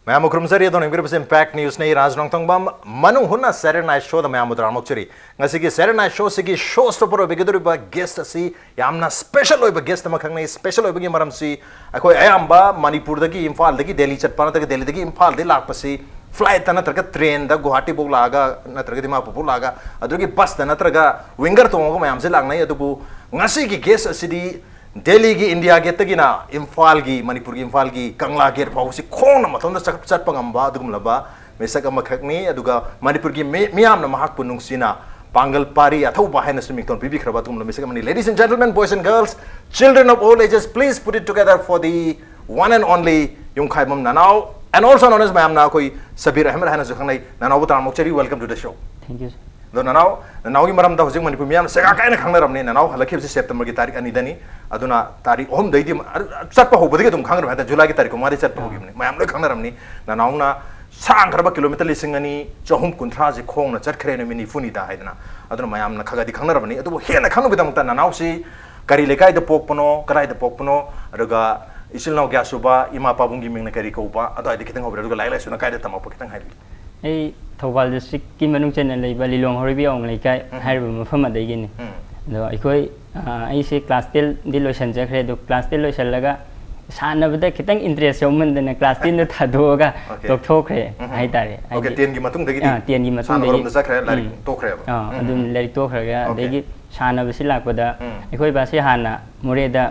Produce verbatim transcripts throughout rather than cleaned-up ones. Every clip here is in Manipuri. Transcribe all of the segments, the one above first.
ꯃꯌꯥꯝꯕꯨ ꯈꯨꯔꯨꯝꯖꯔꯤ꯫ ꯑꯗꯣꯝꯅ ꯌꯦꯡꯕꯤꯔꯤꯕꯁꯤ Impact Newsꯅꯤ꯫ ꯔꯥꯖ ꯅꯣꯡꯊꯣꯡꯕꯝ ꯃꯅꯨꯡ ꯍꯨꯠꯅ Saturday Night Showꯗ ꯃꯌꯥꯝꯕꯨ ꯇꯔꯥꯝꯅ ꯑꯣꯛꯆꯔꯤ꯫ ꯉꯁꯤꯒꯤ Saturday Night Showꯁꯤꯒꯤ show stopper ꯑꯣꯏꯕꯤꯒꯗꯧꯔꯤꯕ guest ꯑꯁꯤ ꯌꯥꯝꯅ special ꯑꯣꯏꯕ guest ꯑꯃꯈꯛꯅꯤ꯫ Special ꯑꯣꯏꯕꯒꯤ ꯃꯔꯝꯁꯤ ꯑꯩꯈꯣꯏ ꯑꯌꯥꯝꯕ ꯃꯅꯤꯄꯨꯔꯗꯒꯤ ꯏꯝꯐꯥꯜꯗꯒꯤ ꯗꯦꯜꯂꯤ ꯆꯠꯄ ꯅꯠꯇ꯭ꯔꯒ ꯗꯦꯜꯂꯤꯗꯒꯤ ꯏꯝꯐꯥꯜꯗꯒꯤ ꯂꯥꯛꯄꯁꯤ flightꯇ ꯅꯠꯇ꯭ꯔꯒ trainꯗ ꯒꯨꯋꯥꯍꯥꯇꯤꯐꯥꯎ ꯂꯥꯛꯑꯒ ꯅꯠꯇ꯭ꯔꯒ ꯗꯤꯃꯥꯄꯨꯔꯐꯥꯎ ꯂꯥꯛꯑꯒ ꯑꯗꯨꯒꯤ busꯇ ꯅꯠꯇ꯭ꯔꯒ winger ꯇꯣꯡꯉꯒ ꯃꯌꯥꯝꯁꯦ ꯂꯥꯛꯅꯩ꯫ ꯑꯗꯨꯕꯨ ꯉꯁꯤꯒꯤ guest ꯑꯁꯤꯗꯤ ꯗꯦꯜꯂꯤꯒꯤ India Gateꯇꯒꯤꯅ ꯏꯝꯐꯥꯜꯒꯤ, ꯃꯅꯤꯄꯨꯔꯒꯤ ꯏꯝꯐꯥꯜꯒꯤ ꯀꯪꯂꯥ gate ꯐꯥꯎꯕꯁꯤ ꯈꯣꯡꯅ ꯃꯇꯣꯝꯗ ꯆꯠ-, ꯆꯠꯄ ꯉꯝꯕ ꯑꯗꯨꯒꯨꯝꯂꯕ ꯃꯤꯁꯛ ꯑꯃꯈꯛꯅꯤ꯫ ꯑꯗꯨꯒ ꯃꯅꯤꯄꯨꯔꯒꯤ ꯃꯤ-, ꯃꯤꯌꯥꯝꯅ ꯃꯍꯥꯛꯄꯨ ꯅꯨꯡꯁꯤꯅ ꯄꯥꯡꯒꯜ ꯄꯥꯔꯤ ꯑꯊꯧꯕ ꯍꯥꯏꯅꯁꯨ ꯃꯤꯡꯊꯣꯟ ꯄꯤꯕꯤꯈ꯭ꯔꯕ ꯑꯗꯨꯒꯨꯝꯂꯕ ꯃꯤꯁꯛ ꯑꯃꯅꯤ꯫ Ladies and gentlemen, boys and girls, children of all ages, please put it together for the one and only ꯌꯨꯝꯈꯥꯏꯕꯝ ꯅꯅꯥꯎ, and also known as ꯃꯌꯥꯝꯅ ꯑꯩꯈꯣꯏ ꯁꯕꯤꯔ ꯑꯍꯃꯗ ꯍꯥꯏꯅꯁꯨ ꯈꯪꯅꯩ꯫ ꯅꯅꯥꯎꯕꯨ ꯇꯔꯥꯝꯅ ꯑꯣꯛꯆꯔꯤ, welcome to the show꯫ Thank you, sir. ꯑꯗꯣ ꯅꯅꯥꯎ, ꯅꯅꯥꯎꯒꯤ ꯃꯔꯝꯗ ꯍꯧꯖꯤꯛ ꯃꯅꯤꯄꯨꯔ ꯃꯤꯌꯥꯝꯅ ꯁꯦꯒꯥ ꯀꯥꯏꯅ ꯈꯪꯅꯔꯝꯅꯤ꯫ ꯅꯅꯥꯎ ꯍꯜꯂꯛꯈꯤꯕꯁꯤ Septemberꯒꯤ ꯇꯥꯔꯤꯛ ꯑꯅꯤꯗꯅꯤ꯫ ꯑꯗꯨꯅ ꯇꯥꯔꯤꯛ ꯑꯍꯨꯝꯗꯩꯗꯤ ꯃ-, ꯑꯗꯨ ꯆꯠꯄ ꯍꯧꯕꯗꯒꯤ ꯑꯗꯨꯝ ꯈꯪꯅꯔꯝꯃꯤ ꯍꯥꯏꯇꯥꯔꯦ꯫ Julyꯒꯤ ꯇꯥꯔꯤꯛ ꯃꯉꯥꯗꯤ ꯆꯠꯄ ꯍꯧꯈꯤꯕꯅꯤ꯫ ꯃꯌꯥꯝ ꯂꯣꯏ ꯈꯪꯅꯔꯝꯅꯤ꯫ ꯅꯅꯥꯎꯅ ꯁꯥꯡꯈ꯭ꯔꯕ kilometre ꯂꯤꯁꯤꯡ ꯑꯅꯤ ꯆꯍꯨꯝ ꯀꯨꯟꯊ꯭ꯔꯥꯁꯦ ꯈꯣꯡꯅ ꯆꯠꯈ꯭ꯔꯦ ꯅꯨꯃꯤꯠ ꯅꯤꯐꯨꯅꯤꯗ ꯍꯥꯏꯗꯅ꯫ ꯑꯗꯨꯅ ꯃꯌꯥꯝꯅ ꯈꯔ ꯈꯔꯗꯤ ꯈꯪꯅꯔꯝꯃꯅꯤ꯫ ꯑꯗꯨꯕꯨ ꯍꯦꯟꯅ ꯈꯪꯅꯕꯒꯤꯗꯃꯛꯇ ꯅꯅꯥꯎꯁꯤ ꯀꯔꯤ ꯂꯩꯀꯥꯏꯗ ꯄꯣꯛꯄꯅꯣ, ꯀꯗꯥꯏꯗ ꯄꯣꯛꯄꯅꯣ, ꯑꯗꯨꯒ ꯏꯆꯤꯜ ꯏꯅꯥꯎ ꯀꯌꯥ ꯁꯨꯕ, ꯏꯃꯥ ꯄꯥꯕꯨꯡꯒꯤ ꯃꯤꯡꯅ ꯀꯔꯤ ꯀꯧꯕ, ꯑꯗꯨꯋꯥꯏꯗ ꯈꯤꯇꯪ ꯍꯧꯕꯤꯔꯣ꯫ ꯑꯗꯨꯒ ꯂꯥꯏꯔꯤꯛ ꯂꯥꯏꯁꯨꯅ ꯀꯥꯏꯗ ꯇꯝꯃꯛꯄ ꯈꯤꯇꯪ ꯍꯥꯏꯕꯤꯌꯨ꯫ ꯑꯩ ꯊꯧꯕꯥꯜ districtꯀꯤ ꯃꯅꯨꯡ ꯆꯟꯅ ꯂꯩꯕ ꯂꯤꯂꯣꯡ ꯍꯧꯔꯩꯕꯤ ꯑꯋꯥꯡ ꯂꯩꯀꯥꯏ ꯍꯥꯏꯔꯤꯕ ꯃꯐꯝ ꯑꯗꯒꯤꯅꯤ꯫ ꯎꯝ꯫ ꯑꯗꯣ ꯑꯩꯈꯣꯏ, ꯑ, ꯑꯩꯁꯦ class tenꯗꯤ ꯂꯣꯏꯁꯤꯟꯖꯈ꯭ꯔꯦ꯫ ꯑꯗꯣ class ten ꯂꯣꯏꯁꯤꯜꯂꯒ ꯁꯥꯟꯅꯕꯗ ꯈꯤꯇꯪ interest ꯌꯥꯎꯃꯟꯗꯅ class tenꯗꯣ ꯊꯥꯗꯣꯛꯑꯒ Okay. ꯇꯣꯛꯊꯣꯛꯈ꯭ꯔꯦ ꯎꯝ꯫ ꯍꯥꯏꯇꯥꯔꯦ꯫ Okay, ꯍꯥꯏꯗꯤ, tenꯒꯤ ꯃꯇꯨꯡꯗꯒꯤꯗꯤ ꯑ, tenꯒꯤ ꯃꯇꯨꯡꯗꯒꯤ, ꯁꯥꯟꯅꯕꯔꯣꯝꯗ ꯆꯠꯈ꯭ꯔꯦ, ꯂꯥꯏꯔꯤꯛ ꯎꯝ꯫ ꯇꯣꯛꯈ꯭ꯔꯦꯕ? ꯑ, ꯎꯝ, ꯑꯗꯨꯝ ꯎꯝ꯫ ꯂꯥꯏꯔꯤꯛ ꯇꯣꯛꯈ꯭ꯔꯒ, Okay. ꯑꯗꯒꯤ ꯁꯥꯟꯅꯕꯁꯤ ꯂꯥꯛꯄꯗ ꯎꯝ꯫ ꯑꯩꯈꯣꯏ ꯕꯥꯁꯤ ꯍꯥꯟꯅ ꯃꯣꯔꯦꯗ,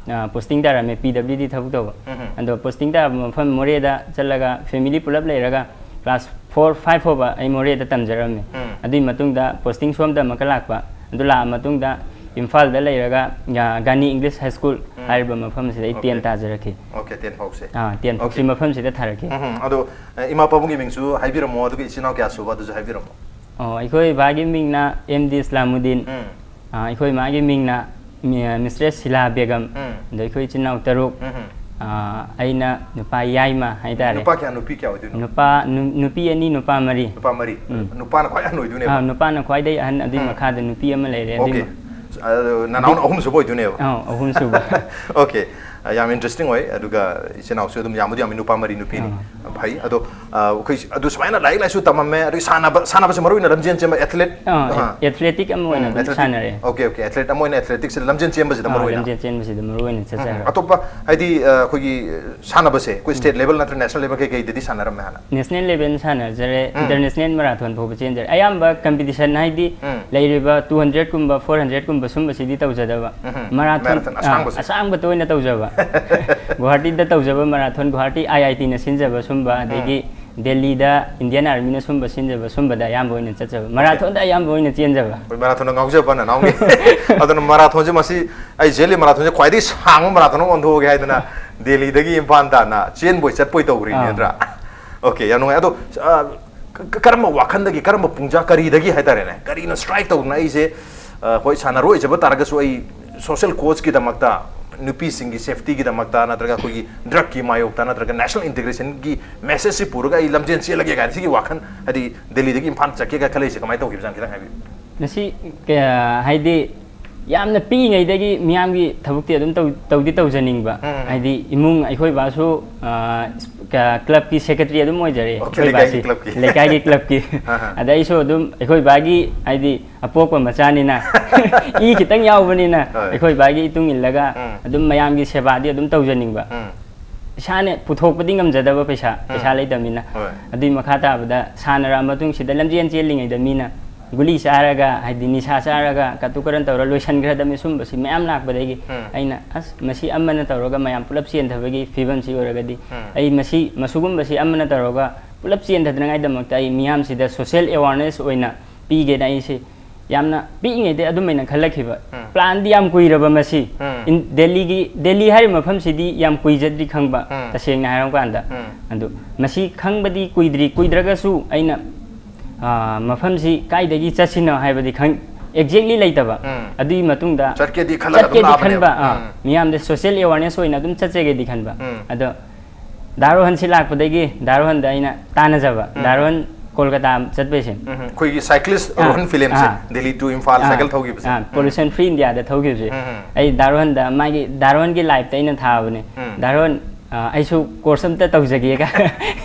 ꯑ, posting ꯇꯥꯔꯝꯃꯦ, PWD ꯊꯕꯛ ꯇꯧꯕ꯫ ꯎꯝ꯫ ꯑꯗꯣ posting ꯇꯥꯔꯝꯕ ꯃꯐꯝ ꯃꯣꯔꯦꯗ ꯆꯠꯂꯒ family ꯄꯨꯂꯞ ꯂꯩꯔꯒ class four, five ꯐꯥꯎꯕ ꯑꯩ ꯃꯣꯔꯦꯗ ꯇꯝꯖꯔꯝꯃꯦ꯫ ꯎꯝ꯫ ꯑꯗꯨꯒꯤ ꯃꯇꯨꯡꯗ posting ꯁꯣꯝꯗ ꯑꯃꯨꯛꯀ ꯂꯥꯛꯄ꯫ ꯑꯗꯨ ꯂꯥꯛꯑ ꯃꯇꯨꯡꯗ ꯏꯝꯐꯥꯜꯗ ꯂꯩꯔꯒ, ꯑ, ꯒꯥꯅꯤ English High School ꯎꯝ꯫ ꯍꯥꯏꯔꯤꯕ ꯃꯐꯝꯁꯤꯗ ꯑꯩ ten Okay. ꯇꯥꯖꯔꯛꯈꯤ꯫ Okay, ten ꯐꯥꯎꯁꯦ꯫ ꯑꯥ, ten ꯐꯥꯎꯁꯤ Okay. ꯃꯐꯝꯁꯤꯗ ꯊꯥꯔꯛꯈꯤ꯫ ꯎꯝ, ꯑꯗꯣ, ꯑ, ꯏꯃꯥ ꯄꯥꯕꯨꯡꯒꯤ ꯃꯤꯡꯁꯨ ꯍꯥꯏꯕꯤꯔꯝꯃꯣ, ꯑꯗꯨꯒ ꯏꯆꯤꯟ ꯏꯅꯥꯎ ꯀꯌꯥ ꯁꯨꯕ ꯑꯗꯨꯁꯨ ꯍꯥꯏꯕꯤꯔꯝꯃꯣ꯫ ꯑꯣ, ꯑꯩꯈꯣꯏ ꯕꯥꯒꯤ ꯃꯤꯡꯅ M D ꯏꯁꯂꯥꯃꯨꯗꯤꯟ꯫ ꯎꯝ꯫ ꯑꯥ, ꯑꯩꯈꯣꯏ ꯃꯥꯒꯤ ꯃꯤꯡꯅ ꯃꯤ-, Mistress ꯁꯤꯂꯥ ꯕꯦꯒꯝ꯫ ꯎꯝ꯫ ꯑꯗꯣ ꯑꯩꯈꯣꯏ ꯏꯆꯤꯟ ꯏꯅꯥꯎ ꯇꯔꯨꯛ꯫ ꯎꯝ꯫ ꯑꯥ, ꯑꯩꯅ ꯅꯨꯄꯥ ꯌꯥꯏꯃ ꯍꯥꯏꯇꯥꯔꯦ꯫ ꯅꯨꯄꯥ ꯀꯌꯥ, ꯅꯨꯄꯤ ꯀꯌꯥ ꯑꯣꯏꯗꯣꯏꯅꯣ? ꯅꯨꯄꯥ, ꯅꯨ-, ꯅꯨꯄꯤ ꯑꯅꯤ, ꯅꯨꯄꯥ ꯃꯔꯤ꯫ ꯅꯨꯄꯥ ꯃꯔꯤ꯫ ꯎꯝ꯫ ꯅꯨꯄꯥꯅ ꯈ꯭ꯋꯥꯏ ꯑꯍꯟ ꯑꯣꯏꯗꯣꯏꯅꯦꯕ? ꯑꯥ, ꯅꯨꯄꯥꯅ ꯈ꯭ꯋꯥꯏꯗꯒꯤ ꯑꯍꯟ, ꯑꯗꯨꯒꯤ ꯎꯝ꯫ ꯃꯈꯥꯗ ꯅꯨꯄꯤ ꯑꯃ ꯂꯩꯔꯦ꯫ ꯑꯗꯨꯒꯤ Okay. ꯑꯗꯣ ꯅꯅꯥꯎꯅ ꯑꯍꯨꯝꯁꯨꯕ ꯑꯣꯏꯗꯣꯏꯅꯦꯕ? ꯑꯥ, ꯑꯍꯨꯝꯁꯨꯕ꯫ Okay. ꯑ, ꯌꯥꯝ ꯏꯟꯇꯔꯦꯁꯇꯤꯡ ꯑꯣꯏ꯫ ꯑꯗꯨꯒ ꯏꯆꯤꯟ ꯏꯅꯥꯎꯁꯨ ꯑꯗꯨꯝ ꯌꯥꯝꯕꯨꯗꯤ ꯌꯥꯝꯃꯤ, ꯅꯨꯄꯥ ꯃꯔꯤ, ꯅꯨꯄꯤꯅꯤ꯫ ꯑꯥ꯫ ꯐꯩ꯫ ꯑꯗꯣ, ꯑ, ꯑꯩꯈꯣꯏ ꯑꯗꯨ ꯁꯨꯃꯥꯏꯅ ꯂꯥꯏꯔꯤꯛ ꯂꯥꯏꯁꯨ ꯇꯝꯃꯝꯃꯦ, ꯑꯗꯒꯤ ꯁꯥꯟꯅꯕ, ꯁꯥꯟꯅꯕꯁꯦ ꯃꯔꯨ ꯑꯣꯏꯅ ꯂꯝꯖꯦꯟ ꯆꯦꯟꯕ, ꯑꯦꯊꯂꯦꯠ? ꯑꯥ, ꯑꯥ꯫ ꯑꯦꯊꯂꯦꯇꯤꯛ ꯑꯃ ꯑꯣꯏꯅ ꯎꯝ, ꯑꯗꯨꯝ ꯑꯦꯊꯂꯦꯇꯤꯛ꯫ ꯁꯥꯟꯅꯔꯦ꯫ Okay, okay. ꯑꯦꯊꯂꯦꯠ ꯑꯃ ꯑꯣꯏꯅ ꯑꯦꯊꯂꯦꯇꯤꯛꯁꯤꯗ ꯂꯝꯖꯦꯟ ꯆꯦꯟꯕꯁꯤꯗ ꯑꯥ, ꯃꯔꯨ ꯑꯣꯏꯅ꯫ ꯂꯝꯖꯦꯟ ꯆꯦꯟꯕꯁꯤꯗ ꯃꯔꯨ ꯑꯣꯏꯅ ꯎꯝ, ꯎꯝ꯫ ꯆꯠꯆꯔꯦ꯫ ꯑꯇꯣꯞꯄ, ꯍꯥꯏꯗꯤ, ꯑ, ꯑꯩꯈꯣꯏꯒꯤ ꯁꯥꯟꯅꯕꯁꯦ, ꯑꯩꯈꯣꯏ ꯎꯝ꯫ ꯁ꯭ꯇꯦꯠ ꯂꯦꯚꯦꯜ ꯅꯠꯇ꯭ꯔꯒ ꯅꯦꯁꯅꯦꯜ ꯂꯦꯚꯦꯜ ꯀꯩꯀꯩꯗꯗꯤ ꯁꯥꯟꯅꯔꯝꯃꯦ ꯍꯥꯟꯅ? ꯅꯦꯁꯅꯦꯜ ꯂꯦꯚꯦꯜ ꯁꯥꯟꯅꯖꯔꯦ, ꯎꯝ꯫ ꯏꯟꯇꯔꯅꯦꯁꯅꯦꯜ ꯃꯔꯥꯊꯣꯟ ꯐꯥꯎꯕ ꯆꯦꯟꯖꯔꯦ꯫ ꯑꯌꯥꯝꯕ ꯀꯝꯄꯤꯇꯤꯁꯟ ꯍꯥꯏꯗꯤ ꯎꯝ꯫ ꯂꯩꯔꯤꯕ ꯇꯨ ꯍꯟꯗ꯭ꯔꯦꯠ ꯀꯨꯝꯕ, ꯐꯣꯔ ꯍꯟꯗ꯭ꯔꯦꯠ ꯀꯨꯝꯕ ꯁꯨꯝꯕꯁꯤꯗꯤ ꯇꯧꯖꯗꯕ꯫ ꯎꯝ꯫ ꯃꯔꯥꯊꯣꯟ, ꯃꯦꯔꯥꯊꯣꯟ ꯑ, ꯑꯁꯥꯡꯕꯁꯦ? ꯑꯁꯥꯡꯕꯇ ꯑꯣꯏꯅ ꯇꯧꯖꯕ꯫ ꯒꯨꯋꯥꯍꯥꯇꯤꯗ ꯇꯧꯖꯕ ꯃꯔꯥꯊꯣꯟ, ꯒꯨꯋꯥꯍꯥꯇꯤ ꯑꯥꯏ ꯑꯥꯏ ꯇꯤꯅ ꯁꯤꯟꯖꯕ ꯁꯨꯝꯕ, ꯎꯝ꯫ ꯑꯗꯒꯤ ꯗꯦꯜꯂꯤꯗ ꯏꯟꯗꯤꯌꯟ ꯑꯥꯔꯃꯤꯅ ꯁꯨꯝꯕ ꯁꯤꯟꯖꯕ ꯁꯨꯝꯕꯗ ꯑꯌꯥꯝꯕ ꯑꯣꯏꯅ ꯆꯠꯆꯕ꯫ ꯑꯣꯀꯦ꯫ ꯃꯔꯥꯊꯣꯟꯗ ꯑꯌꯥꯝꯕ ꯑꯣꯏꯅ ꯆꯦꯟꯖꯕ꯫ ꯍꯣꯏ, ꯃꯔꯥꯊꯣꯟꯗ ꯉꯥꯎꯖꯕ ꯅꯅꯥꯎꯅꯤ꯫ ꯑꯗꯨꯅ ꯃꯔꯥꯊꯣꯟꯁꯦ ꯃꯁꯤ ꯑꯩ ꯆꯦꯜꯂꯤ ꯃꯔꯥꯊꯣꯟꯁꯦ ꯈ꯭ꯋꯥꯏꯗꯒꯤ ꯁꯥꯡꯕ ꯃꯔꯥꯊꯣꯟ ꯑꯃ ꯑꯣꯟꯊꯣꯛꯑꯒꯦ ꯍꯥꯏꯗꯅ ꯗꯦꯜꯂꯤꯗꯒꯤ ꯏꯝꯐꯥꯜ ꯇꯥꯟꯅ ꯆꯦꯟꯕꯣꯏ ꯆꯠꯄꯣꯏ ꯇꯧꯈ꯭ꯔꯤꯅꯦ, ꯑꯥ꯫ ꯅꯠꯇ꯭ꯔꯥ? ꯑꯣꯀꯦ, ꯌꯥꯝ ꯅꯨꯡꯉꯥꯏ꯫ ꯑꯗꯣ, ꯑ, ꯀ-, ꯀ-, ꯀꯔꯝꯕ ꯋꯥꯈꯜꯗꯒꯤ, ꯀꯔꯝꯕ ꯄꯨꯡꯖꯥ, ꯀꯔꯤꯗꯒꯤ ꯍꯥꯏꯇꯥꯔꯦꯅꯦ, ꯀꯔꯤꯅ ꯁ꯭ꯇ꯭ꯔꯥꯏꯛ ꯇꯧꯗꯅ ꯑꯩꯁꯦ, ꯑ, ꯍꯣꯏ, ꯁꯥꯟꯅꯔꯣꯏ ꯑꯣꯏꯖꯕ ꯇꯥꯔꯒꯁꯨ ꯑꯩ ꯁꯣꯁꯦꯜ ꯀꯣꯖꯀꯤꯗꯃꯛꯇ, ꯅꯨꯄꯤꯁꯤꯡꯒꯤ ꯁꯦꯐꯇꯤꯒꯤꯗꯃꯛꯇ, ꯅꯠꯇ꯭ꯔꯒ ꯑꯩꯈꯣꯏꯒꯤ ꯗ꯭ꯔꯒꯀꯤ ꯃꯥꯌꯣꯛꯇ, ꯅꯠꯇ꯭ꯔꯒ ꯅꯦꯁꯅꯦꯜ ꯏꯟꯇꯤꯒ꯭ꯔꯦꯁꯟꯒꯤ ꯃꯦꯁꯦꯖꯁꯤ ꯄꯨꯔꯒ ꯑꯩ ꯂꯝꯖꯦꯟ ꯆꯦꯜꯂꯒꯦ ꯀꯥꯏꯅ ꯁꯤꯒꯤ ꯋꯥꯈꯜ, ꯍꯥꯏꯗꯤ ꯗꯦꯜꯂꯤꯗꯒꯤ ꯏꯝꯐꯥꯜ ꯆꯠꯀꯦꯒ ꯈꯜꯂꯛꯏꯁꯦ ꯀꯃꯥꯏꯅ ꯇꯧꯈꯤꯕꯖꯥꯠꯅꯣ, ꯈꯤꯇꯪ ꯍꯥꯏꯕꯤꯌꯨ꯫ ꯃꯁꯤ ꯀꯌꯥ, ꯍꯥꯏꯗꯤ, ꯌꯥꯝꯅ ꯄꯤꯛꯏꯉꯩꯗꯒꯤ ꯃꯤꯌꯥꯝꯒꯤ ꯊꯕꯛꯇꯤ ꯑꯗꯨꯝ ꯇꯧ-, ꯇꯧꯗꯤ ꯇꯧꯖꯅꯤꯡꯕ꯫ ꯎꯝ, ꯎꯝ꯫ ꯍꯥꯏꯗꯤ, ꯏꯃꯨꯡ, ꯑꯩꯈꯣꯏ ꯕꯥꯁꯨ, ꯑ, ꯀ-, ꯀ꯭ꯂꯕꯀꯤ ꯁꯦꯀ꯭ꯔꯦꯇꯔꯤ ꯑꯗꯨꯝ ꯑꯣꯏꯖꯔꯦ, ꯑꯣꯀꯦ, ꯑꯩꯈꯣꯏ ꯂꯩꯀꯥꯏꯒꯤ ꯕꯥꯁꯤ꯫ ꯀ꯭ꯂꯕꯀꯤ꯫ ꯂꯩꯀꯥꯏꯒꯤ ꯀ꯭ꯂꯕꯀꯤ꯫ ꯑꯍꯥ꯫ ꯑꯗ ꯑꯩꯁꯨ ꯑꯗꯨꯝ ꯑꯩꯈꯣꯏ ꯕꯥꯒꯤ, ꯍꯥꯏꯗꯤ, ꯑꯄꯣꯛꯄ ꯃꯆꯥꯅꯤꯅ, ꯏ ꯈꯤꯇꯪ ꯌꯥꯎꯕꯅꯤꯅ, ꯍꯣꯏ꯫ ꯑꯩꯈꯣꯏ ꯕꯥꯒꯤ ꯏꯇꯨꯡ ꯏꯜꯂꯒ ꯎꯝ꯫ ꯑꯗꯨꯝ ꯃꯌꯥꯝꯒꯤ ꯁꯦꯕꯥꯗꯤ ꯑꯗꯨꯝ ꯇꯧꯖꯅꯤꯡꯕ꯫ ꯎꯝ꯫ ꯏꯁꯥꯅ ꯄꯨꯊꯣꯛꯄꯗꯤ ꯉꯝꯖꯗꯕ ꯄꯩꯁꯥ, ꯎꯝ꯫ ꯄꯩꯁꯥ ꯂꯩꯇꯕꯅꯤꯅ꯫ ꯍꯣꯏ꯫ ꯑꯗꯨꯒꯤ ꯃꯈꯥ ꯇꯥꯕꯗ ꯁꯥꯟꯅꯔꯛꯑ ꯃꯇꯨꯡꯁꯤꯗ ꯂꯝꯖꯦꯟ ꯆꯦꯜꯂꯤꯉꯩꯗ ꯃꯤꯅ ꯒꯨꯂꯤ ꯆꯥꯔꯒ, ꯍꯥꯏꯗꯤ ꯅꯤꯁꯥ ꯆꯥꯔꯒ ꯀꯇꯨ ꯀꯔꯟ ꯇꯧꯔ ꯂꯣꯏꯁꯤꯟꯈ꯭ꯔꯗꯕꯅꯤ꯫ ꯁꯨꯝꯕꯁꯤ ꯃꯌꯥꯝ ꯂꯥꯛꯄꯗꯒꯤ ꯎꯝ꯫ ꯑꯩꯅ, "ꯑꯁ, ꯃꯁꯤ ꯑꯃꯅ ꯇꯧꯔꯒ ꯃꯌꯥꯝ ꯄꯨꯂꯞ ꯆꯦꯟꯊꯕꯒꯤ ꯐꯤꯕꯝꯁꯤ ꯑꯣꯏꯔꯒꯗꯤ ꯎꯝ꯫ ꯑꯩ ꯃꯁꯤ, ꯃꯁꯤꯒꯨꯝꯕꯁꯤ ꯑꯃꯅ ꯇꯧꯔꯒ ꯄꯨꯂꯞ ꯆꯦꯟꯊꯗꯅꯉꯥꯏꯗꯃꯛꯇ ꯑꯩ ꯃꯤꯌꯥꯝꯁꯤꯗ ꯁꯣꯁꯤꯌꯦꯜ ꯑꯦꯋꯥꯔꯅꯦꯁ ꯑꯣꯏꯅ ꯄꯤꯒꯦꯅ ꯑꯩꯁꯦ ꯌꯥꯝꯅ ꯄꯤꯛꯏꯉꯩꯗꯩ ꯑꯗꯨꯃꯥꯏꯅ ꯈꯜꯂꯛꯈꯤꯕ꯫ ꯎꯝ꯫ ꯄ꯭ꯂꯥꯟꯗꯤ ꯌꯥꯝ ꯀꯨꯏꯔꯕ ꯃꯁꯤ꯫ ꯎꯝ꯫ ꯏꯟ-, ꯗꯦꯜꯂꯤꯒꯤ, ꯗꯦꯜꯂꯤ ꯍꯥꯏꯔꯤꯕ ꯃꯐꯝꯁꯤꯗꯤ ꯌꯥꯝ ꯀꯨꯏꯖꯗ꯭ꯔꯤ ꯈꯪꯕ, ꯎꯝ꯫ ꯇꯁꯦꯡꯅ ꯍꯥꯏꯔꯕ ꯀꯥꯟꯗ꯫ ꯎꯝ꯫ ꯑꯗꯨ ꯃꯁꯤ ꯈꯪꯕꯗꯤ ꯀꯨꯏꯗ꯭ꯔꯤ, ꯀꯨꯏꯗ꯭ꯔꯒꯁꯨ ꯑꯩꯅ, ꯑ, ꯃꯐꯝꯁꯤ ꯀꯥꯏꯗꯒꯤ ꯆꯠꯁꯤꯅꯣ ꯍꯥꯏꯕꯗꯤ ꯈꯪ-, exactly ꯂꯩꯇꯕ꯫ ꯎꯝ꯫ ꯑꯗꯨꯒꯤ ꯃꯇꯨꯡꯗ ꯆꯠꯀꯦꯗꯤ ꯈꯜꯂꯒ ꯑꯗꯨꯝ ꯆꯠꯀꯦꯗꯤ ꯂꯥꯛꯑꯕꯅꯦꯕ꯫ ꯈꯟꯕ, ꯑ, ꯎꯝ꯫ ꯃꯤꯌꯥꯝꯗ ꯁꯣꯁꯤꯌꯦꯜ ꯑꯦꯋꯥꯔꯅꯦꯁ ꯑꯣꯏꯅ ꯑꯗꯨꯝ ꯆꯠꯆꯒꯦꯗꯤ ꯈꯟꯕ꯫ ꯎꯝ꯫ ꯑꯗꯣ ꯗꯥ ꯔꯣꯍꯟꯁꯤ ꯂꯥꯛꯄꯗꯒꯤ ꯗꯥ ꯔꯣꯍꯟꯗ ꯑꯩꯅ ꯇꯥꯟꯅꯖꯕ꯫ ꯎꯝ꯫ ꯗꯥ ꯔꯣꯍꯟ, ꯀꯣꯜꯀꯇꯥ ꯆꯠꯄꯩꯁꯦ꯫ ꯎꯝ, ꯑꯩꯈꯣꯏꯒꯤ cyclist ꯔꯣꯍꯟ ꯐꯤꯂꯝꯁꯦ, ꯗꯦꯜꯂꯤ to ꯏꯝꯐꯥꯜ ꯁꯥꯏꯀꯜ ꯊꯧꯈꯤꯕꯁꯦ꯫ Pollution free India ꯗ ꯊꯧꯈꯤꯕꯁꯦ꯫ ꯎꯝ, ꯎꯝ꯫ ꯑꯩ ꯗꯥ ꯔꯣꯍꯟꯗ, ꯃꯥꯒꯤ ꯗꯥ ꯔꯣꯍꯟꯒꯤ life ꯇ ꯑꯩꯅ ꯊꯥꯕꯅꯦ꯫ ꯎꯝ꯫ ꯗꯥ ꯔꯣꯍꯟ, ꯑ, ꯑꯩꯁꯨ course ꯑꯝꯇ ꯇꯧꯖꯒꯦꯒ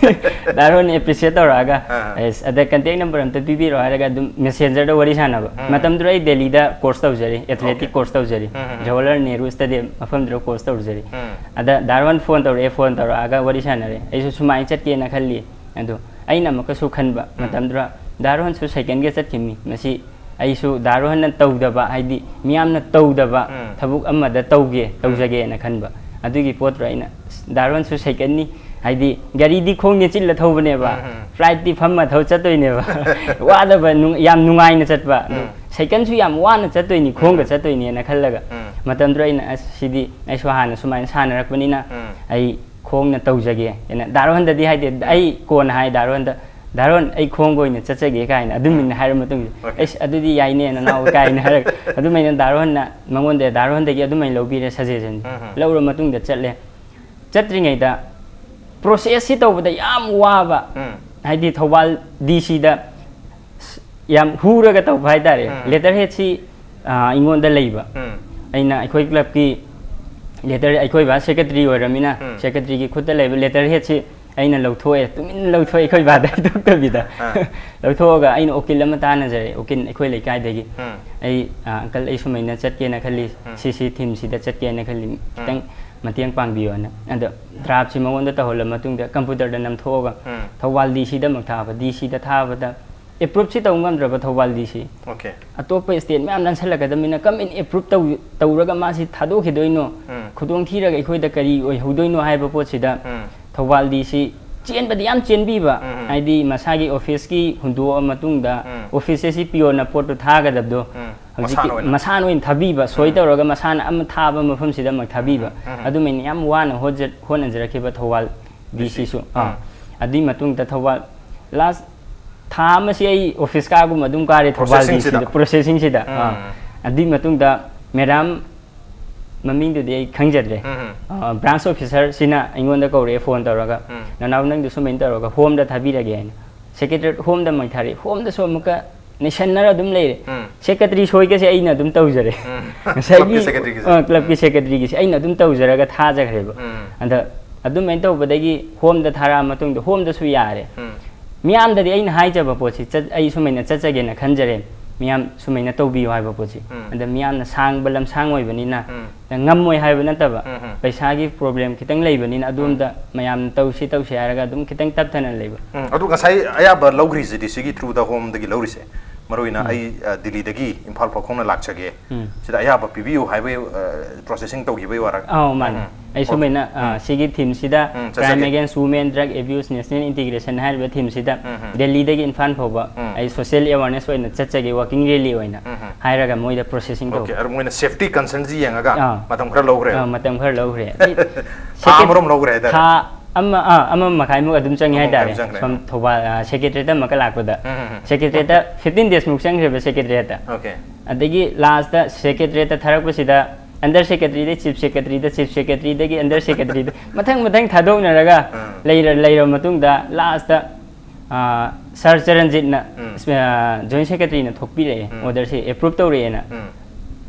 ꯗꯥ ꯔꯣꯍꯟ appreciate ꯇꯧꯔꯛꯑꯒ, ꯑꯥ꯫ "ꯑꯁ, ꯑꯗ contact number ꯑꯝꯇ ꯄꯤꯕꯤꯔꯣ" ꯍꯥꯏꯔꯒ ꯑꯗꯨꯝ messenger ꯗ ꯋꯥꯔꯤ ꯁꯥꯟꯅꯕ꯫ ꯎꯝ꯫ ꯃꯇꯝꯗꯨꯗ ꯑꯩ ꯗꯦꯜꯂꯤꯗ course ꯇꯧꯖꯔꯤ, athletic Okay. course ꯇꯧꯖꯔꯤ꯫ ꯎꯝ, ꯎꯝ, ꯎꯝ꯫ ꯖꯋꯥꯍꯔꯂꯥꯜ ꯅꯦꯍꯔꯨ stadium ꯃꯐꯝꯗꯨꯗ course ꯇꯧꯖꯔꯤ꯫ ꯎꯝ꯫ ꯑꯗ ꯗꯥ ꯔꯣꯍꯟ phone ꯇꯧꯔꯛꯑꯦ, phone ꯇꯧꯔꯛꯑꯒ ꯋꯥꯔꯤ ꯁꯥꯟꯅꯔꯦ꯫ ꯑꯩꯁꯨ ꯁꯨꯃꯥꯏꯅ ꯆꯠꯀꯦꯅ ꯈꯜꯂꯤ꯫ ꯑꯗꯣ ꯑꯩꯅ ꯑꯃꯨꯛꯀꯁꯨ ꯈꯟꯕ ꯎꯝ꯫ ꯃꯇꯝꯗꯨꯗ ꯗꯥ ꯔꯣꯍꯟꯁꯨ ꯁꯥꯏꯀꯜꯒ ꯆꯠꯈꯤꯕꯅꯤ꯫ ꯃꯁꯤ ꯑꯩꯁꯨ ꯗꯥ ꯔꯣꯍꯟꯅ ꯇꯧꯗꯕ, ꯍꯥꯏꯗꯤ ꯃꯤꯌꯥꯝꯅ ꯇꯧꯗꯕ ꯎꯝ꯫ ꯊꯕꯛ ꯑꯃꯗ ꯇꯧꯒꯦ, ꯇꯧꯖꯒꯦꯅ ꯈꯟꯕ꯫ ꯑꯗꯨꯒꯤ ꯄꯣꯠꯇꯨꯗ ꯑꯩꯅ, "ꯑꯁ, ꯗꯥ ꯔꯣꯍꯟꯁꯨ ꯁꯥꯏꯀꯜꯅꯤ", ꯍꯥꯏꯗꯤ ꯒꯥꯔꯤꯗꯤ ꯈꯣꯡ ꯅꯦꯠꯆꯤꯜꯂ ꯊꯧꯕꯅꯦꯕ, ꯎꯝ, ꯎꯝ꯫ flight ꯇꯤ ꯐꯝꯃ ꯊꯧ ꯆꯠꯇꯣꯏꯅꯦꯕ꯫ ꯋꯥꯗꯕ, ꯅꯨꯡ-, ꯌꯥꯝ ꯅꯨꯡꯉꯥꯏꯅ ꯆꯠꯄ꯫ ꯑꯗꯨ ꯎꯝ꯫ ꯁꯥꯏꯀꯜꯁꯨ ꯌꯥꯝ ꯋꯥꯅ ꯆꯠꯇꯣꯏꯅꯤ, ꯈꯣꯡꯒ ꯎꯝ꯫ ꯆꯠꯇꯣꯏꯅꯦꯅ ꯈꯜꯂꯒ ꯎꯝ꯫ ꯃꯇꯝꯗꯨꯗ ꯑꯩꯅ, "ꯑꯁ, ꯁꯤꯗꯤ ꯑꯩꯁꯨ ꯍꯥꯟꯅ ꯁꯨꯃꯥꯏꯅ ꯁꯥꯟꯅꯔꯛꯄꯅꯤꯅ ꯎꯝ꯫ ꯑꯩ ꯈꯣꯡꯅ ꯇꯧꯖꯒꯦ" ꯍꯥꯏꯅ ꯗꯥ ꯔꯣꯍꯟꯗꯗꯤ ꯍꯥꯏꯗꯦ꯫ ꯑꯩ ꯀꯣꯟꯅ ꯍꯥꯏ ꯗꯥ ꯔꯣꯍꯟꯗ, "ꯗꯥ ꯔꯣꯍꯟ, ꯑꯩ ꯈꯣꯡꯒ ꯑꯣꯏꯅ ꯆꯠꯆꯒꯦ" ꯀꯥꯏꯅ ꯑꯗꯨꯃꯥꯏꯅ ꯍꯥꯏꯔ ꯃꯇꯨꯡꯗ, Okay. "ꯑꯩꯁ, ꯑꯗꯨꯗꯤ ꯌꯥꯏꯅꯦ ꯅꯅꯥꯎ" ꯀꯥꯏꯅ ꯍꯥꯏꯔꯒ ꯑꯗꯨꯃꯥꯏꯅ ꯗꯥ ꯔꯣꯍꯟꯅ, ꯃꯉꯣꯟꯗ, ꯗꯥ ꯔꯣꯍꯟꯗꯒꯤ ꯑꯗꯨꯃꯥꯏꯅ ꯂꯧꯕꯤꯔꯦ suggestion꯫ ꯎꯝ, ꯎꯝ꯫ ꯂꯧꯔ ꯃꯇꯨꯡꯗ ꯆꯠꯂꯦ꯫ ꯆꯠꯇ꯭ꯔꯤꯉꯩꯗ process ꯁꯤ ꯇꯧꯕꯗ ꯌꯥꯝ ꯋꯥꯕ, ꯎꯝ꯫ ꯍꯥꯏꯗꯤ ꯊꯧꯕꯥꯜ D C ꯗ ꯌꯥꯝ ꯍꯨꯔꯒ ꯇꯧꯕ ꯍꯥꯏꯇꯥꯔꯦ꯫ ꯎꯝ꯫ Letterhead ꯁꯤ, ꯑ, ꯑꯩꯉꯣꯟꯗ ꯂꯩꯕ꯫ ꯎꯝ꯫ ꯑꯩꯅ ꯑꯩꯈꯣꯏ club ꯀꯤ letter, ꯑꯩꯈꯣꯏ ꯕꯥ secretary ꯑꯣꯏꯔꯃꯤꯅ, ꯎꯝ꯫ secretary ꯒꯤ ꯈꯨꯠꯇ ꯂꯩꯕ letterhead ꯁꯤ ꯑꯩꯅ ꯂꯧꯊꯣꯛꯑꯦ, ꯇꯨꯃꯤꯟꯅ ꯂꯧꯊꯣꯛꯑꯦ, ꯑꯩꯈꯣꯏ ꯕꯥꯗ ꯍꯥꯏꯗꯣꯛꯇꯕꯤꯗ꯫ ꯑꯥ꯫ ꯂꯧꯊꯣꯛꯑꯒ ꯑꯩꯅ ꯎꯀꯤꯜ ꯑꯃ ꯇꯥꯟꯅꯖꯔꯦ, ꯎꯀꯤꯜ ꯑꯩꯈꯣꯏ ꯂꯩꯀꯥꯏꯗꯒꯤ꯫ ꯎꯝ꯫ ꯑꯩ, ꯑ, "Uncle, ꯑꯩ ꯁꯨꯃꯥꯏꯅ ꯆꯠꯀꯦꯅ ꯈꯜꯂꯤ, ꯎꯝ꯫ ꯁꯤ, ꯁꯤ theme ꯁꯤꯗ ꯆꯠꯀꯦꯅ ꯈꯜꯂꯤ, ꯈꯤꯇꯪ ꯃꯇꯦꯡ ꯄꯥꯡꯕꯤꯌꯣꯅ"꯫ ꯑꯗꯣ draft ꯁꯤ ꯃꯉꯣꯟꯗ ꯇꯧꯍꯜꯂ ꯃꯇꯨꯡꯗ computer ꯗ ꯅꯝꯊꯣꯛꯑꯒ ꯎꯝ꯫ ꯊꯧꯕꯥꯜ D C ꯗ ꯑꯃꯨꯛ ꯊꯥꯕ, D C ꯗ ꯊꯥꯕꯗ approve ꯁꯤ ꯇꯧ ꯉꯝꯗ꯭ꯔꯕ ꯊꯧꯕꯥꯜ D C꯫ Okay꯫ ꯑꯇꯣꯞꯄ state ꯃꯌꯥꯝ ꯂꯥꯟꯁꯜꯂꯛꯀꯗꯕꯅꯤꯅ ꯀꯔꯝꯍꯥꯏꯅ approve ꯇꯧ-, ꯇꯧꯔꯒ ꯃꯥꯁꯤ ꯊꯥꯗꯣꯛꯈꯤꯗꯣꯏꯅꯣ, ꯎꯝ꯫ ꯈꯨꯗꯣꯡ ꯊꯤꯔꯒ ꯑꯩꯈꯣꯏꯗ ꯀꯔꯤ ꯑꯣꯏꯍꯧꯗꯣꯏꯅꯣ ꯍꯥꯏꯕ ꯄꯣꯠꯁꯤꯗ ꯎꯝ꯫ ꯊꯧꯕꯥꯜ D C ꯆꯦꯟꯕꯗꯤ ꯌꯥꯝ ꯆꯦꯟꯕꯤꯕ, ꯎꯝ, ꯎꯝ꯫ ꯍꯥꯏꯗꯤ ꯃꯁꯥꯒꯤ office ꯀꯤ ꯍꯨꯟꯗꯣꯛꯑ ꯃꯇꯨꯡꯗ ꯎꯝ꯫ office ꯁꯤ peon ꯅ ꯄꯣꯠꯇꯣ ꯊꯥꯒꯗꯕꯗꯣ ꯎꯝ꯫ ꯍꯧꯖꯤꯛꯀꯤ ꯃꯁꯥꯅ ꯑꯣꯏꯅ꯫ ꯃꯁꯥꯅ ꯑꯣꯏꯅ ꯊꯥꯕꯤꯕ, ꯁꯣꯏ ꯎꯝ꯫ ꯇꯧꯔꯒ ꯃꯁꯥꯅ ꯑꯃ ꯊꯥꯕ ꯃꯐꯝꯁꯤꯗ ꯑꯃꯨꯛ ꯊꯥꯕꯤꯕ, ꯎꯝ, ꯎꯝ꯫ ꯑꯗꯨꯃꯥꯏꯅ ꯌꯥꯝ ꯋꯥꯅ ꯍꯣꯠꯖ-, ꯍꯣꯠꯅꯖꯔꯛꯈꯤꯕ ꯊꯧꯕꯥꯜ D C ꯁꯨ꯫ ꯑꯥ꯫ ꯎꯝ꯫ ꯑꯗꯨꯒꯤ ꯃꯇꯨꯡꯗ ꯊꯧꯕꯥꯜ last ꯊꯥ ꯑꯃꯁꯤ ꯑꯩ office ꯀꯥꯒꯨꯝ ꯑꯗꯨꯝ ꯀꯥꯔꯦ ꯊꯧꯕꯥꯜ Processing D C ꯗ, ꯁꯤꯗ꯫ processing ꯁꯤꯗ꯫ ꯎꯝ꯫ ꯑꯥ꯫ ꯑꯗꯨꯒꯤ ꯃꯇꯨꯡꯗ madam, ꯃꯃꯤꯡꯗꯨꯗꯤ ꯑꯩ ꯈꯪꯖꯗ꯭ꯔꯦ, ꯎꯝ, ꯎꯝ꯫ ꯑꯥ, branch officer ꯁꯤꯅ ꯑꯩꯉꯣꯟꯗ ꯀꯧꯔꯛꯑꯦ phone ꯇꯧꯔꯒ, ꯎꯝ꯫ "ꯅꯅꯥꯎ, ꯅꯪꯗꯨ ꯁꯨꯃꯥꯏꯅ ꯇꯧꯔꯒ home ꯗ ꯊꯥꯕꯤꯔꯒꯦ" ꯍꯥꯏꯅ꯫ ꯁꯦꯀ꯭ꯔꯦꯇꯔꯤ ꯍꯣꯝꯗ ꯑꯃꯨꯛ ꯊꯥꯔꯛꯏ꯫ ꯍꯣꯝꯗꯁꯨ ꯑꯃꯨꯛꯀ ꯅꯩꯁꯟꯅꯔ ꯑꯗꯨꯝ ꯂꯩꯔꯦ꯫ ꯎꯝ. ꯁꯦꯀ꯭ꯔꯦꯇꯔꯤ ꯁꯣꯏꯒꯁꯦ ꯑꯩꯅ ꯑꯗꯨꯝ ꯇꯧꯖꯔꯦ꯫ ꯎꯝ. ꯉꯁꯥꯏꯒꯤ ꯀ꯭ꯂꯕꯀꯤ ꯁꯦꯀ꯭ꯔꯦꯇꯔꯤꯒꯤꯁꯦ꯫ ꯑ, ꯀ꯭ꯂꯕꯀꯤ ꯁꯦꯀ꯭ꯔꯦꯇꯔꯤꯒꯤꯁꯦ ꯑꯩꯅ ꯑꯗꯨꯝ ꯇꯧꯖꯔꯒ ꯊꯥꯖꯈ꯭ꯔꯦꯕ꯫ ꯎꯝ. ꯑꯗ ꯑꯗꯨꯃꯥꯏꯅ ꯇꯧꯕꯗꯒꯤ ꯍꯣꯝꯗ ꯊꯥꯔꯛꯑ ꯃꯇꯨꯡꯗ ꯍꯣꯝꯗꯁꯨ ꯌꯥꯔꯦ꯫ ꯎꯝ. ꯃꯤꯌꯥꯝꯗꯗꯤ ꯑꯩꯅ ꯍꯥꯏꯖꯕ ꯄꯣꯠꯁꯤ ꯆꯠ-, ꯑꯩ ꯁꯨꯃꯥꯏꯅ ꯆꯠꯆꯒꯦꯅ ꯈꯟꯖꯔꯦ, ꯃꯤꯌꯥꯝ ꯁꯨꯃꯥꯏꯅ ꯇꯧꯕꯤꯌꯨ ꯍꯥꯏꯕ ꯄꯣꯠꯁꯤ꯫ ꯎꯝ. ꯑꯗ ꯃꯤꯌꯥꯝꯅ ꯁꯥꯡꯕ ꯂꯝꯁꯥꯡ ꯑꯣꯏꯕꯅꯤꯅ ꯎꯝ. ꯉꯝꯃꯣꯏ ꯍꯥꯏꯕ ꯅꯠꯇꯕ, ꯎꯝ, ꯎꯝ. ꯄꯩꯁꯥꯒꯤ ꯄ꯭ꯔꯣꯕ꯭ꯂꯦꯝ ꯈꯤꯇꯪ ꯂꯩꯕꯅꯤꯅ ꯑꯗꯣꯝꯗ ꯃꯌꯥꯝꯅ ꯇꯧꯁꯤ ꯇꯧꯁꯤ ꯍꯥꯏꯔꯒ ꯑꯗꯨꯝ ꯈꯤꯇꯪ ꯇꯞꯊꯅ ꯂꯩꯕ꯫ ꯎꯝ, ꯑꯗꯨ ꯉꯁꯥꯏ ꯑꯌꯥꯕ ꯂꯧꯈ꯭ꯔꯤꯁꯤꯗꯤ ꯁꯤꯒꯤ ꯊ꯭ꯔꯨꯗ ꯍꯣꯝꯗꯒꯤ ꯂꯧꯔꯤꯁꯦ꯫ ꯃꯔꯨ ꯑꯣꯏꯅ ꯑꯩ, ꯑ, ꯗꯤꯜꯂꯤꯗꯒꯤ ꯏꯝꯐꯥꯜ ꯐꯥꯎ ꯈꯣꯡꯅ ꯂꯥꯛꯆꯒꯦ, ꯎꯝ. ꯁꯤꯗ ꯑꯌꯥꯕ ꯄꯤꯕꯤꯌꯨ ꯍꯥꯏꯕꯒꯤ, ꯑ, ꯄ꯭ꯔꯣꯁꯦꯁꯤꯡ ꯇꯧꯈꯤꯕꯒꯤ ꯋꯥꯔ? ꯑꯧ, ꯃꯥꯅꯦ꯫ ꯎꯝ. ꯑꯩ ꯁꯨꯃꯥꯏꯅ, ꯑ, ꯁꯤꯒꯤ ꯊꯤꯝꯁꯤꯗ, ꯎꯝ, Crime ꯆꯠꯆꯒꯦ꯫ Against Women, Drug Abuse, National Integration ꯍꯥꯏꯔꯤꯕ ꯊꯤꯝꯁꯤꯗ ꯎꯝ, ꯎꯝ. ꯗꯦꯜꯂꯤꯗꯒꯤ ꯏꯝꯐꯥꯜ ꯐꯥꯎꯕ ꯎꯝ. ꯑꯩ ꯁꯣꯁꯤꯌꯦꯜ ꯑꯦꯋꯥꯔꯅꯦꯁ ꯑꯣꯏꯅ ꯆꯠꯆꯒꯦ, ꯋꯥꯀꯤꯡ ꯔꯦꯂꯤ ꯑꯣꯏꯅ ꯎꯝ, ꯎꯝ. ꯍꯥꯏꯔꯒ ꯃꯣꯏꯗ ꯄ꯭ꯔꯣꯁꯦꯁꯤꯡ ꯑꯣꯀꯦ, ꯇꯧꯕ꯫ ꯑꯗꯨ ꯃꯣꯏꯅ ꯁꯦꯐꯇꯤ ꯀꯟꯁꯔꯟꯁꯤ ꯌꯦꯡꯉꯒ ꯑꯥ. ꯃꯇꯝ ꯈꯔ ꯂꯧꯈ꯭ꯔꯦ꯫ ꯑꯥ, ꯃꯇꯝ ꯈꯔ ꯂꯧꯈ꯭ꯔꯦ꯫ ꯊꯥ ꯑꯃꯔꯣꯝ ꯂꯧꯈ꯭ꯔꯦ ꯍꯥꯏꯇꯥꯔꯦ꯫ ꯊꯥ ꯑꯃ, ꯑꯥ, ꯑꯃ ꯃꯈꯥꯏꯃꯨꯛ ꯑꯗꯨꯝ ꯆꯪꯉꯤ ꯑꯃ ꯍꯥꯏꯇꯥꯔꯦ꯫ ꯃꯈꯥꯏꯃꯨꯛ ꯆꯪꯈ꯭ꯔꯦ꯫ ꯁꯣꯝ ꯊꯧꯕꯥꯜ, ꯑꯥ, ꯁꯦꯀ꯭ꯔꯦꯇꯔꯤꯌꯦꯠ ꯑꯃꯒ ꯂꯥꯛꯄꯗ꯫ ꯎꯝ, ꯎꯝ, ꯎꯝ. ꯁꯦꯀ꯭ꯔꯦꯇꯔꯤꯌꯦꯠꯇ ꯐꯤꯐꯇꯤꯟ ꯗꯦꯖꯃꯨꯛ ꯆꯪꯈ꯭ꯔꯦꯕ ꯁꯦꯀ꯭ꯔꯦꯇꯔꯤꯌꯦꯠꯇ꯫ ꯑꯣꯀꯦ꯫ ꯑꯗꯒꯤ ꯂꯥꯁꯇ ꯁꯦꯀ꯭ꯔꯦꯇꯔꯤꯌꯦꯠꯇ ꯊꯥꯔꯛꯄꯁꯤꯗ ꯑꯟꯗꯔ ꯁꯦꯀ꯭ꯔꯦꯇꯔꯤꯗꯒꯤ ꯆꯤꯐ ꯁꯦꯀ꯭ꯔꯦꯇꯔꯤꯗ, ꯆꯤꯐ ꯁꯦꯀ꯭ꯔꯦꯇꯔꯤꯗꯒꯤ ꯑꯟꯗꯔ ꯁꯦꯀ꯭ꯔꯦꯇꯔꯤꯗ ꯃꯊꯪ ꯃꯊꯪ ꯊꯥꯗꯣꯛꯅꯔꯒ ꯎꯝ. ꯂꯩꯔ-, ꯂꯩꯔꯕ ꯃꯇꯨꯡꯗ ꯂꯥꯁꯇ, ꯑꯥ, ꯁꯥꯔ ꯆꯔꯟꯖꯤꯠꯅ, ꯎꯝ. ꯑꯥ, ꯖꯣꯏꯟ ꯁꯦꯀ꯭ꯔꯦꯇꯔꯤꯅ ꯊꯣꯛꯄꯤꯔꯛꯑꯦ, ꯎꯝ. ꯑꯣꯔꯗꯔꯁꯦ ꯑꯦꯄ꯭ꯔꯨꯞ ꯇꯧꯔꯛꯑꯦꯅ꯫ ꯎꯝ.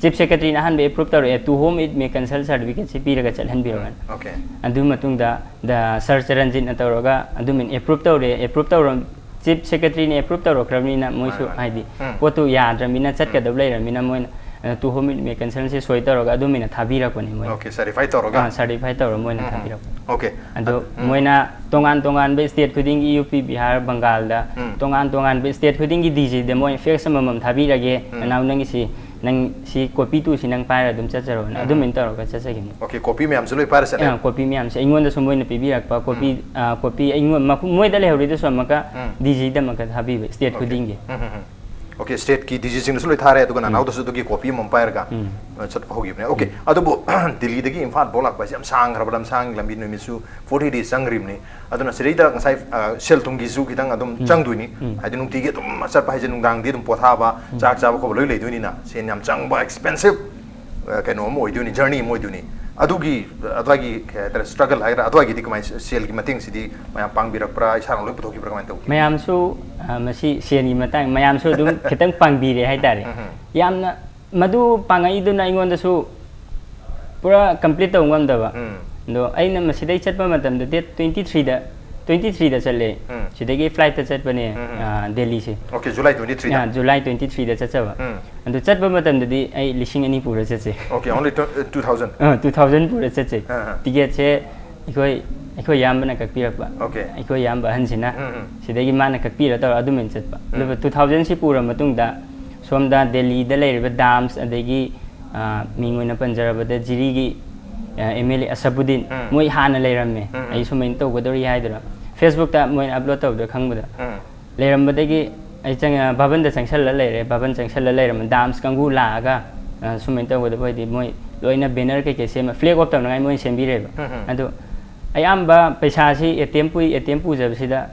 ꯆꯤꯐ ꯁꯦꯀ꯭ꯔꯦꯇꯔꯤꯅ ꯑꯍꯥꯟꯕ ꯑꯦꯄ꯭ꯔꯨꯞ ꯇꯧꯔꯛꯑꯦ, "To whom it may concern" ꯁꯥꯔꯇꯤꯐꯤꯀꯦꯠꯁꯤ ꯄꯤꯔꯒ ꯆꯠꯍꯟꯕꯤꯔꯛꯑꯣꯅ꯫ ꯑꯣꯀꯦ꯫ ꯑꯗꯨ ꯃꯇꯨꯡꯗ ꯗ ꯁꯥꯔ ꯆꯔꯟꯖꯤꯠꯅ ꯇꯧꯔꯒ ꯑꯗꯨꯃꯥꯏꯅ ꯑꯦꯄ꯭ꯔꯨꯞ ꯇꯧꯔꯦ꯫ ꯑꯦꯄ꯭ꯔꯨꯞ ꯇꯧꯔ, ꯆꯤꯐ ꯁꯦꯀ꯭ꯔꯦꯇꯔꯤꯅ ꯑꯦꯄ꯭ꯔꯨꯞ ꯇꯧꯔꯛꯈ꯭ꯔꯕꯅꯤꯅ ꯃꯣꯏꯁꯨ ꯃꯥꯅꯤ, ꯃꯥꯅꯤ. ꯍꯥꯏꯗꯤ ꯎꯝ. ꯄꯣꯠꯇꯨ ꯌꯥꯗ꯭ꯔꯕꯅꯤꯅ ꯆꯠꯀꯗꯕ ꯂꯩꯔꯕꯅꯤꯅ ꯃꯣꯏꯅ, ꯑ, "To whom it may concern" ꯁꯤ ꯁꯣꯏ ꯇꯧꯔꯒ ꯑꯗꯨꯃꯥꯏꯅ ꯊꯥꯕꯤꯔꯛꯄꯅꯤ ꯃꯣꯏꯅ꯫ ꯑꯣꯀꯦ, ꯁꯥꯔꯇꯤꯐꯥꯏ ꯇꯧꯔꯒ? ꯑꯥ, ꯁꯥꯔꯇꯤꯐꯥꯏ ꯇꯧꯔꯒ ꯃꯣꯏꯅ ꯎꯝ, ꯎꯝ. ꯊꯥꯕꯤꯔꯛꯄꯅꯤ꯫ ꯑꯣꯀꯦ꯫ ꯑꯗꯣ ꯎꯝ. ꯃꯣꯏꯅ ꯇꯣꯉꯥꯟ ꯇꯣꯉꯥꯟꯕ ꯁ꯭ꯇꯦꯠ ꯈꯨꯗꯤꯡꯒꯤ, ꯌꯨ ꯄꯤ, ꯕꯤꯍꯥꯔ, ꯕꯪꯒꯥꯜꯗ ꯎꯝ. ꯇꯣꯉꯥꯟ ꯇꯣꯉꯥꯟꯕ ꯁ꯭ꯇꯦꯠ ꯈꯨꯗꯤꯡꯒꯤ ꯗꯤ ꯖꯤꯗ ꯃꯣꯏ ꯐꯦꯛꯁ ꯑꯃꯃꯝ ꯊꯥꯕꯤꯔꯒꯦ, ꯎꯝ. "ꯅꯅꯥꯎ ꯅꯪꯒꯤꯁꯤ, ꯅꯪ ꯁꯤ ꯀꯣꯄꯤ ꯇꯨꯁꯤ ꯅꯪ ꯄꯥꯏꯔ ꯑꯗꯨꯝ ꯆꯠꯆꯔꯣꯅ", ꯎꯝ. ꯑꯗꯨꯃꯥꯏꯅ ꯇꯧꯔꯒ ꯆꯠꯆꯈꯤꯕꯅꯤ꯫ ꯑꯣꯀꯦ, ꯀꯣꯄꯤ ꯃꯌꯥꯝꯁꯨ ꯂꯣꯏ ꯄꯥꯏꯔ ꯆꯠꯂꯦ? ꯑꯥ, ꯀꯣꯄꯤ ꯃꯌꯥꯝꯁꯦ ꯑꯩꯉꯣꯟꯗꯁꯨ ꯃꯣꯏꯅ ꯄꯤꯕꯤꯔꯛꯄ ꯀꯣꯄꯤ, ꯎꯝ. ꯑꯥ, ꯀꯣꯄꯤ ꯑꯩꯉꯣꯟ-, ꯃꯈꯣ-, ꯃꯣꯏꯗ ꯂꯩꯍꯧꯔꯤꯗꯨꯁꯨ ꯑꯃꯨꯛꯀ ꯎꯝ. ꯗꯤ ꯖꯤꯗ ꯑꯃꯨꯛꯀ ꯊꯥꯕꯤꯕ, ꯁ꯭ꯇꯦꯠ ꯑꯣꯀꯦ. ꯈꯨꯗꯤꯡꯒꯤ꯫ ꯎꯝ, ꯎꯝ, ꯎꯝ. ꯑꯣꯀꯦ, ꯁ꯭ꯇꯦꯠꯀꯤ ꯗꯤ ꯖꯤꯁꯤꯡꯗꯁꯨ ꯂꯣꯏ ꯊꯥꯔꯦ, ꯑꯗꯨꯒ ꯅꯅꯥꯎꯗꯁꯨ ꯑꯗꯨꯒꯤ ꯀꯣꯄꯤ ꯑꯃꯃꯝ ꯄꯥꯏꯔꯒ, ꯎꯝ. ꯑ, ꯆꯠꯄ ꯍꯧꯈꯤꯕꯅꯦ꯫ ꯑꯣꯀꯦ, ꯑꯗꯨꯕꯨ ꯗꯤꯜꯂꯤꯗꯒꯤ ꯏꯝꯐꯥꯜ ꯐꯥꯎ ꯂꯥꯛꯄ ꯍꯥꯏꯁꯦ ꯌꯥꯝ ꯁꯥꯡꯈ꯭ꯔꯕ ꯂꯝꯁꯥꯡ ꯂꯝꯕꯤ, ꯅꯨꯃꯤꯠꯁꯨ ꯐꯣꯔꯇꯤ ꯗꯦꯖ ꯆꯪꯈ꯭ꯔꯤꯕꯅꯤ꯫ ꯑꯗꯨꯅ ꯁꯤꯗꯩꯗ ꯉꯁꯥꯏ, ꯑ, ꯁꯦꯜ ꯊꯨꯝꯒꯤꯁꯨ ꯈꯤꯇꯪ ꯑꯗꯨꯝ ꯎꯝ. ꯆꯪꯗꯣꯏꯅꯤ꯫ ꯎꯝ. ꯍꯥꯏꯗꯤ ꯅꯨꯡꯇꯤꯒꯤ ꯑꯗꯨꯝ ꯆꯠꯄ ꯍꯥꯏꯁꯦ ꯅꯨꯡꯗꯥꯡꯗꯤ ꯑꯗꯨꯝ ꯄꯣꯊꯥꯕ, ꯆꯥꯛ ꯆꯥꯕ ꯈꯣꯠꯄ ꯂꯣꯏ ꯂꯩꯗꯣꯏꯅꯤꯅ ꯁꯦꯟ ꯌꯥꯝ ꯆꯪꯕ, ꯑꯦꯛꯁꯄꯦꯟꯁꯤꯞ, ꯑ, ꯀꯩꯅꯣ ꯑꯃ ꯑꯣꯏꯗꯣꯏꯅꯤ, ꯖꯔꯅꯤ ꯑꯃ ꯑꯣꯏꯗꯣꯏꯅꯤ꯫ ꯑꯗꯨꯒꯤ ꯑꯗꯨꯋꯥꯏꯒꯤ ꯀꯩ ꯍꯥꯏꯇꯥꯔꯦ, ꯁ꯭ꯇ꯭ꯔꯒꯜ ꯍꯥꯏꯒꯗ꯭ꯔꯥ, ꯑꯗꯨꯋꯥꯏꯒꯤꯗꯤ ꯀꯃꯥꯏꯅ, ꯁꯦꯜꯒꯤ ꯃꯇꯦꯡꯁꯤꯗꯤ ꯃꯌꯥꯝ ꯄꯥꯡꯕꯤꯔꯛꯄ꯭ꯔꯥ, ꯏꯁꯥꯅ ꯂꯣꯏ ꯄꯨꯊꯣꯛꯈꯤꯕ꯭ꯔꯥ, ꯀꯃꯥꯏꯅ ꯇꯧꯒꯦ? ꯃꯌꯥꯝꯁꯨ, ꯑ, ꯃꯁꯤ ꯁꯦꯜꯒꯤ ꯃꯇꯥꯡ ꯃꯌꯥꯝꯁꯨ ꯑꯗꯨꯝ ꯈꯤꯇꯪ ꯄꯥꯡꯕꯤꯔꯦ ꯍꯥꯏꯇꯥꯔꯦ꯫ ꯎꯝ, ꯎꯝ꯫ ꯌꯥꯝꯅ ꯃꯗꯨ ꯄꯥꯡꯉꯛꯏꯗꯨꯅ ꯑꯩꯉꯣꯟꯗꯁꯨ ꯄꯨꯔꯥ ꯀꯝꯄ꯭ꯂꯤꯠ ꯇꯧꯕ ꯉꯝꯗꯕ꯫ ꯎꯝ꯫ ꯑꯗꯣ ꯑꯩꯅ ꯃꯁꯤꯗꯩ ꯆꯠꯄ ꯃꯇꯝꯗ ꯗꯦꯠ ꯇ꯭ꯋꯦꯟꯇꯤ ꯊ꯭ꯔꯤꯗ, ꯇ꯭ꯋꯦꯟꯇꯤ ꯊ꯭ꯔꯤꯗ ꯆꯠꯂꯦ꯫ ꯎꯝ꯫ ꯁꯤꯗꯒꯤ ꯐ꯭ꯂꯥꯏꯠꯇ ꯆꯠꯄꯅꯦ, ꯎꯝ, ꯎꯝ꯫ ꯑ, ꯗꯦꯜꯂꯤꯁꯦ꯫ ꯑꯣꯀꯦ, ꯖꯨꯂꯥꯏ ꯇ꯭ꯋꯦꯟꯇꯤ ꯊ꯭ꯔꯤꯗ? ꯑ, ꯖꯨꯂꯥꯏ ꯇ꯭ꯋꯦꯟꯇꯤ ꯊ꯭ꯔꯤꯗ ꯆꯠꯆꯕ꯫ ꯎꯝ꯫ ꯑꯗꯨ ꯆꯠꯄ ꯃꯇꯝꯗꯗꯤ ꯑꯩ ꯂꯤꯁꯤꯡ ꯑꯅꯤ ꯄꯨꯔ ꯆꯠꯆꯩ꯫ Okay, only two, two thousand? ꯑ, two thousand ꯄꯨꯔ ꯆꯠꯆꯩ꯫ ꯑ, ꯑ꯫ ꯇꯤꯀꯦꯠꯁꯦ ꯑꯩꯈꯣꯏ, ꯑꯩꯈꯣꯏ ꯏꯌꯥꯝꯕꯅ ꯀꯛꯄꯤꯔꯛꯄ꯫ ꯑꯣꯀꯦ꯫ ꯑꯩꯈꯣꯏ ꯏꯌꯥꯝꯕ ꯑꯍꯟꯁꯤꯅ ꯎꯝ, ꯎꯝ꯫ ꯁꯤꯗꯒꯤ ꯃꯥꯅ ꯀꯛꯄꯤꯔ ꯇꯧꯔ ꯑꯗꯨꯃꯥꯏꯅ ꯆꯠꯄ꯫ ꯎꯝ꯫ ꯑꯗꯨꯒ two thousand ꯁꯤ ꯄꯨꯔ ꯃꯇꯨꯡꯗ ꯁꯣꯝꯗ ꯗꯦꯜꯂꯤꯗ ꯂꯩꯔꯤꯕ ꯗꯥꯝꯁ, ꯑꯗꯒꯤ, ꯑ, ꯃꯤꯡ ꯑꯣꯏꯅ ꯄꯟꯖꯔꯕꯗ ꯖꯤꯔꯤꯒꯤ, ꯑ, ꯑꯦꯝ ꯑꯦꯜ ꯑꯦ ꯑꯁꯕꯨꯗꯤꯟ, ꯎꯝ꯫ ꯃꯣꯏ ꯍꯥꯟꯅ ꯂꯩꯔꯝꯃꯦ꯫ ꯎꯝ, ꯎꯝ꯫ ꯑꯩ ꯁꯨꯃꯥꯏꯅ ꯇꯧꯒꯗꯧꯔꯤ ꯍꯥꯏꯗꯨꯅ ꯐꯦꯁꯕꯨꯛꯇ ꯃꯣꯏꯅ ꯑꯞꯂꯣꯗ ꯇꯧꯕꯗ ꯈꯪꯕꯗ꯫ ꯎꯝ꯫ ꯂꯩꯔꯝꯕꯗꯒꯤ ꯑꯩ ꯆꯪ-, ꯑ, ꯚꯕꯟꯗ ꯆꯪꯁꯜꯂ ꯂꯩꯔꯦ꯫ ꯚꯕꯟ ꯆꯪꯁꯜꯂ ꯂꯩꯔꯝꯃꯦ꯫ ꯗꯥꯝꯁ ꯀꯥꯡꯕꯨ ꯂꯥꯛꯑꯒ, ꯑ, ꯁꯨꯃꯥꯏꯅ ꯇꯧꯒꯗꯕ ꯑꯣꯏꯗꯤ ꯃꯣꯏ ꯂꯣꯏꯅ ꯕꯦꯅꯔ ꯀꯩꯀꯩ ꯁꯦꯝꯃ, ꯐ꯭ꯂꯦꯛ ꯑꯣꯐ ꯇꯧꯅꯉꯥꯏ ꯃꯣꯏꯅ ꯁꯦꯝꯕꯤꯔꯦꯕ꯫ ꯎꯝ, ꯎꯝ꯫ ꯑꯗꯣ ꯑꯌꯥꯝꯕ ꯄꯩꯁꯥꯁꯤ ꯑꯦ ꯇꯤ ꯑꯦꯝ ꯄꯨꯏ, ꯑꯦ ꯇꯤ ꯑꯦꯝ ꯄꯨꯖꯕꯁꯤꯗ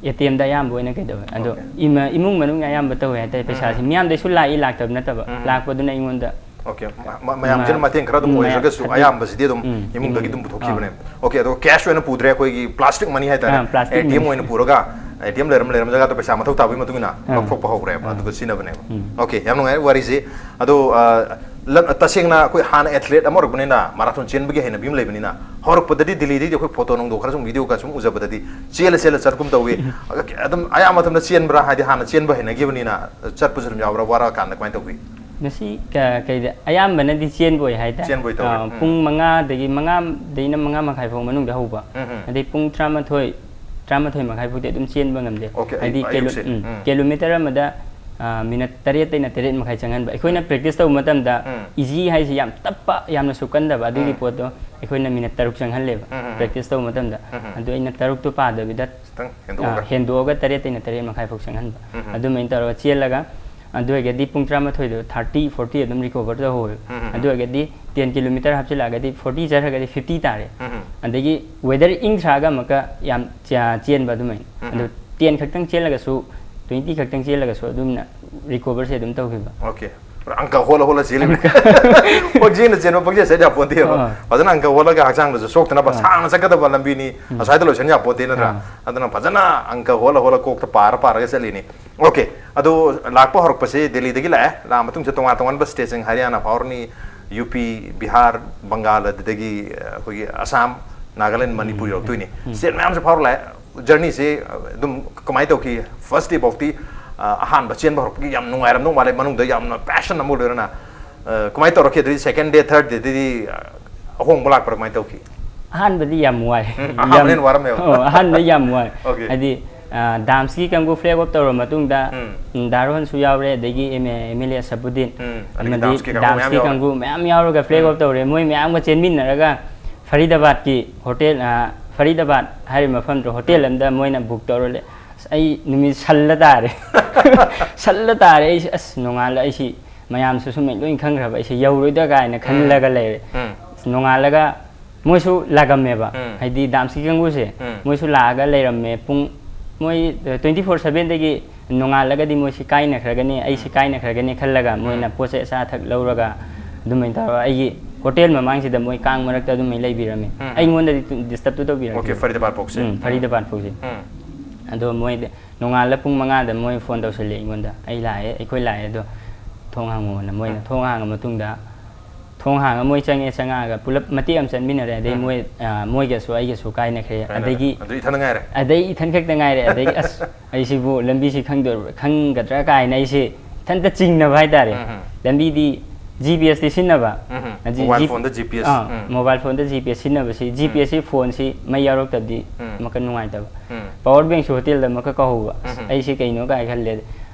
ꯑꯦ ꯇꯤ ꯑꯦꯝꯗ ꯑꯌꯥꯝꯕ ꯑꯣꯏꯅ ꯀꯩꯗꯧꯋꯦ꯫ ꯑꯗꯣ ꯑꯣꯀꯦ꯫ ꯏꯃ-, ꯏꯃꯨꯡ ꯃꯅꯨꯡ ꯑꯌꯥꯝꯕ ꯇꯧꯋꯦ ꯍꯥꯏꯇꯥꯔꯦ꯫ ꯎꯝ, ꯄꯩꯁꯥꯁꯤ ꯎꯝ꯫ ꯃꯤꯌꯥꯝꯗꯩꯁꯨ ꯂꯥꯛꯏ, ꯂꯥꯛꯇꯕ ꯅꯠꯇꯕ꯫ ꯎꯝ, ꯎꯝ꯫ ꯂꯥꯛꯄꯗꯨꯅ ꯑꯩꯉꯣꯟꯗ ꯑꯣꯀꯦ꯫ ꯃ-, ꯃ-, ꯃꯌꯥꯝꯁꯤꯅ ꯃ-, ꯃꯇꯦꯡ ꯈꯔ ꯑꯗꯨꯝ ꯃꯌꯥꯝ ꯑꯣꯏꯔꯒꯁꯨ ꯑꯗꯨꯝ ꯑꯌꯥꯝꯕꯁꯤꯗꯤ ꯑꯗꯨꯝ ꯎꯝ, ꯏꯃꯨꯡꯗꯒꯤ ꯏꯃꯨꯡ-, ꯑꯗꯨꯝ ꯄꯨꯊꯣꯛꯈꯤꯕꯅꯦ꯫ ꯑꯥ꯫ ꯑꯣꯀꯦ, ꯑꯗꯣ ꯀꯦꯁ ꯑꯣꯏꯅ ꯄꯨꯗ꯭ꯔꯦ, ꯑꯩꯈꯣꯏꯒꯤ ꯄ꯭ꯂꯥꯁꯇꯤꯛ ꯃꯅꯤ ꯍꯥꯏꯇꯥꯔꯦ꯫ ꯑꯥ, ꯄ꯭ꯂꯥꯁꯇꯤꯛ ꯑꯦ ꯇꯤ ꯑꯦꯝ ꯃꯅꯤ꯫ ꯑꯣꯏꯅ ꯄꯨꯔꯒ, ꯑꯦ ꯇꯤ ꯑꯦꯝ ꯂꯩꯔꯝ, ꯂꯩꯔꯝ ꯖꯒꯥꯗ ꯄꯩꯁꯥ ꯃꯊꯧ ꯇꯥꯕꯒꯤ ꯃꯇꯨꯡ ꯏꯟꯅ ꯑꯥ꯫ ꯂꯧꯊꯣꯛꯄ ꯍꯧꯈ꯭ꯔꯦꯕ, ꯑꯥ꯫ ꯑꯗꯨꯒ ꯁꯤꯖꯤꯟꯅꯕꯅꯦꯕ꯫ ꯎꯝ꯫ ꯑꯣꯀꯦ, ꯌꯥꯝ ꯅꯨꯡꯉꯥꯏ ꯋꯥꯔꯤꯁꯤ꯫ ꯑꯗꯣ, ꯑ, ꯂꯝ-, ꯇꯁꯦꯡꯅ ꯑꯩꯈꯣꯏ ꯍꯥꯟꯅ ꯑꯦꯊ꯭ꯂꯦꯠ ꯑꯃ ꯑꯣꯏꯔꯛꯄꯅꯤꯅ, ꯃꯥꯔꯥꯊꯣꯟ ꯆꯦꯟꯕꯒꯤ ꯍꯩꯅꯕꯤ ꯑꯃ ꯂꯩꯕꯅꯤꯅ, ꯍꯧꯔꯛꯄꯗꯗꯤ ꯗꯤꯜꯂꯤꯗꯒꯤ ꯑꯩꯈꯣꯏ ꯐꯣꯇꯣ ꯅꯨꯡꯗꯣ ꯈꯔ ꯁꯨꯝ, ꯚꯤꯗꯤꯑꯣ ꯈꯔ ꯁꯨꯝ ꯎꯖꯕꯗꯗꯤ ꯆꯦꯜꯂ ꯆꯦꯜꯂ ꯆꯠꯀꯨꯝ ꯇꯧꯏ꯫ ꯑꯗꯨꯝ ꯑꯌꯥꯝꯕ ꯃꯇꯝꯗ ꯆꯦꯟꯕ꯭ꯔꯥ? ꯍꯥꯏꯗꯤ ꯍꯥꯟꯅ ꯆꯦꯟꯕ ꯍꯩꯅꯈꯤꯕꯅꯤꯅ ꯆꯠꯄꯁꯨ ꯑꯗꯨꯝ ꯌꯥꯎꯕ꯭ꯔꯥ? ꯋꯥꯔꯛꯑꯀꯥꯟꯗ ꯀꯃꯥꯏꯅ ꯇꯧꯕꯤ? ꯃꯁꯤ ꯀ-, ꯀꯩꯗ, ꯑꯌꯥꯝꯕꯅꯗꯤ ꯆꯦꯟꯕ ꯑꯣꯏ ꯍꯥꯏꯇꯥꯔꯦ꯫ ꯆꯦꯟꯕ ꯑꯣꯏ ꯇꯧꯋꯦ꯫ ꯑꯥ, ꯎꯝ꯫ ꯄꯨꯡ ꯃꯉꯥꯗꯒꯤ, ꯃꯉꯥꯗꯩꯅ ꯃꯉꯥ ꯃꯈꯥꯏ ꯐꯥꯎ ꯃꯅꯨꯡꯗ ꯍꯧꯕ꯫ ꯎꯝ, ꯎꯝ꯫ ꯑꯗꯩ ꯄꯨꯡ ꯇꯔꯥꯃꯥꯊꯣꯏ, ꯇꯔꯥꯃꯥꯊꯣꯏ ꯃꯈꯥꯏ ꯐꯥꯎꯗꯤ ꯑꯗꯨꯝ ꯆꯦꯟꯕ ꯉꯝꯗꯦ꯫ ꯑꯣꯀꯦ, ꯑꯌꯨꯛ-, ꯍꯥꯏꯗꯤ ꯀꯤꯂꯣ-, ꯑꯌꯨꯛꯁꯦ꯫ ꯎꯝ, ꯎꯝ꯫ ꯀꯤꯂꯣꯃꯤꯇꯔ ꯑꯃꯗ, ꯑꯥ, ꯃꯤꯅꯠ ꯇꯔꯦꯠꯇꯩꯅ ꯇꯔꯦꯠ ꯃꯈꯥꯏ ꯆꯪꯍꯟꯕ꯫ ꯑꯩꯈꯣꯏꯅ ꯎꯝ꯫ ꯄ꯭ꯔꯦꯛꯇꯤꯁ ꯇꯧꯕ ꯃꯇꯝꯗ ꯎꯝ꯫ ꯏꯖꯤ ꯍꯥꯏꯁꯤ ꯌꯥꯝ ꯇꯞꯄ, ꯌꯥꯝꯅꯁꯨ ꯀꯟꯗꯕ, ꯑꯗꯨꯒꯤ ꯎꯝ꯫ ꯄꯣꯠꯇꯣ ꯑꯩꯈꯣꯏꯅ ꯃꯤꯅꯠ ꯇꯔꯨꯛ ꯆꯪꯍꯜꯂꯦꯕ, ꯎꯝ, ꯎꯝ, ꯎꯝ꯫ ꯄ꯭ꯔꯦꯛꯇꯤꯁ ꯇꯧꯕ ꯃꯇꯝꯗ꯫ ꯎꯝ, ꯎꯝ꯫ ꯑꯗꯨ ꯑꯩꯅ ꯇꯔꯨꯛꯇꯣ ꯄꯥꯗꯕꯤꯗ ꯈꯤꯇꯪ ꯍꯦꯟꯗꯣꯛꯑꯒ꯫ ꯑꯥ, ꯍꯦꯟꯗꯣꯛꯑꯒ ꯇꯔꯦꯠꯇꯩꯅ ꯇꯔꯦꯠ ꯃꯈꯥꯏ ꯐꯥꯎ ꯆꯪꯍꯟꯕ꯫ ꯎꯝ, ꯎꯝ꯫ ꯑꯗꯨꯃꯥꯏꯅ ꯇꯧꯔꯒ ꯆꯦꯜꯂꯒ, ꯑꯗꯨ ꯑꯣꯏꯔꯒꯗꯤ ꯄꯨꯡ ꯇꯔꯥꯃꯥꯊꯣꯏꯗꯣ thirty, forty ꯑꯗꯨꯝ recover ꯇꯧꯍꯧꯋꯦꯕ꯫ ꯎꯝ, ꯎꯝ, ꯎꯝ꯫ ꯑꯗꯨ ꯑꯣꯏꯔꯒꯗꯤ ten kilometer ꯍꯥꯞꯆꯤꯜꯂꯛꯑꯒꯗꯤ forty ꯆꯠꯈ꯭ꯔꯒꯗꯤ fifty ꯇꯥꯔꯦ꯫ ꯎꯝ, ꯎꯝ꯫ ꯑꯗꯒꯤ weather ꯏꯪꯊꯔꯛꯑꯒ ꯑꯃꯨꯛꯀ ꯌꯥꯝ ꯆꯦ-, ꯆꯦꯟꯕ ꯑꯗꯨꯃꯥꯏꯅ꯫ ꯎꯝ, ꯑꯗꯨ ꯎꯝ꯫ ten ꯈꯛꯇꯪ ꯆꯦꯜꯂꯒꯁꯨ, twenty ꯈꯛꯇꯪ ꯆꯦꯜꯂꯒꯁꯨ ꯑꯗꯨꯝꯅ recoverꯁꯦ ꯑꯗꯨꯝ ꯇꯧꯈꯤꯕ꯫ ꯑꯣꯀꯦ꯫ ꯑꯪꯀ ꯍꯣꯜꯂ ꯍꯣꯜꯂ ꯆꯦꯜꯂꯤꯕꯅꯤ꯫ ꯄꯪꯆꯦꯟꯗ ꯆꯦꯟꯕ, ꯄꯪꯆꯦꯟ ꯆꯦꯟ ꯌꯥꯄꯣꯟꯇꯦꯕ꯫ ꯑꯥ꯫ ꯐꯖꯅ ꯑꯪꯀ ꯍꯣꯜꯂꯒ ꯍꯛꯆꯥꯡꯗꯁꯨ ꯁꯣꯛꯇꯅꯕ, ꯑꯥ꯫ ꯁꯥꯡꯅ ꯆꯠꯀꯗꯕ ꯂꯝꯕꯤꯅꯤ, ꯎꯝ꯫ ꯑꯁ꯭ꯋꯥꯏꯗ ꯂꯣꯏꯁꯟ ꯌꯥꯄꯣꯟꯇꯦ ꯅꯠꯇ꯭ꯔꯥ? ꯑꯥ꯫ ꯑꯗꯨꯅ ꯐꯖꯅ ꯑꯪꯀ ꯍꯣꯜꯂ ꯍꯣꯜꯂ ꯀꯣꯛꯇ ꯄꯥꯔ ꯄꯥꯔꯒ ꯆꯠꯂꯤꯅꯤ꯫ ꯑꯣꯀꯦ, ꯑꯗꯨ ꯂꯥꯛꯄ ꯍꯧꯔꯛꯄꯁꯤ ꯗꯦꯜꯂꯤꯗꯒꯤ ꯂꯥꯛꯑꯦ꯫ ꯂꯥꯛꯑ ꯃꯇꯨꯡꯁꯤꯗ ꯇꯣꯉꯥꯟ ꯇꯣꯉꯥꯟꯕ ꯁ꯭ꯇꯦꯠꯁꯤꯡ, ꯍꯔꯤꯌꯥꯅꯥ ꯐꯥꯎꯔꯅꯤ, ꯌꯨ ꯄꯤ, ꯕꯤꯍꯥꯔ, ꯕꯪꯒꯥꯜ, ꯑꯗꯨꯗꯒꯤ, ꯑ, ꯑꯩꯈꯣꯏꯒꯤ ꯑꯁꯥꯝ, ꯅꯥꯒꯥꯂꯦꯟ, ꯃꯅꯤꯄꯨꯔ ꯎꯝ꯫ ꯌꯧꯔꯛꯇꯣꯏꯅꯤ꯫ ꯎꯝ꯫ ꯁ꯭ꯇꯦꯠ ꯃꯌꯥꯝꯁꯦ ꯐꯥꯎꯔ ꯂꯥꯛꯑꯦ꯫ ꯖꯔꯅꯤꯁꯦ ꯑꯗꯨꯝ ꯀꯃꯥꯏꯅ ꯇꯧꯈꯤ? ꯐꯥꯔꯁ ꯗꯦ ꯐꯥꯎꯇꯤ, ꯑ, ꯑꯍꯥꯟꯕ ꯆꯦꯟꯕ ꯍꯧꯔꯛꯄꯒꯤ ꯌꯥꯝ ꯅꯨꯡꯉꯥꯏꯔꯝꯗꯧ ꯃꯥꯜꯂꯦ, ꯃꯅꯨꯡꯗ ꯌꯥꯝꯅ ꯄꯦꯁꯟ ꯑꯃ ꯂꯣꯏꯅꯅ꯫ ꯑ, ꯀꯃꯥꯏꯅ ꯇꯧꯔꯛꯈꯤ? ꯑꯗꯨꯗꯤ ꯁꯦꯀꯦꯟ ꯗꯦ, ꯊꯥꯔꯠ ꯗꯦꯗꯗꯤ, ꯑ, ꯑꯍꯣꯡꯕ ꯂꯥꯛꯄ꯭ꯔꯥ? ꯀꯃꯥꯏꯅ ꯇꯧꯈꯤ? ꯑꯍꯥꯟꯕꯗꯤ ꯌꯥꯝ ꯋꯥꯏ꯫ ꯎꯝ, ꯌꯥꯝ ꯑꯍꯥꯟꯕꯅ ꯍꯦꯟꯅ ꯋꯥꯔꯝꯃꯦꯕ꯫ ꯑꯣ, ꯑꯍꯥꯟꯕ ꯌꯥꯝ ꯋꯥꯏ꯫ ꯑꯣꯀꯦ꯫ ꯍꯥꯏꯗꯤ, ꯑ, ꯗꯥꯝꯁꯀꯤ ꯀꯥꯡꯕꯨ ꯐ꯭ꯂꯦꯛ ꯑꯣꯐ ꯇꯧꯔꯕ ꯃꯇꯨꯡꯗ, ꯎꯝ꯫ ꯎꯝ, ꯗꯥ ꯔꯣꯍꯟꯁꯨ ꯌꯥꯎꯔꯦ, ꯑꯗꯒꯤ M A, M L A Asabuddin, ꯎꯝ, ꯑꯗꯒꯤ ꯑꯃꯗꯤ ꯗꯥꯝꯁꯀꯤ ꯀꯥꯡꯕꯨ ꯃꯌꯥꯝ ꯗꯥꯝꯁꯀꯤ ꯌꯥꯎꯔꯦ꯫ ꯀꯥꯡꯕꯨ ꯃꯌꯥꯝ ꯌꯥꯎꯔꯒ ꯐ꯭ꯂꯦꯛ ꯎꯝ꯫ ꯑꯣꯐ ꯇꯧꯔꯦ꯫ ꯃꯣꯏ ꯃꯌꯥꯝꯒ ꯆꯦꯟꯃꯤꯟꯅꯔꯒ ꯐꯔꯤꯗꯥꯕꯥꯗꯀꯤ ꯍꯣꯇꯦꯜ, ꯑ, ꯐꯔꯤꯗꯥꯕꯥꯗ ꯍꯥꯏꯔꯤꯕ ꯃꯐꯝꯗꯣ ꯍꯣꯇꯦꯜ ꯎꯝ꯫ ꯑꯃꯗ ꯃꯣꯏꯅ ꯕꯨꯛ ꯇꯧꯔ ꯂꯩ꯫ ꯑꯁ, ꯑꯩ ꯅꯨꯃꯤꯠ ꯁꯜꯂ ꯇꯥꯔꯦ꯫ ꯁꯜꯂ ꯇꯥꯔꯦ ꯑꯩꯁꯦ꯫ ꯑꯁ, ꯅꯣꯡꯉꯥꯜꯂ ꯑꯩꯁꯤ ꯃꯌꯥꯝꯁꯨ ꯁꯨꯝ ꯂꯣꯏ ꯈꯪꯈ꯭ꯔꯕ, ꯑꯩꯁꯦ ꯌꯧꯔꯣꯏꯗ꯭ꯔꯥ ꯀꯥꯏꯅ ꯎꯝ꯫ ꯈꯜꯂꯒ ꯂꯩꯔꯦ꯫ ꯎꯝ꯫ ꯑꯁ, ꯅꯣꯡꯉꯥꯜꯂꯒ ꯃꯣꯏꯁꯨ ꯂꯥꯛꯑꯝꯃꯦꯕ꯫ ꯎꯝ꯫ ꯍꯥꯏꯗꯤ ꯗꯥꯝꯁꯀꯤ ꯀꯥꯡꯕꯨꯁꯦ, ꯎꯝ꯫ ꯃꯣꯏꯁꯨ ꯂꯥꯛꯑꯒ ꯂꯩꯔꯝꯃꯦ꯫ ꯄꯨꯡ, ꯃꯣꯏ, ꯑ, twenty four sevenꯗꯒꯤ ꯅꯣꯡꯉꯥꯜꯂꯒꯗꯤ ꯃꯣꯏꯁꯤ ꯀꯥꯏꯅꯈ꯭ꯔꯒꯅꯤ, ꯑꯩꯁꯤ ꯎꯝ꯫ ꯀꯥꯏꯅꯈ꯭ꯔꯒꯅꯤ ꯈꯜꯂꯒ ꯃꯣꯏꯅ ꯎꯝ꯫ ꯄꯣꯠ ꯆꯩ ꯑꯆꯥ ꯑꯊꯛ ꯂꯧꯔꯒ ꯑꯗꯨꯃꯥꯏꯅ ꯇꯧꯔꯒ ꯑꯩꯒꯤ ꯍꯣꯇꯦꯜ ꯃꯃꯥꯡꯁꯤꯗ ꯃꯣꯏ ꯀꯥꯡ ꯃꯔꯛꯇ ꯑꯗꯨꯃꯥꯏꯅ ꯂꯩꯕꯤꯔꯝꯃꯦ꯫ ꯎꯝ꯫ ꯑꯩꯉꯣꯟꯗꯗꯤ ꯗꯤꯁꯇꯔꯕꯇꯤ ꯇꯧꯕꯤꯔꯛꯇꯦ꯫ ꯑꯣꯀꯦ, ꯐꯔꯤꯗꯥꯕꯥꯗ ꯐꯥꯎꯁꯦ꯫ ꯎꯝ, ꯎꯝ꯫ ꯐꯔꯤꯗꯥꯕꯥꯗ ꯐꯥꯎꯁꯦ꯫ ꯎꯝ꯫ ꯑꯗꯣ ꯃꯣꯏꯗ ꯅꯣꯡꯉꯥꯜꯂ ꯄꯨꯡ ꯃꯉꯥꯗ ꯃꯣꯏ ꯐꯣꯟ ꯇꯧꯁꯜꯂꯛꯑꯦ ꯑꯩꯉꯣꯟꯗ꯫ "ꯑꯩ ꯂꯥꯛꯑꯦ, ꯑꯩꯈꯣꯏ ꯂꯥꯛꯑꯦ, ꯑꯗꯣ ꯊꯣꯡ ꯍꯥꯡꯉꯣꯅ"꯫ ꯃꯣꯏꯅ ꯎꯝ꯫ ꯊꯣꯡ ꯍꯥꯡꯉ ꯃꯇꯨꯡꯗ, ꯊꯣꯡ ꯍꯥꯡꯉ ꯃꯣꯏ ꯆꯪꯉꯦ, ꯆꯪꯉꯛꯑꯒ ꯄꯨꯂꯞ ꯃꯇꯦꯛ ꯑꯃ ꯆꯠꯃꯤꯟꯅꯔꯦ꯫ ꯑꯗꯩ ꯎꯝ꯫ ꯃꯣꯏ, ꯑ, ꯃꯣꯏꯒꯁꯨ ꯑꯩꯒꯁꯨ ꯀꯥꯏꯅꯈ꯭ꯔꯦ꯫ ꯀꯥꯏꯅꯔꯦ꯫ ꯑꯗꯒꯤ ꯑꯗꯨ ꯏꯊꯟꯗ ꯉꯥꯏꯔꯦ? ꯑꯗꯩ ꯏꯊꯟ ꯈꯛꯇ ꯉꯥꯏꯔꯦ꯫ ꯑꯗꯒꯤ, "ꯑꯁ, ꯑꯩꯁꯤꯕꯨ ꯂꯝꯕꯤꯁꯤ ꯈꯪꯗꯣꯏ-, ꯈꯪꯒꯗ꯭ꯔꯥ?" ꯀꯥꯏꯅ ꯑꯩꯁꯦ ꯏꯊꯟꯇ ꯆꯤꯡꯅꯕ ꯍꯥꯏꯇꯥꯔꯦ꯫ ꯎꯝ, ꯎꯝ꯫ ꯂꯝꯕꯤꯗꯤ ꯖꯤ ꯄꯤ ꯑꯦꯁꯇꯤ ꯁꯤꯖꯤꯟꯅꯕ꯫ ꯎꯝ, ꯎꯝ꯫ ꯖꯤ-, ꯃꯣꯕꯥꯏꯜ ꯖꯤ-, ꯐꯣꯟꯗ ꯖꯤ ꯄꯤ ꯑꯦꯁ꯫ ꯑꯥ, ꯎꯝ꯫ ꯃꯣꯕꯥꯏꯜ ꯐꯣꯟꯗ ꯖꯤ ꯄꯤ ꯑꯦꯁ ꯁꯤꯖꯤꯟꯅꯕꯁꯤ, ꯎꯝ꯫ ꯖꯤ ꯄꯤ ꯑꯦꯁꯁꯤ ꯐꯣꯟꯁꯤ ꯃꯩ ꯌꯥꯎꯔꯛꯇꯕꯗꯤ ꯎꯝ꯫ ꯑꯃꯨꯛꯀ ꯅꯨꯡꯉꯥꯏꯇꯕ꯫ ꯎꯝ꯫ ꯄꯋꯥꯔ ꯕꯦꯡꯁꯨ ꯍꯣꯇꯦꯜꯗ ꯑꯃꯨꯛꯀ ꯀꯧꯍꯧꯕ꯫ ꯎꯝ, ꯎꯝ꯫ ꯑꯩꯁꯦ ꯀꯩꯅꯣ ꯀꯥꯏ ꯈꯜꯂꯦ꯫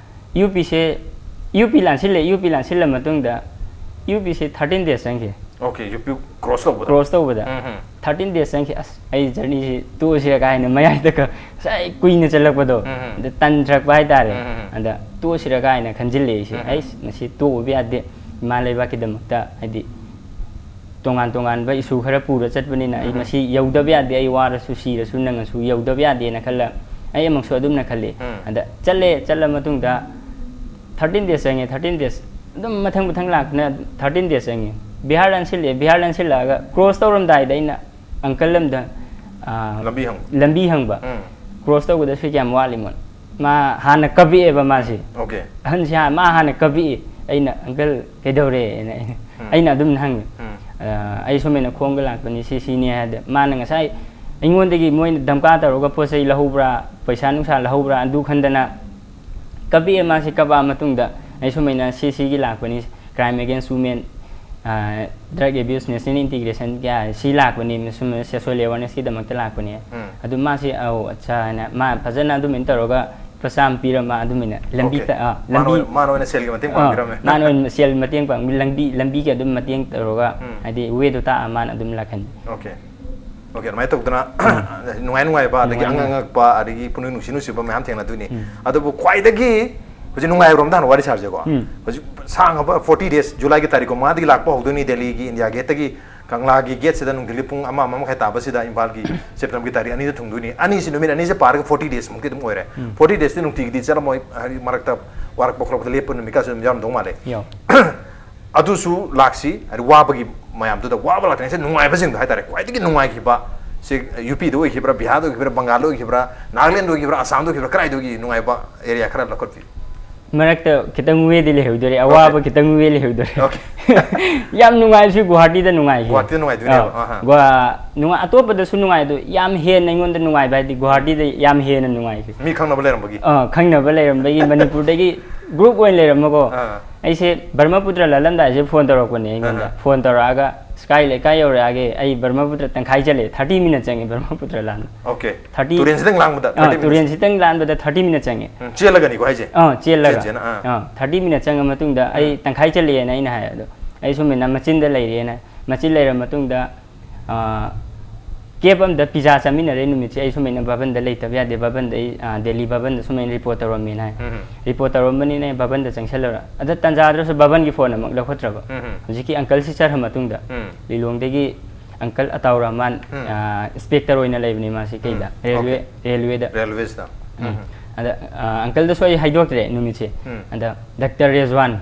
ꯌꯨ ꯄꯤꯁꯦ, ꯌꯨ ꯄꯤ ꯂꯥꯟꯁꯤꯜꯂꯦ, ꯌꯨ ꯄꯤ ꯂꯥꯟꯁꯤꯜꯂ ꯃꯇꯨꯡꯗ ꯌꯨ ꯄꯤꯁꯦ thirteen days ꯆꯪꯈꯤ꯫ ꯑꯣꯀꯦ, ꯌꯨ ꯄꯤ ꯀ꯭ꯔꯣꯁ ꯇꯧꯕꯗ? ꯀ꯭ꯔꯣꯁ ꯇꯧꯕꯗ꯫ ꯎꯝ, ꯎꯝ꯫ Thirteen days ꯆꯪꯈꯤ꯫ "ꯑꯁ, ꯑꯩ ꯖꯔꯅꯤꯁꯤ ꯇꯣꯛꯑꯁꯤꯔ" ꯀꯥꯏꯅ ꯃꯌꯥꯏꯗꯒ ꯉꯁꯥꯏ ꯀꯨꯏꯅ ꯆꯠꯂꯛꯄꯗꯣ, ꯎꯝ, ꯎꯝ꯫ ꯑꯗ ꯇꯟꯊꯔꯛꯄ ꯍꯥꯏꯇꯥꯔꯦ꯫ ꯎꯝ, ꯎꯝ, ꯎꯝ꯫ ꯑꯗ ꯇꯣꯛꯑꯁꯤꯔ ꯀꯥꯏꯅ ꯈꯟꯖꯤꯜꯂꯦ ꯑꯩꯁꯦ꯫ ꯎꯝ, ꯎꯝ꯫ "ꯑꯩꯁ, ꯃꯁꯤ ꯇꯣꯛꯎꯕ ꯌꯥꯗꯦ, ꯏꯃꯥ ꯂꯩꯕꯥꯛꯀꯤꯗꯃꯛꯇ", ꯍꯥꯏꯗꯤ ꯇꯣꯉꯥꯟ ꯇꯣꯉꯥꯟꯕ ꯏꯁꯨ ꯈꯔ ꯄꯨꯔ ꯆꯠꯄꯅꯤꯅ ꯑꯩ ꯎꯝ, ꯎꯝ꯫ ꯃꯁꯤ ꯌꯧꯗꯕ ꯌꯥꯗꯦ, ꯑꯩ ꯋꯥꯔꯁꯨ ꯁꯤꯔꯁꯨ ꯅꯪꯉꯁꯨ ꯌꯧꯗꯕ ꯌꯥꯗꯦꯅ ꯈꯜꯂ, ꯑꯩ ꯑꯃꯨꯛꯁꯨ ꯑꯗꯨꯝꯅ ꯈꯜꯂꯤ꯫ ꯎꯝ꯫ ꯑꯗ ꯆꯠꯂꯦ, ꯆꯠꯂ ꯃꯇꯨꯡꯗ thirteen days ꯆꯪꯉꯦ꯫ Thirteen days ꯑꯗꯨꯝ ꯃꯊꯪ ꯃꯊꯪ ꯂꯥꯛꯇꯅ ꯊꯥꯔꯇꯤꯟ ꯗꯦꯖ ꯆꯪꯉꯤ꯫ ꯕꯤꯍꯥꯔ ꯂꯥꯟꯁꯤꯜꯂꯛꯑꯦ꯫ ꯕꯤꯍꯥꯔ ꯂꯥꯟꯁꯤꯜꯂꯛꯑꯒ ꯀ꯭ꯔꯣꯁ ꯇꯧꯔꯝꯗꯥꯏꯗ ꯑꯩꯅ ꯑꯪꯀꯜ ꯑꯃꯗ, ꯑꯥ, ꯂꯝꯕꯤ ꯍꯪꯕ꯫ ꯂꯝꯕꯤ ꯍꯪꯕ꯫ ꯎꯝ꯫ ꯀ꯭ꯔꯣꯁ ꯇꯧꯒꯗꯕꯁꯤ ꯀꯌꯥꯝ ꯋꯥꯠꯂꯤꯃꯣ? ꯃꯥ ꯍꯥꯟꯅ ꯀꯞꯄꯛꯑꯦꯕ ꯃꯥꯁꯦ꯫ ꯑꯣꯀꯦ꯫ ꯑꯍꯟꯁꯤ ꯍꯥꯟ-, ꯃꯥ ꯍꯥꯟꯅ ꯀꯞꯄꯛꯏ꯫ ꯑꯩꯅ, "ꯑꯪꯀꯜ, ꯀꯩꯗꯧꯔꯦ?" ꯍꯥꯏꯅ ꯑꯩꯅ, ꯎꯝ꯫ ꯑꯩꯅ ꯑꯗꯨꯝ ꯍꯪꯉꯤ꯫ ꯎꯝ꯫ "ꯑꯥ, ꯑꯩ ꯁꯨꯃꯥꯏꯅ ꯈꯣꯡꯒ ꯂꯥꯛꯄꯅꯤ, ꯁꯤ ꯁꯤꯅꯤ" ꯍꯥꯏꯗ ꯃꯥꯅ ꯉꯁꯥꯏ ꯑꯩꯉꯣꯟꯗꯒꯤ ꯃꯣꯏꯅ ꯙꯝꯀꯥ ꯇꯧꯔꯒ ꯄꯣꯠ ꯆꯩ ꯂꯧꯍꯧꯕ꯭ꯔꯥ, ꯄꯩꯁꯥ ꯅꯨꯡꯁꯥ ꯂꯧꯍꯧꯕ꯭ꯔꯥ, ꯑꯗꯨ ꯈꯟꯗꯅ ꯀꯞꯄꯛꯑꯦ꯫ ꯃꯥꯁꯤ ꯀꯞꯄꯛꯑ ꯃꯇꯨꯡꯗ ꯑꯩ ꯁꯨꯃꯥꯏꯅ ꯁꯤ ꯁꯤꯒꯤ ꯂꯥꯛꯄꯅꯤ, Crime Against Women, ꯑꯥ, Drug Abuse National Integration ꯀꯌꯥ ꯁꯤ ꯂꯥꯛꯄꯅꯤ, ꯁꯨꯝ sexual awareness ꯀꯤꯗꯃꯛꯇ ꯂꯥꯛꯄꯅꯤ꯫ ꯎꯝ꯫ ꯑꯗꯨ ꯃꯥꯁꯤ, "ꯑꯧ, ꯑꯠꯆꯥ" ꯍꯥꯏꯅ ꯃꯥ ꯐꯖꯅ ꯑꯗꯨꯃꯥꯏꯅ ꯇꯧꯔꯒ ꯂꯨꯄꯥ ꯆꯥꯝꯃ ꯄꯤꯔ ꯃꯥ ꯑꯗꯨꯃꯥꯏꯅ ꯂꯝꯕꯤ ꯑꯣꯀꯦ꯫ ꯇ-, ꯑꯥ, ꯃꯥꯅ ꯂꯝꯕꯤ ꯑꯣꯏꯅ, ꯃꯥꯅ ꯑꯣꯏꯅ ꯁꯦꯜꯒꯤ ꯃꯇꯦꯡ ꯑꯥ, ꯄꯥꯡꯕꯤꯔꯝꯃꯦ꯫ ꯃꯥꯅ ꯑꯣꯏꯅ ꯁꯦꯜ ꯃꯇꯦꯡ ꯄꯥꯡꯕꯤ, ꯂꯝꯕꯤ, ꯂꯝꯕꯤꯒꯤ ꯑꯗꯨꯝ ꯃꯇꯦꯡ ꯇꯧꯔꯒ, ꯎꯝ꯫ ꯍꯥꯏꯗꯤ way ꯗꯣ ꯇꯥꯛꯑ ꯃꯥꯅ ꯑꯗꯨꯝ ꯂꯥꯛꯍꯟꯕꯤ꯫ ꯑꯣꯀꯦ꯫ ꯑꯣꯀꯦ, ꯑꯗꯨꯃꯥꯏꯅ ꯇꯧꯗꯅ ꯅꯨꯡꯉꯥꯏ ꯅꯨꯡꯉꯥꯏꯕ, ꯑꯗꯒꯤ ꯅꯨꯡꯉꯥꯏ ꯑꯉꯛ ꯅꯨꯡꯉꯥꯏ꯫ ꯑꯉꯛꯄ, ꯑꯗꯒꯤ ꯄꯨꯛꯅꯤꯡ ꯅꯨꯡꯁꯤ ꯅꯨꯡꯁꯤꯕ ꯃꯌꯥꯝ ꯊꯦꯡꯅꯗꯣꯏꯅꯤ꯫ ꯎꯝ꯫ ꯑꯗꯨꯕꯨ ꯈ꯭ꯋꯥꯏꯗꯒꯤ ꯍꯧꯖꯤꯛ ꯅꯨꯡꯉꯥꯏꯕꯔꯣꯝꯗ ꯍꯥꯟꯅ ꯋꯥꯔꯤ ꯁꯥꯔꯁꯦꯀꯣ꯫ ꯎꯝ꯫ ꯍꯧꯖꯤꯛ ꯁꯥꯡꯉꯕ ꯐꯣꯔꯇꯤ ꯗꯦꯖ, ꯖꯨꯂꯥꯏꯒꯤ ꯇꯥꯔꯤꯛ ꯀꯨꯟꯃꯉꯥꯗꯒꯤ ꯂꯥꯛꯄ ꯍꯧꯗꯣꯏꯅꯤ, ꯗꯦꯜꯂꯤꯒꯤ ꯏꯟꯗꯤꯌꯥ ꯒꯦꯠꯇꯒꯤ ꯀꯪꯂꯥꯒꯤ ꯒꯦꯠꯁꯤꯗ ꯅꯨꯡꯊꯤꯜꯒꯤ ꯄꯨꯡ ꯑꯃ, ꯑꯃ ꯃꯈꯥꯏ ꯇꯥꯕꯁꯤꯗ ꯏꯝꯐꯥꯜꯒꯤ ꯁꯦꯞꯇꯦꯝꯕꯔꯒꯤ ꯇꯥꯔꯤꯛ ꯑꯅꯤꯗ ꯊꯨꯡꯗꯣꯏꯅꯤ꯫ ꯑꯅꯤꯁꯤ, ꯅꯨꯃꯤꯠ ꯑꯅꯤꯁꯦ ꯄꯥꯔꯒ ꯐꯣꯔꯇꯤ ꯗꯦꯖꯃꯨꯛꯇꯤ ꯑꯗꯨꯝ ꯑꯣꯏꯔꯦ꯫ ꯎꯝ꯫ ꯐꯣꯔꯇꯤ ꯗꯦꯖꯇꯤ ꯅꯨꯡꯇꯤꯒꯤꯗꯤ ꯆꯠꯂꯝꯃꯣꯏ, ꯍꯥꯏꯗꯤ ꯃꯔꯛꯇ ꯋꯥꯔꯛꯄ ꯈꯣꯠꯂꯛꯄꯗ ꯂꯦꯞꯄ ꯅꯨꯃꯤꯠꯀꯥꯁꯨ ꯑꯗꯨꯝ ꯌꯥꯎꯔꯝꯗꯧ ꯃꯥꯜꯂꯦ꯫ ꯌꯥꯎ꯫ ꯑꯗꯨꯁꯨ ꯂꯥꯛꯁꯤ, ꯍꯥꯏꯗꯤ ꯋꯥꯕꯒꯤ ꯃꯌꯥꯝꯗꯨꯗ ꯋꯥꯕ ꯂꯥꯛꯇ꯭ꯔꯤꯉꯩꯁꯤꯗ ꯅꯨꯡꯉꯥꯏꯕꯁꯤꯡꯗꯣ ꯍꯥꯏꯇꯥꯔꯦ, ꯈ꯭ꯋꯥꯏꯗꯒꯤ ꯅꯨꯡꯉꯥꯏꯈꯤꯕ, ꯁꯤ ꯌꯨ ꯄꯤꯗ ꯑꯣꯏꯈꯤꯕ꯭ꯔꯥ, ꯕꯤꯍꯥꯔꯗ ꯑꯣꯏꯈꯤꯕ꯭ꯔꯥ, ꯕꯪꯒꯥꯜꯗ ꯑꯣꯏꯈꯤꯕ꯭ꯔꯥ, ꯅꯥꯒꯥꯂꯦꯟꯗ ꯑꯣꯏꯈꯤꯕ꯭ꯔꯥ, ꯑꯁꯥꯝꯗ ꯑꯣꯏꯈꯤꯕ꯭ꯔꯥ, ꯀꯗꯥꯏꯗ ꯑꯣꯏꯈꯤ ꯅꯨꯡꯉꯥꯏꯕ ꯑꯦꯔꯤꯌꯥ ꯈꯔ ꯂꯧꯈꯠꯄꯤꯌꯨ꯫ ꯃꯔꯛꯇ ꯈꯤꯇꯪ ꯋꯦꯗꯤ ꯂꯩꯍꯧꯗꯣꯔꯦ, ꯑꯋꯥꯕ ꯑꯣꯀꯦ꯫ ꯈꯤꯇꯪ ꯋꯦ ꯂꯩꯍꯧꯗꯣꯔꯦ꯫ ꯑꯣꯀꯦ꯫ ꯌꯥꯝ ꯅꯨꯡꯉꯥꯏꯕꯁꯤ ꯒꯨꯍꯥꯇꯤꯗ ꯅꯨꯡꯉꯥꯏꯈꯤ꯫ ꯒꯨꯍꯥꯇꯤꯗ ꯅꯨꯡꯉꯥꯏꯗꯣꯏꯅꯦꯕ, ꯑꯥ, ꯑꯍꯥ꯫ ꯒꯨꯍꯥ-, ꯅꯨꯡꯉꯥꯏ-, ꯑꯇꯣꯞꯄꯗꯁꯨ ꯅꯨꯡꯉꯥꯏ, ꯑꯗꯣ ꯌꯥꯝ ꯍꯦꯟꯅ ꯑꯩꯉꯣꯟꯗ ꯅꯨꯡꯉꯥꯏꯕ ꯍꯥꯏꯗꯤ ꯒꯨꯍꯥꯇꯤꯗ ꯌꯥꯝ ꯍꯦꯟꯅ ꯅꯨꯡꯉꯥꯏꯈꯤ꯫ ꯃꯤ ꯈꯪꯅꯕ ꯂꯩꯔꯝꯕꯒꯤ? ꯑꯥ, ꯈꯪꯅꯕ ꯂꯩꯔꯝꯕꯒꯤ, ꯃꯅꯤꯄꯨꯔꯗꯒꯤ group ꯑꯣꯏꯅ ꯂꯩꯔꯝꯃꯒꯣ꯫ ꯑꯥ꯫ ꯑꯩꯁꯦ ꯕ꯭ꯔꯍꯃꯄꯨꯇ꯭ꯔ ꯂꯥꯜꯂꯝꯗꯥꯏꯁꯦ phone ꯇꯧꯔꯛꯄꯅꯦ ꯑꯩꯉꯣꯟꯗ꯫ ꯑꯥ꯫ Phone ꯇꯧꯔꯛꯑꯒ, "ꯁꯤ ꯀꯥꯏ ꯂꯩꯀꯥꯏ ꯌꯧꯔꯛꯑꯒꯦ? ꯑꯩ ꯕ꯭ꯔꯍꯃꯄꯨꯇ꯭ꯔ ꯇꯪꯈꯥꯏ ꯆꯠꯂꯦ, thirty minute ꯆꯪꯉꯦ ꯕ꯭ꯔꯍꯃꯄꯨꯇ꯭ꯔ ꯂꯥꯟꯕ." ꯑꯣꯀꯦ꯫ Thirty ꯇꯨꯔꯦꯟꯁꯤꯗꯪ ꯂꯥꯟꯕꯗ ꯑꯥ, thirty minutes? ꯇꯨꯔꯦꯟꯁꯤꯇꯪ ꯂꯥꯟꯕꯗ thirty minute ꯆꯪꯉꯦ꯫ ꯎꯝ, ꯆꯦꯜꯂꯒꯅꯤꯀꯣ ꯍꯥꯏꯁꯦ? ꯑꯥ, ꯆꯦꯜꯂꯒ꯫ ꯆꯦꯟ ꯆꯦꯟꯅ, ꯑꯥ꯫ ꯑꯥ, thirty minute ꯆꯪꯉ ꯃꯇꯨꯡꯗ ꯑꯩ ꯎꯝ꯫ ꯇꯪꯈꯥꯏ ꯆꯠꯂꯦꯅ ꯑꯩꯅ ꯍꯥꯏ꯫ ꯑꯗꯣ ꯑꯩ ꯁꯨꯃꯥꯏꯅ ꯃꯆꯤꯟꯗ ꯂꯩꯔꯦꯅ, ꯃꯆꯤꯟ ꯂꯩꯔ ꯃꯇꯨꯡꯗ, ꯑꯥ, cab ꯑꯝꯗ pizza ꯆꯥꯃꯤꯟꯅꯔꯦ ꯅꯨꯃꯤꯠꯁꯦ꯫ ꯑꯩ ꯁꯨꯃꯥꯏꯅ ꯚꯕꯟꯗ ꯂꯩꯇꯕ ꯌꯥꯗꯦ, ꯚꯕꯟꯗ ꯑꯩ, ꯑꯥ, ꯗꯦꯜꯂꯤ ꯚꯕꯟꯗ ꯁꯨꯃꯥꯏꯅ report ꯇꯧꯔꯝꯃꯦꯅ ꯍꯥꯏ꯫ ꯎꯝ꯫ Report ꯇꯧꯔꯝꯕꯅꯤꯅ ꯑꯩ ꯚꯕꯟꯗ ꯆꯪꯁꯜꯂꯨꯔ-, ꯑꯗ ꯇꯟꯖꯥꯗ꯭ꯔꯁꯨ ꯚꯕꯟꯒꯤ phone ꯑꯃꯨꯛ ꯂꯧꯈꯠꯇ꯭ꯔꯕ꯫ ꯎꯝ꯫ ꯍꯧꯖꯤꯛꯀꯤ uncleꯁꯤ ꯆꯠꯈ꯭ꯔ ꯃꯇꯨꯡꯗ ꯎꯝ꯫ ꯂꯤꯂꯣꯡꯗꯒꯤ uncle ꯑꯇꯥꯎ ꯔꯍꯃꯥꯟ, ꯎꯝ꯫ ꯑꯥ, inspector ꯑꯣꯏꯅ ꯂꯩꯕꯅꯤ ꯃꯥꯁꯤ ꯀꯩꯗ, ꯎꯝ꯫ Railway, okay. Railwayꯗ꯫ Railwaysꯇ꯫ ꯎꯝ꯫ ꯎꯝ꯫ ꯑꯗ, ꯑꯥ, uncleꯗꯁꯨ ꯑꯩ ꯍꯥꯏꯗꯣꯛꯇ꯭ꯔꯦ ꯅꯨꯃꯤꯠꯁꯦ꯫ ꯎꯝ꯫ ꯑꯗ Doctor ꯔꯦꯖꯋꯥꯟ,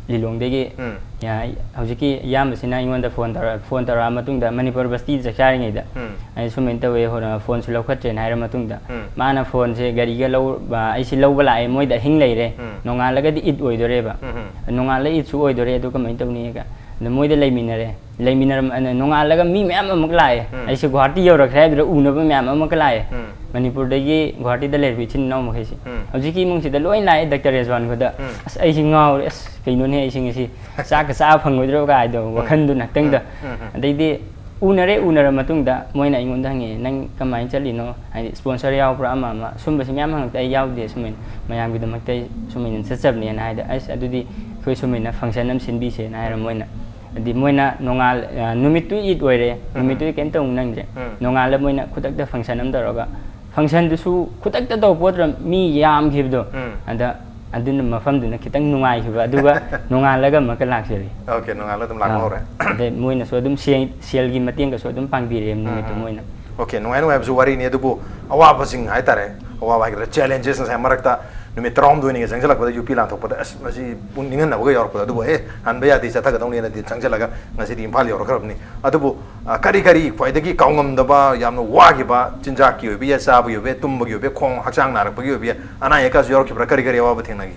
ꯂꯤꯂꯣꯡꯗꯒꯤ꯫ ꯎꯝ꯫ ꯌꯥ-, ꯍꯧꯖꯤꯛꯀꯤ ꯏꯌꯥꯝꯕꯁꯤꯅ ꯑꯩꯉꯣꯟꯗ ꯐꯣꯟ ꯇꯧꯔ-, ꯐꯣꯟ ꯇꯧꯔꯛꯑ ꯃꯇꯨꯡꯗ, ꯃꯅꯤꯄꯨꯔ ꯕꯁꯇꯤ ꯆꯥꯛ ꯆꯥꯔꯤꯉꯩꯗ, ꯎꯝ꯫ ꯑꯩ ꯁꯨꯃꯥꯏꯅ ꯇꯧꯋꯦ, ꯍꯣꯔ-, ꯐꯣꯟꯁꯨ ꯂꯧꯈꯠꯇ꯭ꯔꯦꯅ ꯍꯥꯏꯔ ꯃꯇꯨꯡꯗ, ꯎꯝ꯫ ꯃꯥꯅ ꯐꯣꯟꯁꯦ ꯒꯥꯔꯤꯒ ꯂꯧ-, ꯑ, ꯑꯩꯁꯤ ꯂꯧꯕ ꯂꯥꯛꯑꯦ, ꯃꯣꯏꯗ ꯑꯍꯤꯡ ꯂꯩꯔꯦ, ꯎꯝ꯫ ꯅꯣꯡꯉꯥꯜꯂꯒꯗꯤ ꯏꯗ ꯑꯣꯏꯗꯣꯔꯦꯕ꯫ ꯎꯝ, ꯎꯝ꯫ ꯅꯣꯡꯉꯥꯜꯂ ꯏꯗꯁꯨ ꯑꯣꯏꯗꯣꯔꯦ, ꯑꯗꯨ ꯀꯃꯥꯏꯅ ꯇꯧꯅꯤ? ꯑꯗ ꯃꯣꯏꯗ ꯂꯩꯃꯤꯟꯅꯔꯦ꯫ ꯂꯩꯃꯤꯟꯅꯔꯝ-, ꯑ, ꯅꯣꯡꯉꯥꯜꯂꯒ ꯃꯤ ꯃꯌꯥꯝ ꯑꯃꯨꯛ ꯂꯥꯛꯑꯦ꯫ ꯎꯝ꯫ ꯑꯩꯁꯦ ꯒꯨꯍꯥꯇꯤ ꯌꯧꯔꯛꯈ꯭ꯔꯦ ꯍꯥꯏꯗꯨꯗ ꯎꯅꯕ ꯃꯌꯥꯝ ꯑꯃꯨꯛꯀ ꯂꯥꯛꯑꯦ꯫ ꯎꯝ꯫ ꯃꯅꯤꯄꯨꯔꯗꯒꯤ ꯒꯨꯍꯥꯇꯤꯗ ꯂꯩꯔꯤꯕ ꯏꯆꯤꯟ ꯏꯅꯥꯎ ꯃꯈꯩꯁꯦ꯫ ꯎꯝ꯫ ꯍꯧꯖꯤꯛꯀꯤ ꯏꯃꯨꯡꯁꯤꯗ ꯂꯣꯏ ꯂꯥꯛꯑꯦ, ꯗꯥꯛꯇꯔ ꯔꯦꯖꯋꯥꯟ ꯈꯣꯏꯗ꯫ ꯎꯝ꯫ ꯑꯁ, ꯑꯩꯁꯦ ꯉꯥꯎꯔꯦ꯫ ꯑꯁ, ꯀꯩꯅꯣꯅꯦ, ꯑꯩꯁꯦ ꯉꯁꯤ ꯆꯥꯛꯀ ꯆꯥꯕ ꯐꯪꯉꯣꯏꯗ꯭ꯔꯣ ꯀꯥꯏꯗꯣ ꯎꯝ꯫ ꯋꯥꯈꯟꯗꯣ ꯉꯥꯛꯇꯪꯗ꯫ ꯎꯝ, ꯎꯝ, ꯎꯝ꯫ ꯑꯗꯩꯗꯤ ꯎꯅꯔꯦ, ꯎꯅꯔ ꯃꯇꯨꯡꯗ ꯃꯣꯏꯅ ꯑꯩꯉꯣꯟꯗ ꯍꯪꯉꯛꯑꯦ, "ꯅꯪ ꯀꯃꯥꯏꯅ ꯆꯠꯂꯤꯅꯣ? ꯍꯥꯏꯗꯤ sponsor ꯌꯥꯎꯕ꯭ꯔꯥ, ꯑꯃ ꯑꯃ?" ꯁꯨꯝꯕꯁꯤ ꯃꯌꯥꯝ ꯍꯪꯉꯛꯇ ꯑꯩ ꯌꯥꯎꯗꯦ, ꯁꯨꯃꯥꯏꯅ ꯃꯌꯥꯝꯒꯤꯗꯃꯛꯇ ꯑꯩ ꯁꯨꯃꯥꯏꯅ ꯆꯠꯆꯕꯅꯦꯅ ꯍꯥꯏꯗ, "ꯑꯁ, ꯑꯗꯨꯗꯤ ꯑꯩꯈꯣꯏ ꯁꯨꯃꯥꯏꯅ function ꯑꯃ ꯁꯤꯟꯕꯤꯁꯦꯅ" ꯍꯥꯏꯔ ꯃꯣꯏꯅ꯫ ꯍꯥꯏꯗꯤ ꯃꯣꯏꯅ ꯅꯣꯡꯉꯥꯜ-, ꯑ, ꯅꯨꯃꯤꯠꯇꯨ ꯏꯗ ꯑꯣꯏꯔꯦ, ꯎꯝ꯫ ꯅꯨꯃꯤꯠꯇꯨꯗꯤ ꯀꯩꯝꯇ ꯑꯃꯨꯛ ꯅꯪꯗ꯭ꯔꯦ꯫ ꯎꯝ꯫ ꯅꯣꯡꯉꯥꯜꯂ ꯃꯣꯏꯅ ꯈꯨꯗꯛꯇ function ꯑꯃ ꯇꯧꯔꯒ, functionꯗꯨꯁꯨ ꯈꯨꯗꯛꯇ ꯇꯧꯕ ꯄꯣꯠꯇꯨꯗ ꯃꯤ ꯌꯥꯝꯈꯤꯕꯗꯣ, ꯎꯝ꯫ ꯑꯗ ꯑꯗꯨꯅ ꯃꯐꯝꯗꯨꯅ ꯈꯤꯇꯪ ꯅꯨꯡꯉꯥꯏꯈꯤꯕ, ꯑꯗꯨꯒ ꯅꯣꯡꯉꯥꯜꯂꯒ ꯑꯃꯨꯛꯀ ꯂꯥꯛꯆꯔꯤ꯫ Okay, ꯅꯣꯡꯉꯥꯜꯂ ꯑꯗꯨꯝ ꯂꯥꯛꯄ ꯑꯥ꯫ ꯍꯧꯔꯦ꯫ ꯑꯗꯩ ꯃꯣꯏꯅꯁꯨ ꯑꯗꯨꯝ ꯁꯦꯜ-, ꯁꯦꯜꯒꯤ ꯃꯇꯦꯡꯒꯁꯨ ꯑꯗꯨꯝ ꯄꯥꯡꯕꯤꯔꯦ ꯅꯨꯃꯤꯠꯇꯨ ꯎꯝ, ꯎꯝ꯫ ꯃꯣꯏꯅ꯫ Okay, ꯅꯨꯡꯉꯥꯏ ꯅꯨꯡꯉꯥꯏꯕꯁꯨ ꯋꯥꯔꯤꯅꯤ, ꯑꯗꯨꯕꯨ ꯑꯋꯥꯕꯁꯤꯡ ꯍꯥꯏꯇꯥꯔꯦ, ꯑꯋꯥꯕ ꯍꯥꯏꯒꯗ꯭ꯔꯥ, challenges ꯉꯁꯥꯏ ꯃꯔꯛꯇ ꯅꯨꯃꯤꯠ ꯇꯔꯥꯍꯨꯝꯗꯣꯏꯅꯤꯒ ꯆꯪꯁꯤꯜꯂꯛꯄꯗ ꯌꯨ ꯄꯤ ꯂꯥꯟꯊꯣꯛꯄꯗ ꯑꯁ, ꯃꯁꯤ ꯄꯨꯛꯅꯤꯡ ꯅꯤꯡꯍꯟꯅꯕꯒ ꯌꯥꯎꯔꯛꯄꯗꯣ, ꯑꯗꯨꯕꯨ ꯑꯦ, ꯍꯟꯕ ꯌꯥꯗꯦ, ꯆꯠꯊꯒꯗꯧꯅꯦꯅꯗꯤ ꯆꯪꯁꯤꯜꯂꯒ ꯉꯁꯤꯗꯤ ꯏꯝꯐꯥꯜ ꯌꯧꯔꯛꯈ꯭ꯔꯕꯅꯤ꯫ ꯑꯗꯨꯕꯨ, ꯑ, ꯀꯔꯤ ꯀꯔꯤ ꯈ꯭ꯋꯥꯏꯗꯒꯤ ꯀꯥꯎꯉꯝꯗꯕ, ꯌꯥꯝꯅ ꯋꯥꯈꯤꯕ, ꯆꯤꯟꯖꯥꯛꯀꯤ ꯑꯣꯏꯕ ꯌꯥꯏ, ꯆꯥꯕꯒꯤ ꯑꯣꯏꯕ ꯌꯥꯏ, ꯇꯨꯝꯕꯒꯤ ꯑꯣꯏꯕ ꯌꯥꯏ, ꯈꯣꯡ ꯍꯛꯆꯥꯡ ꯅꯥꯔꯛꯄꯒꯤ ꯑꯣꯏꯕ ꯌꯥꯏ, ꯑꯅꯥ ꯑꯌꯦꯛꯀꯁꯨ ꯌꯥꯎꯔꯛꯈꯤꯕ꯭ꯔꯥ? ꯀꯔꯤ ꯀꯔꯤ ꯑꯋꯥꯕ ꯊꯦꯡꯅꯈꯤ?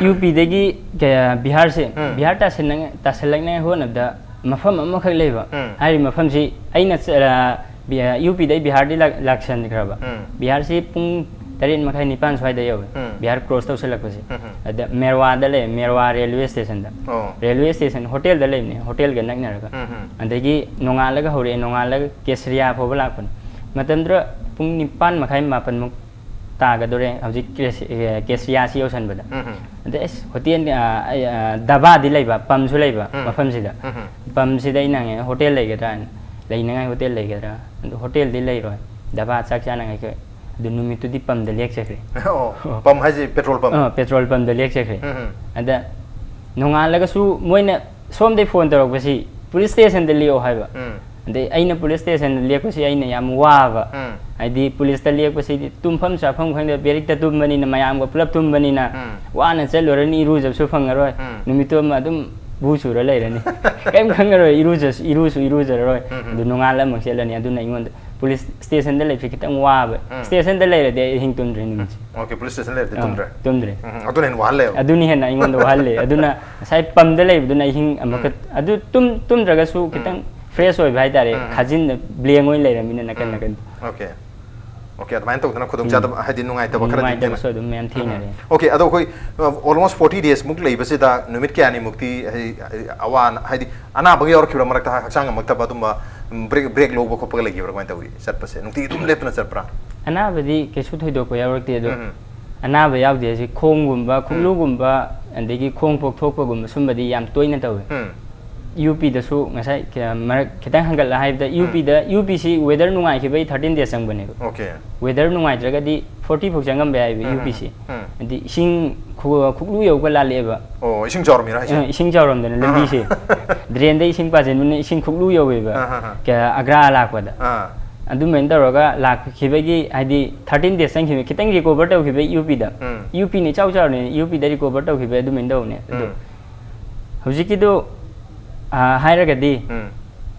ꯌꯨ ꯄꯤꯗꯒꯤ ꯀꯌꯥ-, ꯕꯤꯍꯥꯔꯁꯦ, ꯎꯝ꯫ ꯕꯤꯍꯥꯔ ꯇꯥꯁꯤꯟꯅꯉꯥꯏ-, ꯇꯥꯁꯤꯜꯂꯛꯅꯉꯥꯏ ꯍꯣꯠꯅꯕꯗ ꯃꯐꯝ ꯑꯃꯈꯛ ꯂꯩꯕ꯫ ꯎꯝ꯫ ꯍꯥꯏꯔꯤꯕ ꯃꯐꯝꯁꯤ ꯑꯩꯅ ꯆ-, ꯑ, ꯕꯤ-, ꯑ, ꯌꯨ ꯄꯤꯗꯩ ꯕꯤꯍꯥꯔꯗꯤ ꯂꯥꯛ-, ꯂꯥꯛꯁꯟꯈ꯭ꯔꯕ꯫ ꯎꯝ꯫ ꯕꯤꯍꯥꯔꯁꯤ ꯄꯨꯡ ꯇꯔꯦꯠ ꯃꯈꯥꯏ, ꯅꯤꯄꯥꯟ ꯁ꯭ꯋꯥꯏꯗ ꯌꯧꯋꯦ꯫ ꯎꯝ꯫ ꯕꯤꯍꯥꯔ cross ꯇꯧꯁꯤꯜꯂꯛꯄꯁꯦ꯫ ꯎꯝ, ꯎꯝ꯫ ꯑꯗ ꯃꯦꯔꯋꯥꯗ ꯂꯩ, ꯃꯦꯔꯋꯥ railway stationꯗ꯫ ꯑꯣ꯫ Railway station, hotelꯗ ꯂꯩꯕꯅꯦ, hotelꯒ ꯅꯛꯅꯔꯒ꯫ ꯎꯝ, ꯎꯝ꯫ ꯑꯗꯒꯤ ꯅꯣꯡꯉꯥꯜꯂꯒ ꯍꯧꯔꯛꯑꯦ, ꯅꯣꯡꯉꯥꯜꯂꯒ ꯀꯦꯁꯔꯤꯌꯥ ꯐꯥꯎꯕ ꯂꯥꯛꯄꯅꯦ꯫ ꯃꯇꯝꯗꯨꯗ ꯄꯨꯡ ꯅꯤꯄꯥꯟ ꯃꯈꯥꯏ, ꯃꯥꯄꯟꯃꯨꯛ ꯇꯥꯒꯗꯣꯔꯦ ꯍꯧꯖꯤꯛ ꯀꯦꯁ-, ꯑꯦ, ꯀꯦꯁꯔꯤꯌꯥꯁꯤ ꯌꯧꯁꯟꯕꯗ꯫ ꯎꯝ, ꯎꯝ꯫ ꯑꯗ ꯑꯁ, hotel, ꯑ, ꯑ, ꯙꯥꯕꯥꯗꯤ ꯂꯩꯕ, ꯄꯝꯁꯨ ꯂꯩꯕ ꯎꯝ꯫ ꯃꯐꯝꯁꯤꯗ꯫ ꯎꯝ, ꯎꯝ꯫ ꯄꯝꯁꯤꯗ ꯑꯩꯅ ꯍꯪꯉꯦ, "Hotel ꯂꯩꯒꯗ꯭ꯔꯥꯅ?" "ꯂꯩꯅꯉꯥꯏ hotel ꯂꯩꯒꯗ꯭ꯔꯥ?" ꯑꯗꯨ hotelꯗꯤ ꯂꯩꯔꯣꯏ, ꯙꯥꯕꯥ ꯆꯥꯛ ꯆꯥꯅꯉꯥꯏ ꯀꯩ-, ꯑꯗꯨ ꯅꯨꯃꯤꯠꯇꯨꯗꯤ ꯄꯝꯗ ꯂꯦꯛꯆꯈ꯭ꯔꯦ꯫ ꯑꯣ, ꯄꯝ ꯍꯥꯏꯁꯦ petrol pump? ꯑ, petrol pumpꯗ ꯂꯦꯛꯆꯈ꯭ꯔꯦ꯫ ꯎꯝ, ꯎꯝ꯫ ꯑꯗ ꯅꯣꯡꯉꯥꯜꯂꯒꯁꯨ ꯃꯣꯏꯅ ꯁꯣꯝꯗꯩ phone ꯇꯧꯔꯛꯄꯁꯤ, "Police stationꯗ ꯂꯦꯛꯑꯣ" ꯍꯥꯏꯕ꯫ ꯎꯝ꯫ ꯑꯗꯩ ꯑꯩꯅ ꯄꯨꯂꯤꯁ ꯁ꯭ꯇꯦꯁꯟꯗ ꯂꯦꯛꯄꯁꯤ ꯑꯩꯅ ꯌꯥꯝ ꯋꯥꯕ꯫ ꯎꯝ꯫ ꯍꯥꯏꯗꯤ ꯄꯨꯂꯤꯁꯇ ꯂꯦꯛꯄꯁꯤꯗꯤ ꯇꯨꯝꯐꯝ ꯆꯥꯐꯝ ꯈꯪꯗꯦ, ꯕꯦꯔꯤꯛꯇ ꯇꯨꯝꯕꯅꯤꯅ, ꯃꯌꯥꯝꯒ ꯄꯨꯂꯞ ꯇꯨꯝꯕꯅꯤꯅ, ꯎꯝ꯫ ꯋꯥꯅ ꯆꯠꯂꯨꯔꯅꯤ, ꯏꯔꯨꯖꯕꯁꯨ ꯐꯪꯉꯔꯣꯏ꯫ ꯎꯝ꯫ ꯅꯨꯃꯤꯠꯇꯨ ꯑꯃ ꯑꯗꯨꯝ ꯕꯨ ꯆꯨꯔ ꯂꯩꯔꯅꯤ꯫ ꯀꯩꯝ ꯈꯪꯉꯔꯣꯏ, ꯏꯔꯨꯖꯁꯨ, ꯏꯔꯨꯁꯨ ꯏꯔꯨꯖꯔꯔꯣꯏ꯫ ꯎꯝ, ꯎꯝ꯫ ꯑꯗꯨ ꯅꯣꯡꯉꯥꯜꯂ ꯑꯃꯨꯛ ꯆꯦꯜꯂꯅꯤ꯫ ꯑꯗꯨꯅ ꯑꯩꯉꯣꯟꯗ ꯄꯨꯂꯤꯁ ꯁ꯭ꯇꯦꯁꯟꯗ ꯂꯩꯕꯁꯤ ꯈꯤꯇꯪ ꯋꯥꯕ꯫ ꯎꯝ꯫ ꯁ꯭ꯇꯦꯁꯟꯗ ꯂꯩꯔꯗꯤ ꯑꯩ ꯑꯍꯤꯡ ꯇꯨꯝꯗ꯭ꯔꯦ ꯅꯨꯃꯤꯠꯁꯦ꯫ ꯑꯣꯀꯦ, ꯄꯨꯂꯤꯁ ꯁ꯭ꯇꯦꯁꯟ ꯂꯩꯔꯗꯤ ꯑꯥ, ꯇꯨꯝꯗ꯭ꯔꯦ? ꯇꯨꯝꯗ꯭ꯔꯦ꯫ ꯎꯝ, ꯎꯝ, ꯑꯗꯨꯅ ꯍꯦꯟꯅ ꯋꯥꯍꯜꯂꯦꯕ? ꯑꯗꯨꯅ ꯍꯦꯟꯅ ꯑꯩꯉꯣꯟꯗ ꯋꯥꯍꯜꯂꯦ꯫ ꯑꯗꯨꯅ ꯉꯁꯥꯏ ꯄꯝꯗ ꯂꯩꯕꯗꯨꯅ ꯑꯍꯤꯡ ꯑꯃꯨꯛꯀ ꯎꯝ꯫ ꯑꯗꯨ ꯇꯨꯝ-, ꯇꯨꯝꯗ꯭ꯔꯒꯁꯨ ꯎꯝ꯫ ꯈꯤꯇꯪ fresh ꯑꯣꯏꯕ ꯍꯥꯏꯇꯥꯔꯦ, ꯎꯝ, ꯎꯝ꯫ ꯈꯥꯖꯤꯟꯗ blank ꯑꯣꯏꯅ ꯂꯩꯔꯝꯃꯤꯅ ꯅꯥꯀꯟ ꯎꯝ꯫ ꯅꯥꯀꯟ꯫ ꯑꯣꯀꯦ꯫ ꯑꯣꯀꯦ, ꯑꯗꯨꯃꯥꯏꯅ ꯇꯧꯗꯅ ꯈꯨꯗꯣꯡꯆꯥꯗꯕ, ꯎꯝ꯫ ꯍꯥꯏꯗꯤ ꯅꯨꯡꯉꯥꯏꯇꯕ ꯈꯔꯗꯤ ꯅꯨꯡꯉꯥꯏꯇꯕꯁꯨ ꯊꯦꯡꯅꯩ꯫ ꯑꯗꯨꯝ ꯃꯌꯥꯝ ꯎꯝ꯫ ꯊꯦꯡꯅꯔꯦ꯫ ꯑꯣꯀꯦ, ꯑꯗꯣ ꯑꯩꯈꯣꯏ, ꯑ, almost forty days ꯃꯨꯛ ꯂꯩꯕꯁꯤꯗ ꯅꯨꯃꯤꯠ ꯀꯌꯥꯅꯤꯃꯨꯛꯇꯤ ꯍꯥꯏꯗꯤ, ꯑꯋꯥ ꯑꯅꯥ, ꯍꯥꯏꯗꯤ ꯑꯅꯥꯕꯒ ꯌꯥꯎꯔꯛꯈꯤꯕ꯭ꯔꯥ? ꯃꯔꯛꯇ ꯍꯛꯆꯥꯡ ꯉꯝꯃꯛꯇꯕ ꯑꯗꯨꯝꯕ, ꯎꯝ, break, break ꯂꯧꯕ ꯈꯣꯠꯄꯒ ꯂꯩꯈꯤꯕ꯭ꯔꯥ? ꯀꯃꯥꯏꯅ ꯇꯧꯏ ꯆꯠꯄꯁꯦ? ꯅꯨꯡꯇꯤꯒꯤ ꯑꯗꯨꯝ ꯂꯦꯞꯇꯅ ꯆꯠꯄ꯭ꯔꯥ? ꯑꯅꯥꯕꯗꯤ ꯀꯩꯁꯨ ꯊꯣꯏꯗꯣꯛꯄ ꯌꯥꯎꯔꯛꯇꯦ ꯑꯗꯣ, ꯎꯝ, ꯎꯝ꯫ ꯑꯅꯥꯕ ꯌꯥꯎꯗꯦ ꯍꯥꯏꯁꯦ ꯈꯣꯡꯒꯨꯝꯕ, ꯎꯝ꯫ ꯈꯨꯛꯂꯨꯒꯨꯝꯕ, ꯑꯗꯒꯤ ꯈꯣꯡ ꯄꯣꯛꯊꯣꯛꯄꯒꯨꯝꯕ ꯁꯨꯝꯕꯗꯤ ꯌꯥꯝ ꯇꯣꯏꯅ ꯇꯧꯋꯦ꯫ ꯎꯝ꯫ ꯌꯨ ꯄꯤꯗꯁꯨ ꯉꯁꯥꯏ ꯀ-, ꯃꯔꯛ ꯈꯤꯇꯪ ꯍꯟꯒꯠꯂ ꯍꯥꯏꯕꯗ, ꯎꯝ꯫ ꯌꯨ ꯄꯤꯗ, ꯌꯨ ꯄꯤꯁꯤ weather ꯅꯨꯡꯉꯥꯏꯈꯤꯕꯩ thirteen days ꯆꯪꯕꯅꯦꯕ꯫ ꯑꯣꯀꯦ꯫ Weather ꯅꯨꯡꯉꯥꯏꯇ꯭ꯔꯒꯗꯤ forty ꯐꯥꯎ ꯆꯪꯉꯝꯕ ꯌꯥꯏꯕ, ꯎꯝ, ꯌꯨ ꯄꯤꯁꯤ꯫ ꯎꯝ, ꯎꯝ꯫ ꯍꯥꯏꯗꯤ ꯏꯁꯤꯡ ꯈꯨ-, ꯈꯨꯛꯂꯨ ꯌꯧꯒ ꯂꯥꯜꯂꯛꯑꯦꯕ꯫ ꯑꯣ, ꯏꯁꯤꯡ ꯆꯥꯎꯔꯝꯃꯤꯔꯣ ꯍꯥꯏꯁꯦ? ꯑ, ꯏꯁꯤꯡ ꯆꯥꯎꯔꯝꯗꯅ ꯑꯍꯥ꯫ ꯂꯝꯕꯤꯁꯦ꯫ Drainꯗ ꯏꯁꯤꯡ ꯄꯥꯁꯤꯟꯕꯅ ꯏꯁꯤꯡ ꯈꯨꯛꯂꯨ ꯌꯧꯋꯦꯕ꯫ ꯑꯍꯥ, ꯑꯍꯥ꯫ ꯀ-, ꯑꯒ꯭ꯔꯥ ꯂꯥꯛꯄꯗ꯫ ꯑꯥ꯫ ꯑꯗꯨꯃꯥꯏꯅ ꯇꯧꯔꯒ ꯂꯥꯛꯈꯤꯕꯒꯤ, ꯍꯥꯏꯗꯤ thirteen days ꯆꯪꯈꯤꯕ, ꯈꯤꯇꯪ recover ꯇꯧꯈꯤꯕꯩ ꯌꯨ ꯄꯤꯗ꯫ ꯎꯝ꯫ ꯌꯨ ꯄꯤꯅ ꯏꯆꯥꯎ ꯆꯥꯎꯔꯤꯅꯦ, ꯌꯨ ꯄꯤꯗ recover ꯇꯧꯈꯤꯕꯩ ꯑꯗꯨꯃꯥꯏꯅ ꯇꯧꯕꯅꯦ꯫ ꯑꯗꯣ ꯎꯝ꯫ ꯍꯧꯖꯤꯛꯀꯤꯗꯣ, ꯑ, ꯍꯥꯏꯔꯒꯗꯤ ꯎꯝ꯫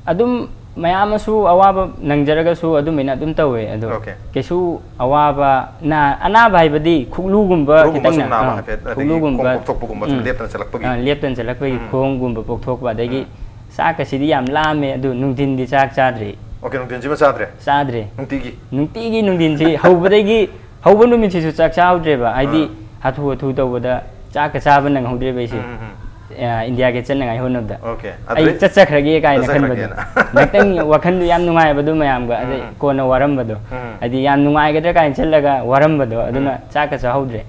ꯑꯗꯨꯝ ꯃꯌꯥꯝ ꯑꯃꯁꯨ ꯑꯋꯥꯕ ꯅꯪꯖꯔꯒꯁꯨ ꯑꯗꯨꯃꯥꯏꯅ ꯑꯗꯨꯝ ꯇꯧꯋꯦ꯫ ꯑꯗꯣ ꯑꯣꯀꯦ꯫ ꯀꯩꯁꯨ ꯑꯋꯥꯕ, ꯅꯥ-, ꯑꯅꯥꯕ ꯍꯥꯏꯕꯗꯤ ꯈꯨꯛꯂꯨꯒꯨꯝꯕ ꯈꯨꯛꯂꯨꯒꯨꯝꯕ ꯈꯤꯇꯪ ꯁꯨꯝ ꯅꯥꯕ ꯑꯥ, ꯍꯥꯏꯐꯦꯠ, ꯑꯗꯒꯤ ꯈꯨꯛꯂꯨꯒꯨꯝꯕ, ꯈꯣꯡ ꯄꯣꯛꯊꯣꯛꯄꯒꯨꯝꯕ ꯁꯨꯝ ꯎꯝ꯫ ꯂꯦꯞꯇꯅ ꯆꯠꯂꯛꯄꯒꯤ? ꯑꯥ, ꯂꯦꯞꯇꯅ ꯆꯠꯂꯛꯄꯒꯤ ꯎꯝ꯫ ꯈꯣꯡꯒꯨꯝꯕ ꯄꯣꯛꯊꯣꯛꯄ, ꯑꯗꯒꯤ ꯎꯝ꯫ ꯆꯥꯛꯀꯁꯤꯗꯤ ꯌꯥꯝ ꯂꯥꯝꯃꯦ, ꯑꯗꯨ ꯅꯨꯡꯊꯤꯟꯗꯤ ꯆꯥꯛ ꯆꯥꯗ꯭ꯔꯦ꯫ ꯑꯣꯀꯦ, ꯅꯨꯡꯊꯤꯟꯁꯤꯃ ꯆꯥꯗ꯭ꯔꯦ? ꯆꯥꯗ꯭ꯔꯦ꯫ ꯅꯨꯡꯇꯤꯒꯤ? ꯅꯨꯡꯇꯤꯒꯤ ꯅꯨꯡꯊꯤꯟꯁꯤ ꯍꯧꯕꯗꯒꯤ, ꯍꯧꯕ ꯅꯨꯃꯤꯠꯁꯤꯁꯨ ꯆꯥꯛ ꯆꯥꯍꯧꯗ꯭ꯔꯦꯕ, ꯍꯥꯏꯗꯤ ꯑꯥ꯫ ꯍꯥꯊꯨ ꯍꯊꯨ ꯇꯧꯕꯗ ꯆꯥꯛꯀ ꯆꯥꯕ ꯅꯪꯍꯧꯗ꯭ꯔꯦꯕ ꯑꯩꯁꯦ꯫ ꯎꯝ, ꯎꯝ, ꯎꯝ꯫ ꯑ, ꯏꯟꯗꯤꯌꯥꯒꯤ ꯆꯠꯅꯉꯥꯏ ꯍꯣꯠꯅꯕꯗ꯫ ꯑꯣꯀꯦ꯫ ꯑꯩ ꯑꯗꯨꯗꯩ ꯆꯠꯆꯈ꯭ꯔꯒꯦ ꯀꯥꯏꯅ ꯈꯟꯕꯗꯣ꯫ ꯆꯠꯆꯈ꯭ꯔꯒꯦꯅ꯫ ꯉꯥꯛꯇꯪ ꯋꯥꯈꯟꯗꯣ ꯌꯥꯝ ꯅꯨꯡꯉꯥꯏꯕꯗꯣ ꯃꯌꯥꯝꯒ, ꯑꯗꯩ ꯎꯝ, ꯎꯝ꯫ ꯀꯣꯟꯅ ꯋꯥꯔꯝꯕꯗꯣ꯫ ꯎꯝ꯫ ꯍꯥꯏꯗꯤ ꯌꯥꯝ ꯅꯨꯡꯉꯥꯏꯒꯗ꯭ꯔꯥ ꯀꯥꯏꯅ ꯆꯠꯂꯒ ꯋꯥꯔꯝꯕꯗꯣ, ꯑꯗꯨꯅ ꯎꯝ꯫ ꯆꯥꯛꯀ ꯆꯥꯍꯧꯗ꯭ꯔꯦ꯫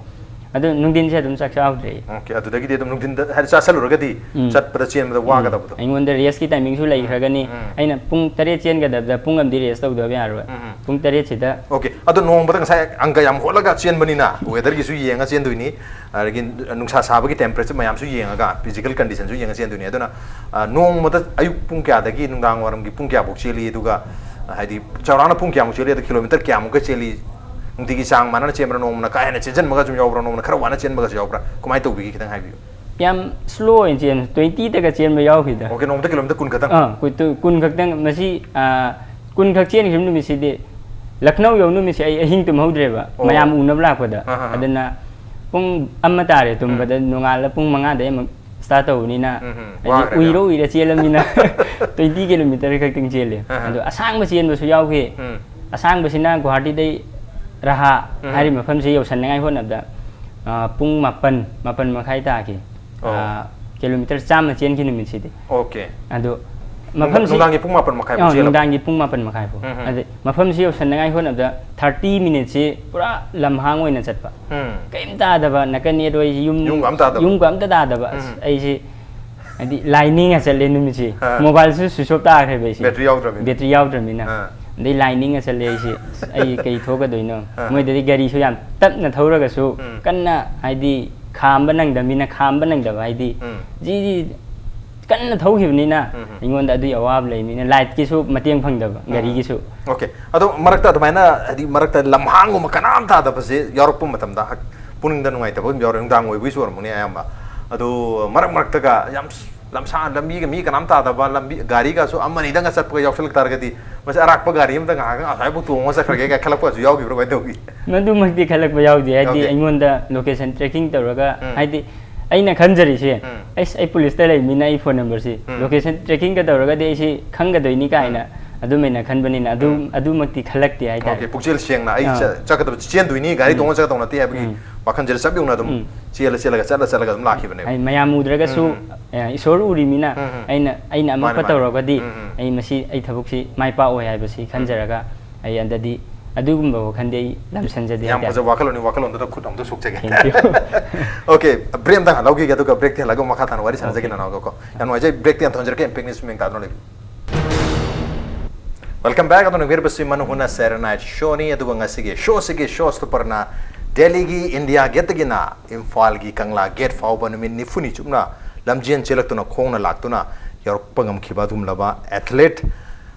ꯑꯗꯨ ꯅꯨꯡꯊꯤꯟꯁꯦ ꯑꯗꯨꯝ ꯆꯥꯛ ꯆꯥꯍꯧꯗ꯭ꯔꯦ ꯑꯩ꯫ ꯑꯣꯀꯦ, ꯑꯗꯨꯗꯒꯤꯗꯤ ꯑꯗꯨꯝ ꯅꯨꯡꯊꯤꯟꯗ ꯍꯥꯏꯗꯤ ꯆꯥꯁꯜꯂꯨꯔꯒꯗꯤ ꯎꯝ. ꯆꯠꯄꯗ ꯆꯦꯟꯕꯗ ꯎꯝ. ꯋꯥꯒꯗꯕꯗꯣ꯫ ꯑꯩꯉꯣꯟꯗ ꯔꯦꯁꯀꯤ ꯇꯥꯏꯃꯤꯡꯁꯨ ꯂꯩꯈ꯭ꯔꯒꯅꯤ꯫ ꯎꯝ. ꯑꯩꯅ ꯄꯨꯡ ꯇꯔꯦꯠ ꯆꯦꯟꯒꯗꯕꯗ ꯄꯨꯡ ꯑꯃꯗꯤ ꯔꯦꯁ ꯇꯧꯗꯕ ꯌꯥꯔꯣꯏ꯫ ꯎꯝ, ꯎꯝ. ꯄꯨꯡ ꯇꯔꯦꯠꯁꯤꯗ ꯑꯣꯀꯦ, ꯑꯗꯣ ꯅꯣꯡꯃꯗ ꯉꯁꯥꯏ ꯑꯪꯀ ꯌꯥꯝ ꯍꯣꯠꯂꯒ ꯆꯦꯟꯕꯅꯤꯅ ꯋꯦꯗꯔꯒꯤꯁꯨ ꯌꯦꯡꯉ ꯆꯦꯟꯗꯣꯏꯅꯤ, ꯑꯗꯒꯤ ꯅꯨꯡꯁꯥ ꯁꯥꯕꯒꯤ ꯇꯦꯝꯄꯔꯦꯆꯔ ꯃꯌꯥꯝꯁꯨ ꯌꯦꯡꯉꯒ ꯐꯤꯖꯤꯀꯦꯜ ꯀꯟꯗꯤꯁꯟꯁꯨ ꯌꯦꯡꯉ ꯆꯦꯟꯗꯣꯏꯅꯤ꯫ ꯑꯗꯨꯅ ꯑ, ꯅꯣꯡꯃꯗ ꯑꯌꯨꯛ ꯄꯨꯡ ꯀꯌꯥꯗꯒꯤ ꯅꯨꯡꯗꯥꯡ ꯋꯥꯏꯔꯝꯒꯤ ꯄꯨꯡ ꯀꯌꯥꯐꯥꯎ ꯆꯦꯜꯂꯤ, ꯑꯗꯨꯒ ꯑ, ꯍꯥꯏꯗꯤ ꯆꯥꯎꯔꯥꯛꯅ ꯄꯨꯡ ꯀꯌꯥꯃꯨꯛ ꯆꯦꯜꯂꯤ, ꯑꯗꯣ ꯀꯤꯂꯣꯃꯤꯇꯔ ꯀꯌꯥꯃꯨꯛꯀ ꯆꯦꯜꯂꯤ, ꯅꯨꯡꯇꯤꯒꯤ ꯆꯥꯡ ꯃꯥꯟꯅꯅ ꯆꯦꯟꯕ꯭ꯔꯥ, ꯅꯣꯡꯃꯅ ꯀꯥ ꯍꯦꯟꯅ ꯆꯦꯟꯁꯤꯟꯕꯒ ꯁꯨꯝ ꯌꯥꯎꯕ꯭ꯔꯥ, ꯅꯣꯡꯃꯅ ꯈꯔ ꯋꯥꯅ ꯆꯦꯟꯕꯒꯁꯨ ꯌꯥꯎꯕ꯭ꯔꯥ, ꯀꯃꯥꯏꯅ ꯇꯧꯕꯤꯒꯦ ꯈꯤꯇꯪ ꯍꯥꯏꯕꯤꯌꯨ꯫ ꯌꯥꯝ ꯁ꯭ꯂꯣ ꯑꯣꯏꯅ ꯆꯦꯟꯕ, ꯇ꯭ꯋꯦꯟꯇꯤꯗꯒ ꯆꯦꯟꯕ ꯌꯥꯎꯈꯤꯗ꯫ ꯑꯣꯀꯦ, ꯅꯣꯡꯃꯗ ꯀꯤꯂꯣꯃꯤꯇꯔ ꯀꯨꯟ ꯈꯛꯇꯪ? ꯑꯥ, ꯀꯨꯟ ꯇꯨ-, ꯀꯨꯟ ꯈꯛꯇꯪ꯫ ꯃꯁꯤ, ꯑꯥ, ꯀꯨꯟ ꯈꯛ ꯆꯦꯟꯈꯤꯕ ꯅꯨꯃꯤꯠꯁꯤꯗꯤ, ꯂꯈꯅꯧ ꯌꯧ ꯅꯨꯃꯤꯠꯁꯤ ꯑꯩ ꯑꯍꯤꯡ ꯇꯨꯝꯍꯧꯗ꯭ꯔꯦꯕ, ꯑꯣ. ꯃꯌꯥꯝ ꯎꯅꯕ ꯂꯥꯛꯄꯗ꯫ ꯑꯥ, ꯑꯥ, ꯑꯥ. ꯑꯗꯨꯅ ꯄꯨꯡ ꯑꯃ ꯇꯥꯔꯦ ꯇꯨꯝꯕꯗ, ꯅꯣꯡꯉꯥꯜꯂ ꯄꯨꯡ ꯃꯉꯥꯗꯩ ꯑꯃꯨꯛ ꯁ꯭ꯇꯥꯔꯠ ꯇꯧꯕꯅꯤꯅ, ꯎꯝ, ꯎꯝ. ꯍꯥꯏꯗꯤ ꯋꯥꯈ꯭ꯔꯦꯗ꯫ ꯎꯏꯔ ꯎꯏꯔ ꯆꯦꯜꯂꯝꯅꯤꯅ ꯇ꯭ꯋꯦꯟꯇꯤ ꯀꯤꯂꯣꯃꯤꯇꯔ ꯈꯛꯇꯪ ꯆꯦꯜꯂꯦ꯫ ꯑꯥ, ꯑꯥ. ꯑꯗꯣ ꯑꯁꯥꯡꯕ ꯆꯦꯟꯕꯁꯨ ꯌꯥꯎꯈꯤ꯫ ꯎꯝ. ꯑꯁꯥꯡꯕꯁꯤꯅ ꯒꯨꯍꯥꯇꯤꯗꯩ ꯔꯍꯥ ꯎꯝ. ꯍꯥꯏꯔꯤꯕ ꯃꯐꯝꯁꯤ ꯌꯧꯁꯟꯅꯉꯥꯏ ꯍꯣꯠꯅꯕꯗ, ꯑꯥ, ꯄꯨꯡ ꯃꯥꯄꯟ, ꯃꯥꯄꯟ ꯃꯈꯥꯏ ꯇꯥꯈꯤ꯫ ꯑꯣ. ꯑꯥ, ꯀꯤꯂꯣꯃꯤꯇꯔ ꯆꯥꯝꯃ ꯆꯦꯟꯈꯤ ꯅꯨꯃꯤꯠꯁꯤꯗꯤ꯫ ꯑꯣꯀꯦ꯫ ꯑꯗꯣ ꯅꯨꯡꯗꯥꯡ-, ꯃꯐꯝꯁꯤ ꯅꯨꯡꯗꯥꯡꯒꯤ ꯄꯨꯡ ꯃꯥꯄꯟ ꯃꯈꯥꯏꯐꯥꯎ ꯑꯥ, ꯆꯦꯜꯂꯕ? ꯅꯨꯡꯗꯥꯡꯒꯤ ꯄꯨꯡ ꯃꯥꯄꯟ ꯃꯈꯥꯏꯐꯥꯎ꯫ ꯎꯝ, ꯎꯝ. ꯑꯗꯩ ꯃꯐꯝꯁꯤ ꯌꯧꯁꯟꯅꯉꯥꯏ ꯍꯣꯠꯅꯕꯗ ꯊꯥꯔꯇꯤ ꯃꯤꯅꯤꯠꯁꯤ ꯄꯨꯔꯥ ꯂꯝꯍꯥꯡ ꯑꯣꯏꯅ ꯆꯠꯄ꯫ ꯎꯝ. ꯀꯔꯤꯝ ꯇꯥꯗꯕ, ꯅꯥꯀꯟ ꯌꯦꯠ ꯑꯣꯏꯁꯤ ꯌꯨꯝ, ꯌꯨꯝꯒ ꯑꯝ ꯇꯥꯗꯕ? ꯌꯨꯝꯒ ꯑꯝꯇ ꯇꯥꯗꯕ꯫ ꯑꯁ, ꯎꯝ. ꯑꯩꯁꯤ ꯍꯥꯏꯗꯤ ꯂꯥꯏ ꯅꯤꯡꯉ ꯆꯠꯂꯦ ꯅꯨꯃꯤꯠꯁꯤ꯫ ꯑꯥ. ꯃꯣꯕꯥꯏꯜꯁꯨ ꯁ꯭ꯋꯤꯆ ꯑꯣꯐ ꯇꯥꯈ꯭ꯔꯦꯕ ꯑꯩꯁꯦ꯫ ꯕꯦꯇ꯭ꯔꯤ ꯌꯥꯎꯗ꯭ꯔꯕꯅꯤꯅ꯫ ꯕꯦꯇ꯭ꯔꯤ ꯌꯥꯎꯗ꯭ꯔꯕꯅꯤꯅ꯫ ꯑꯥ. ꯑꯗꯩ ꯂꯥꯏ ꯅꯤꯡꯉ ꯆꯠꯂꯦ ꯑꯩꯁꯦ꯫ ꯑꯁ, ꯑꯩ ꯀꯩ ꯊꯣꯛꯀꯗꯣꯏꯅꯣ? ꯑꯥ. ꯃꯣꯏꯗꯗꯤ ꯒꯥꯔꯤꯁꯨ ꯌꯥꯝ ꯇꯞꯅ ꯊꯧꯔꯒꯁꯨ ꯎꯝ. ꯀꯟꯅ ꯍꯥꯏꯗꯤ ꯈꯥꯝꯕ ꯅꯪꯗꯕꯅꯤꯅ, ꯈꯥꯝꯕ ꯅꯪꯗꯕ ꯍꯥꯏꯗꯤ ꯎꯝ. ꯖꯤ ꯖꯤ ꯀꯟꯅ ꯊꯧꯈꯤꯕꯅꯤꯅ ꯎꯝ, ꯎꯝ. ꯑꯩꯉꯣꯟꯗ ꯑꯗꯨꯒꯤ ꯑꯋꯥꯕ ꯂꯩꯕꯅꯤꯅ ꯂꯥꯏꯠꯀꯤꯁꯨ ꯃꯇꯦꯡ ꯐꯪꯗꯕ, ꯎꯝ. ꯒꯥꯔꯤꯒꯤꯁꯨ꯫ ꯑꯣꯀꯦ꯫ ꯑꯗꯣ ꯃꯔꯛꯇ ꯑꯗꯨꯃꯥꯏꯅ ꯍꯥꯏꯗꯤ ꯃꯔꯛꯇ ꯂꯝꯍꯥꯡꯒꯨꯝꯕ ꯀꯅꯥꯝ ꯇꯥꯗꯕꯁꯦ ꯌꯥꯎꯔꯛꯄ ꯃꯇꯝꯗ ꯍꯛ-, ꯄꯨꯛꯅꯤꯡꯗ ꯅꯨꯡꯉꯥꯏꯇꯕ ꯑꯗꯨꯝ ꯌꯥꯎꯔꯦ, ꯅꯨꯡꯗꯥꯡ ꯑꯣꯏꯕꯒꯤꯁꯨ ꯑꯣꯏꯔꯝꯒꯅꯤ ꯑꯌꯥꯝꯕ꯫ ꯑꯗꯣ ꯃꯔꯛ ꯃꯔꯛꯇꯒ ꯌꯥꯝ ꯁ-, ꯂꯝꯁꯥꯡ ꯂꯝꯕꯤꯒ ꯃꯤ ꯀꯅꯥꯝ ꯇꯥꯗꯕ ꯂꯝꯕꯤ, ꯒꯥꯔꯤꯒꯁꯨ ꯑꯃꯅꯤꯗꯪꯒ ꯆꯠꯄꯒ ꯌꯥꯎꯁꯜꯂꯛ ꯇꯥꯔꯒꯗꯤ, ꯃꯁꯤ ꯑꯔꯥꯛꯄ ꯒꯥꯔꯤ ꯑꯝꯗ ꯉꯥꯏꯍꯥꯛꯇꯪ ꯑꯁ꯭ꯋꯥꯏꯐꯥꯎ ꯇꯣꯡꯉꯒ ꯆꯠꯈ꯭ꯔꯒꯦ ꯀꯥꯏ ꯈꯜꯂꯛꯄꯁꯨ ꯌꯥꯎꯈꯤꯕ꯭ꯔꯥ, ꯀꯃꯥꯏꯅ ꯇꯧꯈꯤ? ꯃꯗꯨꯃꯛꯇꯤ ꯈꯜꯂꯛꯄ ꯌꯥꯎꯗꯦ꯫ ꯍꯥꯏꯗꯤ ꯌꯥꯎꯗꯦ꯫ ꯑꯩꯉꯣꯟꯗ ꯂꯣꯀꯦꯁꯟ ꯇ꯭ꯔꯦꯀꯤꯡ ꯇꯧꯔꯒ, ꯎꯝ. ꯍꯥꯏꯗꯤ ꯑꯩꯅ ꯈꯟꯖꯔꯤꯁꯦ, ꯎꯝ. ꯑꯩꯁ, ꯑꯩ ꯄꯨꯂꯤꯁꯇ ꯂꯩꯕꯅꯤꯅ ꯑꯩ ꯐꯣꯟ ꯅꯝꯕꯔꯁꯤ ꯎꯝ. ꯂꯣꯀꯦꯁꯟ ꯇ꯭ꯔꯦꯀꯤꯡꯒ ꯇꯧꯔꯒꯗꯤ ꯑꯩꯁꯤ ꯈꯪꯒꯗꯣꯏꯅꯤ ꯀꯥꯏꯅ ꯑꯗꯨꯃꯥꯏꯅ ꯈꯟꯕꯅꯤꯅ ꯑꯗꯨ, ꯎꯝ. ꯑꯗꯨꯃꯛꯇꯤ ꯈꯜꯂꯛꯇꯦ ꯍꯥꯏꯇꯥꯔꯦ꯫ ꯑꯣꯀꯦ, ꯄꯨꯛꯆꯦꯜ ꯁꯦꯡꯅ ꯑꯩ ꯑꯥ. ꯆ-, ꯆꯠꯀꯗꯕ, ꯆꯦꯟꯗꯣꯏꯅꯤ, ꯒꯥꯔꯤ ꯎꯝ. ꯇꯣꯡꯉ ꯆꯠꯀꯗꯧ ꯅꯠꯇꯦ ꯍꯥꯏꯕꯒꯤ ꯎꯝ. ꯋꯥꯈꯜꯁꯤꯗ ꯆꯞ ꯌꯨꯡꯅ ꯑꯗꯨꯝ ꯎꯝ. ꯆꯦꯜꯂ ꯆꯦꯜꯂꯒ ꯆꯠꯂ ꯆꯠꯂꯒ ꯑꯗꯨꯝ ꯂꯥꯛꯈꯤꯕꯅꯦꯕ꯫ ꯍꯥꯏꯗꯤ ꯃꯌꯥꯝ ꯎꯗ꯭ꯔꯒꯁꯨ, ꯎꯝ. ꯑꯦ, ꯏꯁꯣꯔ ꯎꯔꯤꯃꯤꯅ ꯎꯝ. ꯑꯩꯅ, ꯑꯩꯅ ꯑꯃ ꯃꯥꯅꯦ, ꯃꯥꯅꯦ. ꯇꯧꯔꯒꯗꯤ ꯎꯝ, ꯎꯝ. ꯑꯩ ꯃꯁꯤ, ꯑꯩ ꯊꯕꯛꯁꯤ ꯃꯥꯏ ꯄꯥꯛꯑꯣꯏ ꯍꯥꯏꯕꯁꯤ ꯈꯟꯖꯔꯒ ꯑꯩ ꯑꯟꯗꯗꯤ ꯑꯗꯨꯒꯨꯝꯕ ꯋꯥꯈꯜꯗꯤ ꯑꯩ ꯂꯝꯁꯟꯖꯗꯦ ꯌꯥꯝ ꯍꯥꯏꯇꯥꯔꯦ꯫ ꯐꯖꯕ ꯋꯥꯈꯜꯂꯣꯟꯅꯤ, ꯋꯥꯈꯜꯂꯣꯟꯗꯨꯗ ꯈꯨꯠ ꯑꯝꯇ ꯁꯣꯛꯆꯒꯦ꯫ Thank you. Okay, break ꯑꯝꯇ ꯂꯧꯈꯤꯒꯦ, ꯑꯗꯨꯒ break ꯊꯤꯜꯂꯒ ꯃꯈꯥ ꯇꯥꯅ ꯋꯥꯔꯤ ꯁꯥꯟꯅꯖꯒꯦ꯫ Okay. ꯅꯅꯥꯎꯒꯀꯣ ꯌꯥꯝ ꯅꯨꯡꯉꯥꯏꯖꯩ, break ꯇꯤ ꯌꯥꯝ ꯊꯝꯖꯔꯛꯀꯦ, ꯏꯝꯄꯦꯛ ꯅ꯭ꯌꯨꯁ ꯃꯤꯡ ꯇꯥꯗꯨꯅ ꯂꯩꯕꯤꯌꯨ꯫ Welcome back. ꯑꯗꯣ ꯅꯪꯕꯤꯔꯕꯁꯤ ꯃꯅꯨꯡ ꯍꯨꯅ Saturday Night Show ꯅꯤ꯫ ꯑꯗꯨꯒ ꯉꯁꯤꯒꯤ ꯁꯣꯁꯤꯒꯤ ꯁꯣ ꯁ꯭ꯇꯣꯄꯔꯅ ꯗꯦꯜꯂꯤꯒꯤ ꯏꯟꯗꯤꯌꯥ ꯒꯦꯠꯇꯒꯤꯅ ꯏꯝꯐꯥꯜꯒꯤ ꯀꯪꯂꯥ ꯒꯦꯠ ꯐꯥꯎꯕ ꯅꯨꯃꯤꯠ ꯅꯤꯐꯨꯅꯤ ꯆꯨꯞꯅ ꯂꯝꯖꯦꯟ ꯆꯦꯜꯂꯛꯇꯨꯅ ꯈꯣꯡꯅ ꯂꯥꯛꯇꯨꯅ ꯌꯧꯔꯛꯄ ꯉꯝꯈꯤꯕ ꯑꯗꯨꯒꯨꯝꯂꯕ athlete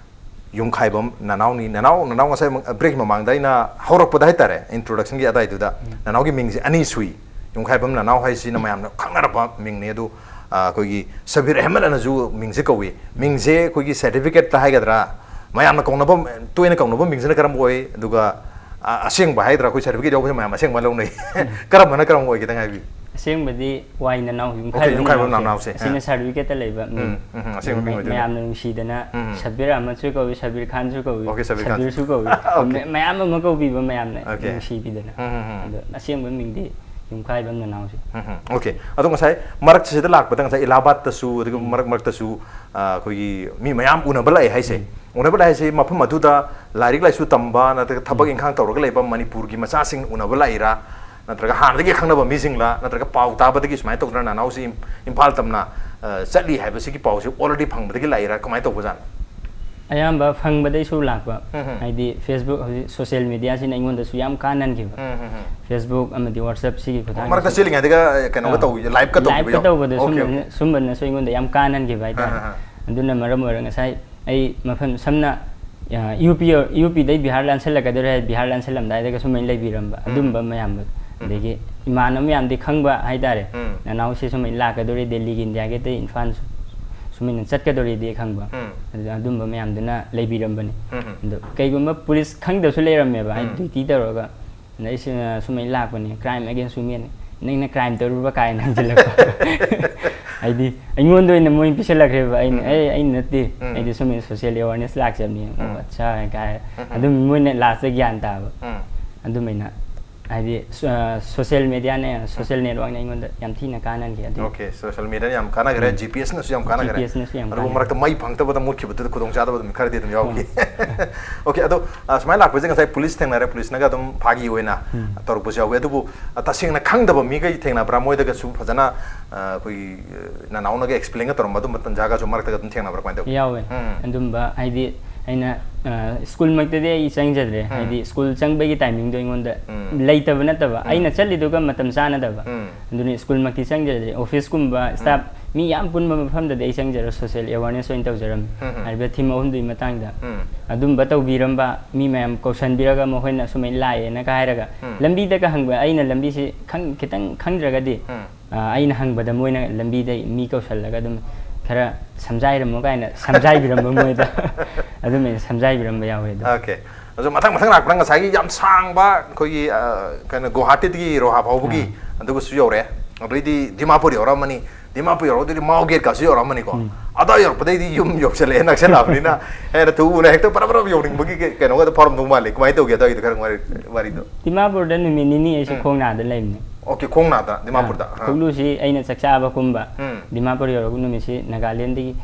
ꯌꯨꯝꯈꯥꯏꯕꯝ ꯅꯅꯥꯎꯅꯤ꯫ ꯅꯅꯥꯎ, ꯅꯅꯥꯎ ꯉꯁꯥꯏ break ꯃꯃꯥꯡꯗ ꯑꯩꯅ ꯍꯧꯔꯛꯄꯗ ꯍꯥꯏꯇꯥꯔꯦ, introduction ꯒꯤ ꯑꯗꯥꯏꯗꯨꯗ ꯅꯅꯥꯎꯒꯤ ꯃꯤꯡꯁꯦ ꯑꯅꯤ ꯁꯨꯏ꯫ ꯌꯨꯝꯈꯥꯏꯕꯝ ꯅꯅꯥꯎ ꯍꯥꯏꯁꯤꯅ ꯃꯌꯥꯝꯅ ꯈꯪꯅꯔꯕ ꯃꯤꯡꯅꯤ꯫ ꯑꯗꯨ, ꯑ, ꯑꯩꯈꯣꯏꯒꯤ ꯁꯕꯤꯔ ꯑꯍꯃꯗ ꯑꯅꯁꯨ ꯃꯤꯡꯁꯦ ꯀꯧꯏ꯫ ꯃꯤꯡꯁꯦ ꯑꯩꯈꯣꯏꯒꯤ certificate ꯇ ꯍꯥꯏꯒꯗ꯭ꯔꯥ, ꯃꯌꯥꯝꯅ ꯀꯧꯅꯕ, ꯇꯣꯏꯅ ꯀꯧꯅꯕ ꯃꯤꯡꯁꯤꯅ ꯀꯔꯝꯕ ꯑꯣꯏ? ꯑꯗꯨꯒ, ꯑ, ꯑꯁꯦꯡꯕ ꯍꯥꯏꯒꯗ꯭ꯔꯥ, ꯑꯩꯈꯣꯏ certificate ꯌꯥꯎꯕꯁꯦ ꯃꯌꯥꯝ ꯑꯁꯦꯡꯕ ꯂꯧꯅꯩ꯫ ꯀꯔꯝꯕꯅ ꯀꯔꯝꯕ ꯑꯣꯏꯒꯦ, ꯈꯤꯇꯪ ꯍꯥꯏꯕꯤꯌꯨ꯫ ꯑꯁꯦꯡꯕꯗꯤ ꯋꯥꯏ ꯅꯅꯥꯎ, Okay, ꯌꯨꯝꯈꯥꯏꯕꯝ ꯅꯅꯥꯎꯁꯦ꯫ ꯑꯁꯤꯅ certificate ꯇ ꯂꯩꯕ ꯃꯤꯡ꯫ ꯎꯝ, ꯎꯝ, ꯑꯁꯦꯡꯕ ꯃꯤꯡ ꯑꯣꯏꯗꯣꯏꯅꯦ꯫ ꯃꯌꯥꯝꯅ ꯅꯨꯡꯁꯤꯗꯅ ꯎꯝ꯫ ꯁꯕꯤꯔ ꯑꯍꯃꯗꯁꯨ ꯀꯧꯏ, ꯁꯕꯤꯔ ꯈꯥꯟꯁꯨ ꯀꯧꯏ, Okay, ꯁꯕꯤꯔ ꯈꯥꯟ꯫ ꯁꯕꯤꯔꯁꯨ ꯀꯧꯏ꯫ Okay. ꯃ-, ꯃꯌꯥꯝ ꯑꯃ ꯀꯧꯕꯤꯕ ꯃꯌꯥꯝꯅ Okay. ꯅꯨꯡꯁꯤꯕꯤꯗꯅ꯫ ꯎꯝ, ꯎꯝ, ꯎꯝ꯫ ꯑꯗꯣ ꯑꯁꯦꯡꯕ ꯃꯤꯡꯗꯤ ꯌꯨꯝꯈꯥꯏꯕꯝ ꯅꯅꯥꯎꯁꯦ꯫ ꯎꯝ, ꯎꯝ꯫ Okay. ꯑꯗꯣ ꯉꯁꯥꯏ ꯃꯔꯛꯁꯤꯗ ꯂꯥꯛꯄꯗ ꯉꯁꯥꯏ ꯏꯂꯥꯍꯥꯕꯥꯗꯇꯁꯨ, ꯑꯗꯨꯒ ꯃꯔꯛ ꯃꯔꯛꯇꯁꯨ, ꯑ, ꯑꯩꯈꯣꯏꯒꯤ ꯃꯤ ꯃꯌꯥꯝ ꯎꯅꯕ ꯂꯥꯛꯑꯦ ꯍꯥꯏꯁꯦ꯫ ꯎꯅꯕ ꯂꯥꯛꯑꯦ ꯍꯥꯏꯁꯦ ꯃꯐꯝ ꯑꯗꯨꯗ ꯂꯥꯏꯔꯤꯛ ꯂꯥꯏꯁꯨ ꯇꯝꯕ ꯅꯠꯇ꯭ꯔꯒ ꯊꯕꯛ ꯏꯪꯈꯥꯡ ꯇꯧꯔꯒ ꯂꯩꯕ ꯃꯅꯤꯄꯨꯔꯒꯤ ꯃꯆꯥꯁꯤꯡ ꯎꯅꯕ ꯂꯥꯛꯏꯔꯥ? ꯅꯠꯇ꯭ꯔꯒ ꯍꯥꯟꯅꯗꯒꯤ ꯈꯪꯅꯕ ꯃꯤꯁꯤꯡꯂ? ꯅꯠꯇ꯭ꯔꯒ ꯄꯥꯎ ꯇꯥꯕꯗꯒꯤ ꯁꯨꯃꯥꯏꯅ ꯇꯧꯗꯅ ꯅꯅꯥꯎꯁꯤ ꯏꯝ-, ꯏꯝꯐꯥꯜ ꯇꯝꯅ, ꯑ, ꯆꯠꯂꯤ ꯍꯥꯏꯕꯁꯤꯒꯤ ꯄꯥꯎꯁꯤ already ꯐꯪꯕꯗꯒꯤ ꯂꯥꯛꯏꯔꯥ? ꯀꯃꯥꯏꯅ ꯇꯧꯕꯖꯥꯠꯅꯣ? ꯑꯌꯥꯝꯕ ꯐꯪꯕꯗꯩꯁꯨ ꯂꯥꯛꯄ꯫ ꯎꯝ, ꯎꯝ꯫ ꯍꯥꯏꯗꯤ Facebook, ꯍꯧꯖꯤꯛ social media ꯁꯤꯅ ꯑꯩꯉꯣꯟꯗꯁꯨ ꯌꯥꯝ ꯀꯥꯟꯅꯍꯟꯈꯤꯕ꯫ ꯎꯝ, ꯎꯝ, ꯎꯝ꯫ Facebook ꯑꯃꯗꯤ WhatsApp ꯁꯤꯒꯤ ꯈꯨꯠꯊꯥꯡꯗ ꯃꯔꯛꯇ ꯆꯦꯜꯂꯤꯉꯩꯗꯒ, ꯑ, ꯀꯩꯅꯣꯒ ꯑꯥ꯫ ꯇꯧꯕ, live ꯀ ꯇꯧꯕ Live ꯀ ꯌꯥꯎ-, ꯇꯧꯕꯗ Okay, ꯁꯨꯝꯕꯅ-, ꯁꯨꯝꯕꯅꯁꯨ ꯑꯩꯉꯣꯟꯗ ꯌꯥꯝ ꯀꯥꯟꯅꯍꯟꯈꯤꯕ ꯍꯥꯏꯇꯥꯔꯦ꯫ ꯑꯥ, ꯑꯥ, ꯑꯗꯨꯅ ꯃꯔꯝ ꯑꯣꯏꯔꯒ ꯉꯁꯥꯏ ꯑꯩ ꯃꯐꯝ ꯁꯝꯅ, ꯑ, UP, UP ꯗꯩ ꯕꯤꯍꯥꯔ ꯂꯥꯟꯁꯜꯂꯛꯀꯗꯧꯔꯦ ꯍꯥꯏ, ꯕꯤꯍꯥꯔ ꯂꯥꯟꯁꯜꯂꯝꯗꯥꯏꯗꯒ ꯁꯨꯃꯥꯏꯅ ꯂꯩꯕꯤꯔꯝꯕ, ꯑꯗꯨꯝꯕ ꯃꯌꯥꯝꯗꯣ꯫ ꯑꯗꯒꯤ ꯏꯃꯥꯟꯅꯕ ꯃꯌꯥꯝꯗꯤ ꯈꯪꯕ ꯍꯥꯏꯇꯥꯔꯦ꯫ ꯎꯝ꯫ ꯅꯅꯥꯎꯁꯦ ꯁꯨꯃꯥꯏꯅ ꯂꯥꯛꯀꯗꯧꯔꯤ, ꯗꯦꯜꯂꯤꯒꯤ ꯏꯟꯗꯤꯌꯥ ꯒꯦꯠꯇꯩ ꯏꯝꯐꯥꯜ ꯁꯨ-, ꯁꯨꯃꯥꯏꯅ ꯆꯠꯀꯗꯧꯔꯤꯗꯤ ꯈꯪꯕ꯫ ꯎꯝ꯫ ꯑꯗꯨ, ꯑꯗꯨꯝꯕ ꯃꯌꯥꯝꯗꯨꯅ ꯂꯩꯕꯤꯔꯝꯕꯅꯤ꯫ ꯎꯝ, ꯎꯝ꯫ ꯑꯗꯣ ꯀꯩꯒꯨꯝꯕ ꯄꯨꯂꯤꯁ ꯈꯪꯗꯕꯁꯨ ꯂꯩꯔꯝꯃꯦꯕ, ꯑꯩ ꯎꯝ꯫ Duty ꯇꯧꯔꯒ, ꯑꯗ ꯑꯩꯁꯦ, ꯑ, ꯁꯨꯃꯥꯏꯅ ꯂꯥꯛꯄꯅꯦ, crime against women, ꯅꯪꯅ crime ꯇꯧꯔꯨꯕ ꯀꯥꯏꯅ ꯍꯪꯖꯤꯜꯂꯛꯄ꯫ ꯍꯥꯏꯗꯤ ꯑꯩꯉꯣꯟꯗ ꯑꯣꯏꯅ ꯃꯣꯏ ꯄꯤꯁꯜꯂꯛꯈ꯭ꯔꯦꯕ, ꯑꯩꯅ, ꯎꯝ꯫ "ꯑꯦ, ꯑꯩꯅ ꯅꯠꯇꯦ, ꯎꯝ꯫ ꯑꯩꯗꯤ ꯁꯨꯃꯥꯏꯅ social awareness ꯂꯥꯛꯆꯕꯅꯤ"꯫ "ꯑꯣ, ꯎꯝ꯫ ꯑꯠꯆꯥ" ꯀꯥꯏ꯫ ꯎꯝ, ꯎꯝ꯫ ꯑꯗꯨꯝ ꯃꯣꯏꯅ last ꯒ꯭ꯌꯥꯟ ꯇꯥꯕ꯫ ꯎꯝ꯫ ꯑꯗꯨꯃꯥꯏꯅ ꯍꯥꯏꯗꯤ ꯁꯣꯁꯤꯌꯦꯜ ꯃꯦꯗꯤꯌꯥꯅꯦ, ꯁꯣꯁꯤꯌꯦꯜ ꯅꯦꯠꯋꯥꯛꯅ ꯑꯩꯉꯣꯟꯗ ꯌꯥꯝ ꯊꯤꯅ ꯀꯥꯟꯅꯍꯟꯈꯤ ꯑꯗꯨ. ꯑꯣꯀꯦ, ꯁꯣꯁꯤꯌꯦꯜ ꯃꯦꯗꯤꯌꯥꯅ ꯌꯥꯝ ꯀꯥꯟꯅꯈ꯭ꯔꯦ, ꯎꯝ. ꯖꯤ ꯄꯤ ꯑꯦꯁꯅꯁꯨ ꯌꯥꯝ ꯀꯥꯟꯅꯈ꯭ꯔꯦ. ꯖꯤ ꯄꯤ ꯑꯦꯁꯅꯁꯨ ꯌꯥꯝ ꯑꯗꯨꯕꯨ ꯀꯥꯟꯅꯈ꯭ꯔꯦ. ꯃꯔꯛꯇ ꯃꯩ ꯐꯪꯉꯛꯇꯕꯗ ꯃꯨꯠꯈꯤꯕꯗꯨꯗ ꯈꯨꯗꯣꯡꯆꯥꯗꯕ ꯑꯗꯨꯝ ꯈꯔꯗꯤ ꯑꯗꯨꯝ ꯌꯥꯎꯈꯤ. ꯑꯣꯀꯦ, ꯑꯗꯣ ꯑ, ꯁꯨꯃꯥꯏꯅ ꯂꯥꯛꯄꯁꯦ ꯉꯁꯥꯏ ꯄꯨꯂꯤꯁ ꯊꯦꯡꯅꯔꯦ, ꯄꯨꯂꯤꯁꯅꯒ ꯑꯗꯨꯝ ꯐꯥꯒꯤ ꯑꯣꯏꯅ ꯎꯝ. ꯇꯧꯔꯛꯄꯁꯨ ꯌꯥꯎꯋꯤ. ꯑꯗꯨꯕꯨ ꯑ, ꯇꯁꯦꯡꯅ ꯈꯪꯗꯕ ꯃꯤꯈꯩ ꯊꯦꯡꯅꯕ꯭ꯔꯥ? ꯃꯣꯏꯗꯒꯁꯨ ꯐꯖꯅ ꯑ, ꯑꯩꯈꯣꯏꯒꯤ ꯑ, ꯅꯅꯥꯎꯅꯒ ꯑꯦꯛꯁꯄ꯭ꯂꯦꯟꯒ ꯇꯧꯔꯝꯕ ꯑꯗꯨꯝꯕ ꯇꯟꯖꯥꯒꯁꯨ ꯃꯔꯛꯇꯒ ꯑꯗꯨꯝ ꯊꯦꯡꯅꯕ꯭ꯔꯥ? ꯀꯃꯥꯏꯅ ꯇꯧꯏ? ꯌꯥꯎꯋꯦ. ꯎꯝ. ꯑꯗꯨꯝꯕ ꯍꯥꯏꯗꯤ ꯑꯩꯅ ꯑ, ꯁ꯭ꯀꯨꯜꯃꯛꯇꯗꯤ ꯑꯩ ꯆꯪꯖꯗ꯭ꯔꯦ. ꯎꯝ. ꯍꯥꯏꯗꯤ ꯁ꯭ꯀꯨꯜ ꯆꯪꯕꯒꯤ ꯇꯥꯏꯃꯤꯡꯗꯣ ꯑꯩꯉꯣꯟꯗ ꯎꯝ. ꯂꯩꯇꯕ ꯅꯠꯇꯕ, ꯎꯝ. ꯑꯩꯅ ꯆꯠꯂꯤꯗꯨꯒ ꯃꯇꯝ ꯆꯥꯅꯗꯕ. ꯎꯝ. ꯑꯗꯨꯅ ꯁ꯭ꯀꯨꯜꯃꯛꯇꯤ ꯆꯪꯖꯗ꯭ꯔꯦ. ꯑꯣꯐꯤꯁꯀꯨꯝꯕ, ꯁ꯭ꯇꯥꯐ ꯃꯤ ꯌꯥꯝ ꯄꯨꯟꯕ ꯃꯐꯝꯗꯗꯤ ꯑꯩ ꯆꯪꯖꯔ ꯁꯣꯁꯤꯌꯦꯜ ꯑꯦꯋꯥꯔꯅꯦꯁ ꯑꯣꯏꯅ ꯇꯧꯖꯔꯝꯃꯤ. ꯎꯝ, ꯎꯝ. ꯍꯥꯏꯔꯤꯕ ꯊꯤꯝ ꯑꯍꯨꯝꯗꯨꯒꯤ ꯃꯇꯥꯡꯗ ꯎꯝ. ꯑꯗꯨꯝꯕ ꯇꯧꯕꯤꯔꯝꯕ ꯃꯤ ꯃꯌꯥꯝ ꯀꯧꯁꯟꯕꯤꯔꯒ ꯃꯈꯣꯏꯅ ꯁꯨꯃꯥꯏꯅ ꯂꯥꯛꯑꯦꯅ ꯍꯥꯏꯔꯒ ꯎꯝ. ꯂꯝꯕꯤꯗꯒ ꯍꯪꯕ, ꯑꯩꯅ ꯂꯝꯕꯤꯁꯤ ꯈꯪ-, ꯈꯤꯇꯪ ꯈꯪꯗ꯭ꯔꯒꯗꯤ ꯎꯝ. ꯑ, ꯑꯩꯅ ꯍꯪꯕꯗ ꯃꯣꯏꯅ ꯂꯝꯕꯤꯗ ꯃꯤ ꯀꯧꯁꯜꯂꯒ ꯑꯗꯨꯝ ꯈꯔ ꯁꯝꯖꯥꯏꯔꯝꯃꯣ ꯀꯥꯏꯅ ꯁꯝꯖꯥꯏꯕꯤꯔꯝꯕ ꯃꯣꯏꯗ ꯑꯗꯨꯃꯥꯏꯅ ꯁꯝꯖꯥꯏꯕꯤꯔꯝꯕ ꯌꯥꯎꯋꯦ ꯑꯗꯣ. ꯑꯣꯀꯦ. ꯑꯗꯨ ꯃꯊꯪ ꯃꯊꯪ ꯂꯥꯛꯄꯗ ꯉꯁꯥꯏꯒꯤ ꯌꯥꯝ ꯁꯥꯡꯕ ꯑꯩꯈꯣꯏꯒꯤ ꯑ, ꯀꯩꯅꯣ ꯒꯨꯋꯥꯍꯥꯇꯤꯗꯒꯤ ꯔꯣꯍꯥ ꯐꯥꯎꯕꯒꯤ ꯑꯗꯨꯒꯁꯨ ꯌꯧꯔꯦ. ꯑꯗꯩꯗꯤ ꯗꯤꯃꯥꯄꯨꯔ ꯌꯧꯔꯛꯑꯃꯅꯤ. ꯗꯤꯃꯥꯄꯨꯔ ꯌꯧꯔꯛꯑꯗꯤ ꯃꯥꯎ ꯒꯦꯠꯀꯁꯨ ꯌꯧꯔꯛꯑꯃꯅꯤꯀꯣ. ꯎꯝ. ꯑꯗ ꯌꯧꯔꯛꯄꯗꯩꯗꯤ ꯌꯨꯝ ꯌꯧꯁꯜꯂꯛꯑꯦ, ꯅꯛꯁꯜꯂꯛꯑꯕꯅꯤꯅ ꯍꯦꯟꯅ ꯊꯨꯅ ꯍꯦꯛꯇ ꯄꯔꯞ ꯄꯔꯞ ꯌꯧꯅꯤꯡꯕꯒꯤ ꯀꯩ-, ꯀꯩꯅꯣꯒꯗ ꯐꯥꯎꯔꯝꯗꯧ ꯃꯥꯜꯂꯤ. ꯀꯃꯥꯏꯅ ꯇꯧꯒꯦ ꯑꯗꯨꯋꯥꯏꯒꯤꯗꯣ ꯈꯔ ꯋꯥꯔꯤ-, ꯋꯥꯔꯤꯗꯣ? ꯗꯤꯃꯥꯄꯨꯔꯗ ꯅꯨꯃꯤꯠ ꯅꯤꯅꯤ ꯑꯩꯁꯦ ꯎꯝ. ꯈꯣꯡꯅꯥꯗ ꯂꯩꯕꯅꯦ. ꯑꯣꯀꯦ, ꯈꯣꯡꯅꯥꯗ ꯗꯤꯃꯥꯄꯨꯔꯗ. ꯑꯥ, ꯑꯥ. ꯈꯣꯡꯂꯨꯁꯤ ꯑꯩꯅ ꯆꯥꯛ ꯆꯥꯕꯒꯨꯝꯕ ꯎꯝ. ꯗꯤꯃꯥꯄꯨꯔ ꯌꯧꯔꯛꯄ ꯅꯨꯃꯤꯠꯁꯤ ꯅꯥꯒꯥꯂꯦꯟꯗꯒꯤ,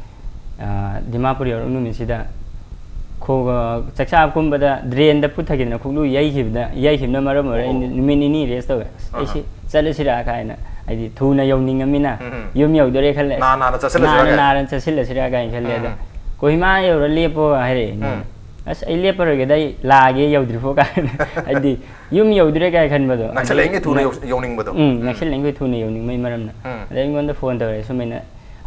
ꯑ, ꯗꯤꯃꯥꯄꯨꯔ ꯌꯧꯔꯛꯄ ꯅꯨꯃꯤꯠꯁꯤꯗ ꯈꯣ-, ꯆꯥꯛ ꯆꯥꯕꯒꯨꯝꯕꯗ ꯗ꯭ꯔꯦꯟꯗ ꯄꯨꯊꯈꯤꯗꯅ ꯈꯣꯡꯂꯨ ꯌꯩꯈꯤꯕꯗ, ꯌꯩꯈꯤꯕꯅ ꯃꯔꯝ ꯑꯣꯏꯔꯒ ꯑꯩꯅ ꯑꯣ. ꯅꯨꯃꯤꯠ ꯅꯤꯅꯤ ꯔꯦꯁ ꯇꯧꯋꯦ. ꯑꯁ, ꯑꯍꯥ. ꯑꯩꯁꯤ ꯆꯠꯂꯁꯤꯔꯥ ꯀꯥꯏꯅ, ꯍꯥꯏꯗꯤ ꯊꯨꯅ ꯌꯧꯅꯤꯡꯉꯃꯤꯅ ꯎꯝ, ꯎꯝ. ꯌꯨꯝ ꯌꯧꯗꯣꯔꯦ ꯈꯜꯂꯦ. ꯅꯥ ꯅꯥꯅ ꯆꯠꯁꯤꯜꯂꯁꯤꯔꯥ ꯅꯥꯅ ꯀꯥꯏꯅ. ꯅꯥꯅ ꯆꯠꯁꯤꯜꯂꯁꯤꯔꯥ ꯀꯥꯏꯅ ꯈꯜꯂꯦ. ꯑꯗꯣ ꯎꯝ. ꯀꯣꯍꯤꯃꯥ ꯌꯧꯔ ꯂꯦꯞꯄꯣ ꯍꯥꯏꯔꯛꯑꯦ. ꯎꯝ. ꯑꯁ, ꯑꯩ ꯂꯦꯞꯄꯔꯣꯏꯒꯦꯗ, ꯑꯩ ꯂꯥꯛꯑꯒꯦ ꯌꯧꯗ꯭ꯔꯤꯐꯥꯎ ꯀꯥꯏꯅ. ꯍꯥꯏꯗꯤ ꯌꯨꯝ ꯌꯧꯗꯣꯔꯦ ꯀꯥꯏ ꯈꯟꯕꯗꯣ. ꯅꯛꯁꯜꯂꯛꯏꯉꯩ ꯊꯨꯅ ꯅꯛ-, ꯌꯧ-, ꯌꯧꯅꯤꯡꯕꯗꯣ. ꯎꯝ, ꯅꯛꯁꯜꯂꯛꯏꯉꯩ ꯊꯨꯅ ꯌꯧꯅꯤꯡꯕꯩ ꯃꯔꯝꯅ. ꯎꯝ. ꯑꯗꯩ ꯑꯩꯉꯣꯟꯗ ꯐꯣꯟ ꯇꯧꯔꯛꯑꯦ, ꯁꯨꯃꯥꯏꯅ,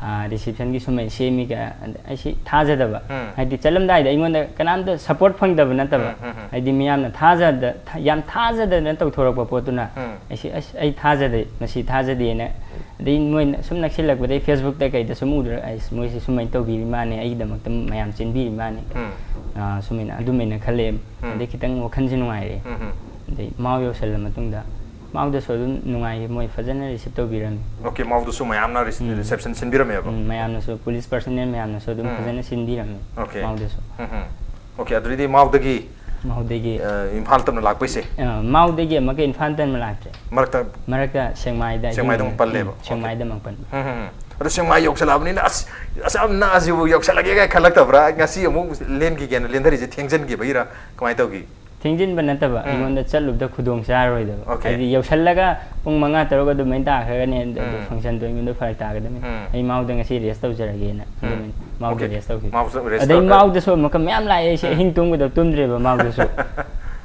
ꯑꯥ, ꯔꯤꯁꯤꯞꯁꯟꯒꯤ ꯁꯨꯃꯥꯏꯅ ꯁꯦꯝꯃꯤ ꯀꯥꯏ꯫ ꯑꯗ ꯑꯩꯁꯤ ꯊꯥꯖꯗꯕ. ꯎꯝ. ꯍꯥꯏꯗꯤ ꯆꯠꯂꯝꯗꯥꯏꯗ ꯑꯩꯉꯣꯟꯗ ꯀꯅꯥꯝꯇ ꯁꯞꯄꯣꯔꯠ ꯐꯪꯗꯕ ꯅꯠꯇꯕ. ꯎꯝ, ꯎꯝ, ꯎꯝ. ꯍꯥꯏꯗꯤ ꯃꯤꯌꯥꯝꯅ ꯊꯥꯖꯗ-, ꯊ-, ꯌꯥꯝ ꯊꯥꯖꯗꯅ ꯇꯧꯊꯣꯔꯛꯄ ꯄꯣꯠꯇꯨꯅ ꯎꯝ. ꯑꯩꯁꯤ, "ꯑꯁ, ꯑꯩ ꯊꯥꯖꯗꯦ, ꯃꯁꯤ ꯊꯥꯖꯗꯦꯅ", ꯑꯗꯩ ꯃꯣꯏꯅ ꯁꯨꯝ ꯅꯛꯁꯤꯜꯂꯛꯄꯗꯩ ꯐꯦꯁꯕꯨꯛꯇ ꯀꯩꯗ ꯁꯨꯝ ꯎꯗ꯭ꯔ, "ꯑꯩꯁ, ꯃꯣꯏꯁꯤ ꯁꯨꯃꯥꯏꯅ ꯇꯧꯕꯤꯔꯤ ꯃꯥꯅꯦ, ꯑꯩꯒꯤꯗꯃꯛꯇ ꯃꯌꯥꯝ ꯆꯦꯟꯕꯤꯔꯤ ꯃꯥꯅꯦ", ꯎꯝ. ꯑꯥ, ꯁꯨꯃꯥꯏꯅ, ꯑꯗꯨꯃꯥꯏꯅ ꯈꯜꯂꯛꯑꯦ꯫ ꯎꯝ. ꯑꯗꯩ ꯈꯤꯇꯪ ꯋꯥꯈꯜꯁꯦ ꯅꯨꯡꯉꯥꯏꯔꯛꯑꯦ꯫ ꯎꯝ, ꯎꯝ. ꯑꯗꯩ ꯃꯥꯎ ꯌꯧꯁꯜꯂ ꯃꯇꯨꯡꯗ ꯃꯥꯎꯗꯁꯨ ꯑꯗꯨꯝ ꯅꯨꯡꯉꯥꯏꯌꯦ, ꯃꯣꯏ ꯐꯖꯅ ꯔꯤꯁꯤꯞ ꯇꯧꯕꯤꯔꯝꯃꯤ꯫ ꯑꯣꯀꯦ, ꯃꯥꯎꯗꯁꯨ ꯃꯌꯥꯝꯅ ꯔꯤꯁ-, ꯎꯝ. ꯔꯤꯁꯦꯞꯁꯟ ꯁꯤꯟꯕꯤꯔꯝꯃꯦꯕ? ꯎꯝ, ꯃꯌꯥꯝꯅꯁꯨ, ꯄꯨꯂꯤꯁ ꯄꯔꯁꯅꯦꯜ ꯃꯌꯥꯝꯅꯁꯨ ꯑꯗꯨꯝ ꯎꯝ. ꯐꯖꯅ ꯁꯤꯟꯕꯤꯔꯝꯃꯤ ꯑꯣꯀꯦ. ꯃꯥꯎꯗꯁꯨ꯫ ꯎꯝ, ꯎꯝ. ꯑꯣꯀꯦ, ꯑꯗꯨꯗꯩꯗꯤ ꯃꯥꯎꯗꯒꯤ ꯃꯥꯎꯗꯒꯤ ꯑ, ꯏꯝꯐꯥꯜ ꯇꯝꯅ ꯂꯥꯛꯄꯩꯁꯦ? ꯑ, ꯃꯥꯎꯗꯒꯤ ꯑꯃꯨꯛꯀ ꯏꯝꯐꯥꯜ ꯇꯝꯅ ꯂꯥꯛꯇ꯭ꯔꯦ꯫ ꯃꯔꯛꯇ ꯃꯔꯛꯇ ꯁꯦꯛꯃꯥꯏꯗ ꯑꯍꯤꯡ ꯁꯦꯛꯃꯥꯏꯗ ꯑꯃꯨꯛ ꯄꯜꯂꯦꯕ? ꯎꯝ, ꯁꯦꯛꯃꯥꯏꯗ ꯑꯃꯨꯛ ꯄꯜꯂꯦ꯫ ꯎꯝ, ꯎꯝ, ꯎꯝ꯫ ꯑꯗꯣ ꯁꯦꯛꯃꯥꯏ ꯌꯧꯁꯜꯂꯛꯑꯕꯅꯤꯅ ꯑꯁ, ꯑꯁ ꯌꯥꯝ ꯅꯛꯑꯁꯤꯕꯨ ꯌꯧꯁꯜꯂꯒꯦ ꯀꯥꯏ ꯈꯜꯂꯛꯇꯕ꯭ꯔꯥ? ꯉꯁꯤ ꯑꯃꯨꯛ ꯂꯦꯟꯈꯤꯒꯦꯅ ꯂꯦꯟꯊꯔꯤꯁꯦ ꯊꯦꯡꯖꯤꯟꯈꯤꯕꯒꯤꯔꯥ? ꯀꯃꯥꯏꯅ ꯇꯧꯈꯤ? ꯊꯦꯡꯖꯤꯟꯕ ꯅꯠꯇꯕ, ꯎꯝ꯫ ꯑꯩꯉꯣꯟꯗ ꯆꯠꯂꯨꯕꯗ ꯈꯨꯗꯣꯡ ꯆꯥꯔꯔꯣꯏꯗꯕ꯫ Okay. ꯍꯥꯏꯗꯤ ꯌꯧꯁꯜꯂꯒ ꯄꯨꯡ ꯃꯉꯥ ꯇꯔꯨꯛ ꯑꯗꯨꯃꯥꯏꯅ ꯇꯥꯈ꯭ꯔꯒꯅꯤ, ꯑꯗꯨ ꯎꯝ꯫ ꯐꯪꯁꯟꯗꯣ ꯑꯩꯉꯣꯟꯗ ꯐꯔꯛ ꯇꯥꯒꯗꯕꯅꯤ꯫ ꯎꯝ꯫ ꯑꯩ ꯃꯥꯎꯗ ꯉꯁꯤ ꯔꯦꯁ ꯇꯧꯖꯔꯒꯦꯅ ꯎꯝ꯫ ꯑꯗꯨꯃꯥꯏꯅ ꯃꯥꯎꯗ Okay. ꯔꯦꯁ ꯇꯧꯈꯤ꯫ ꯃꯥꯎꯗ ꯔꯦꯁ ꯑꯗꯩ ꯇꯧꯔꯒ ꯃꯥꯎꯗꯁꯨ ꯑꯃꯨꯛꯀ ꯃꯌꯥꯝ ꯂꯥꯛꯑꯦ꯫ ꯑꯩꯁꯦ ꯎꯝ꯫ ꯑꯍꯤꯡ ꯇꯨꯝꯒꯗꯕ ꯇꯨꯝꯗ꯭ꯔꯦꯕ ꯃꯥꯎꯗꯁꯨ꯫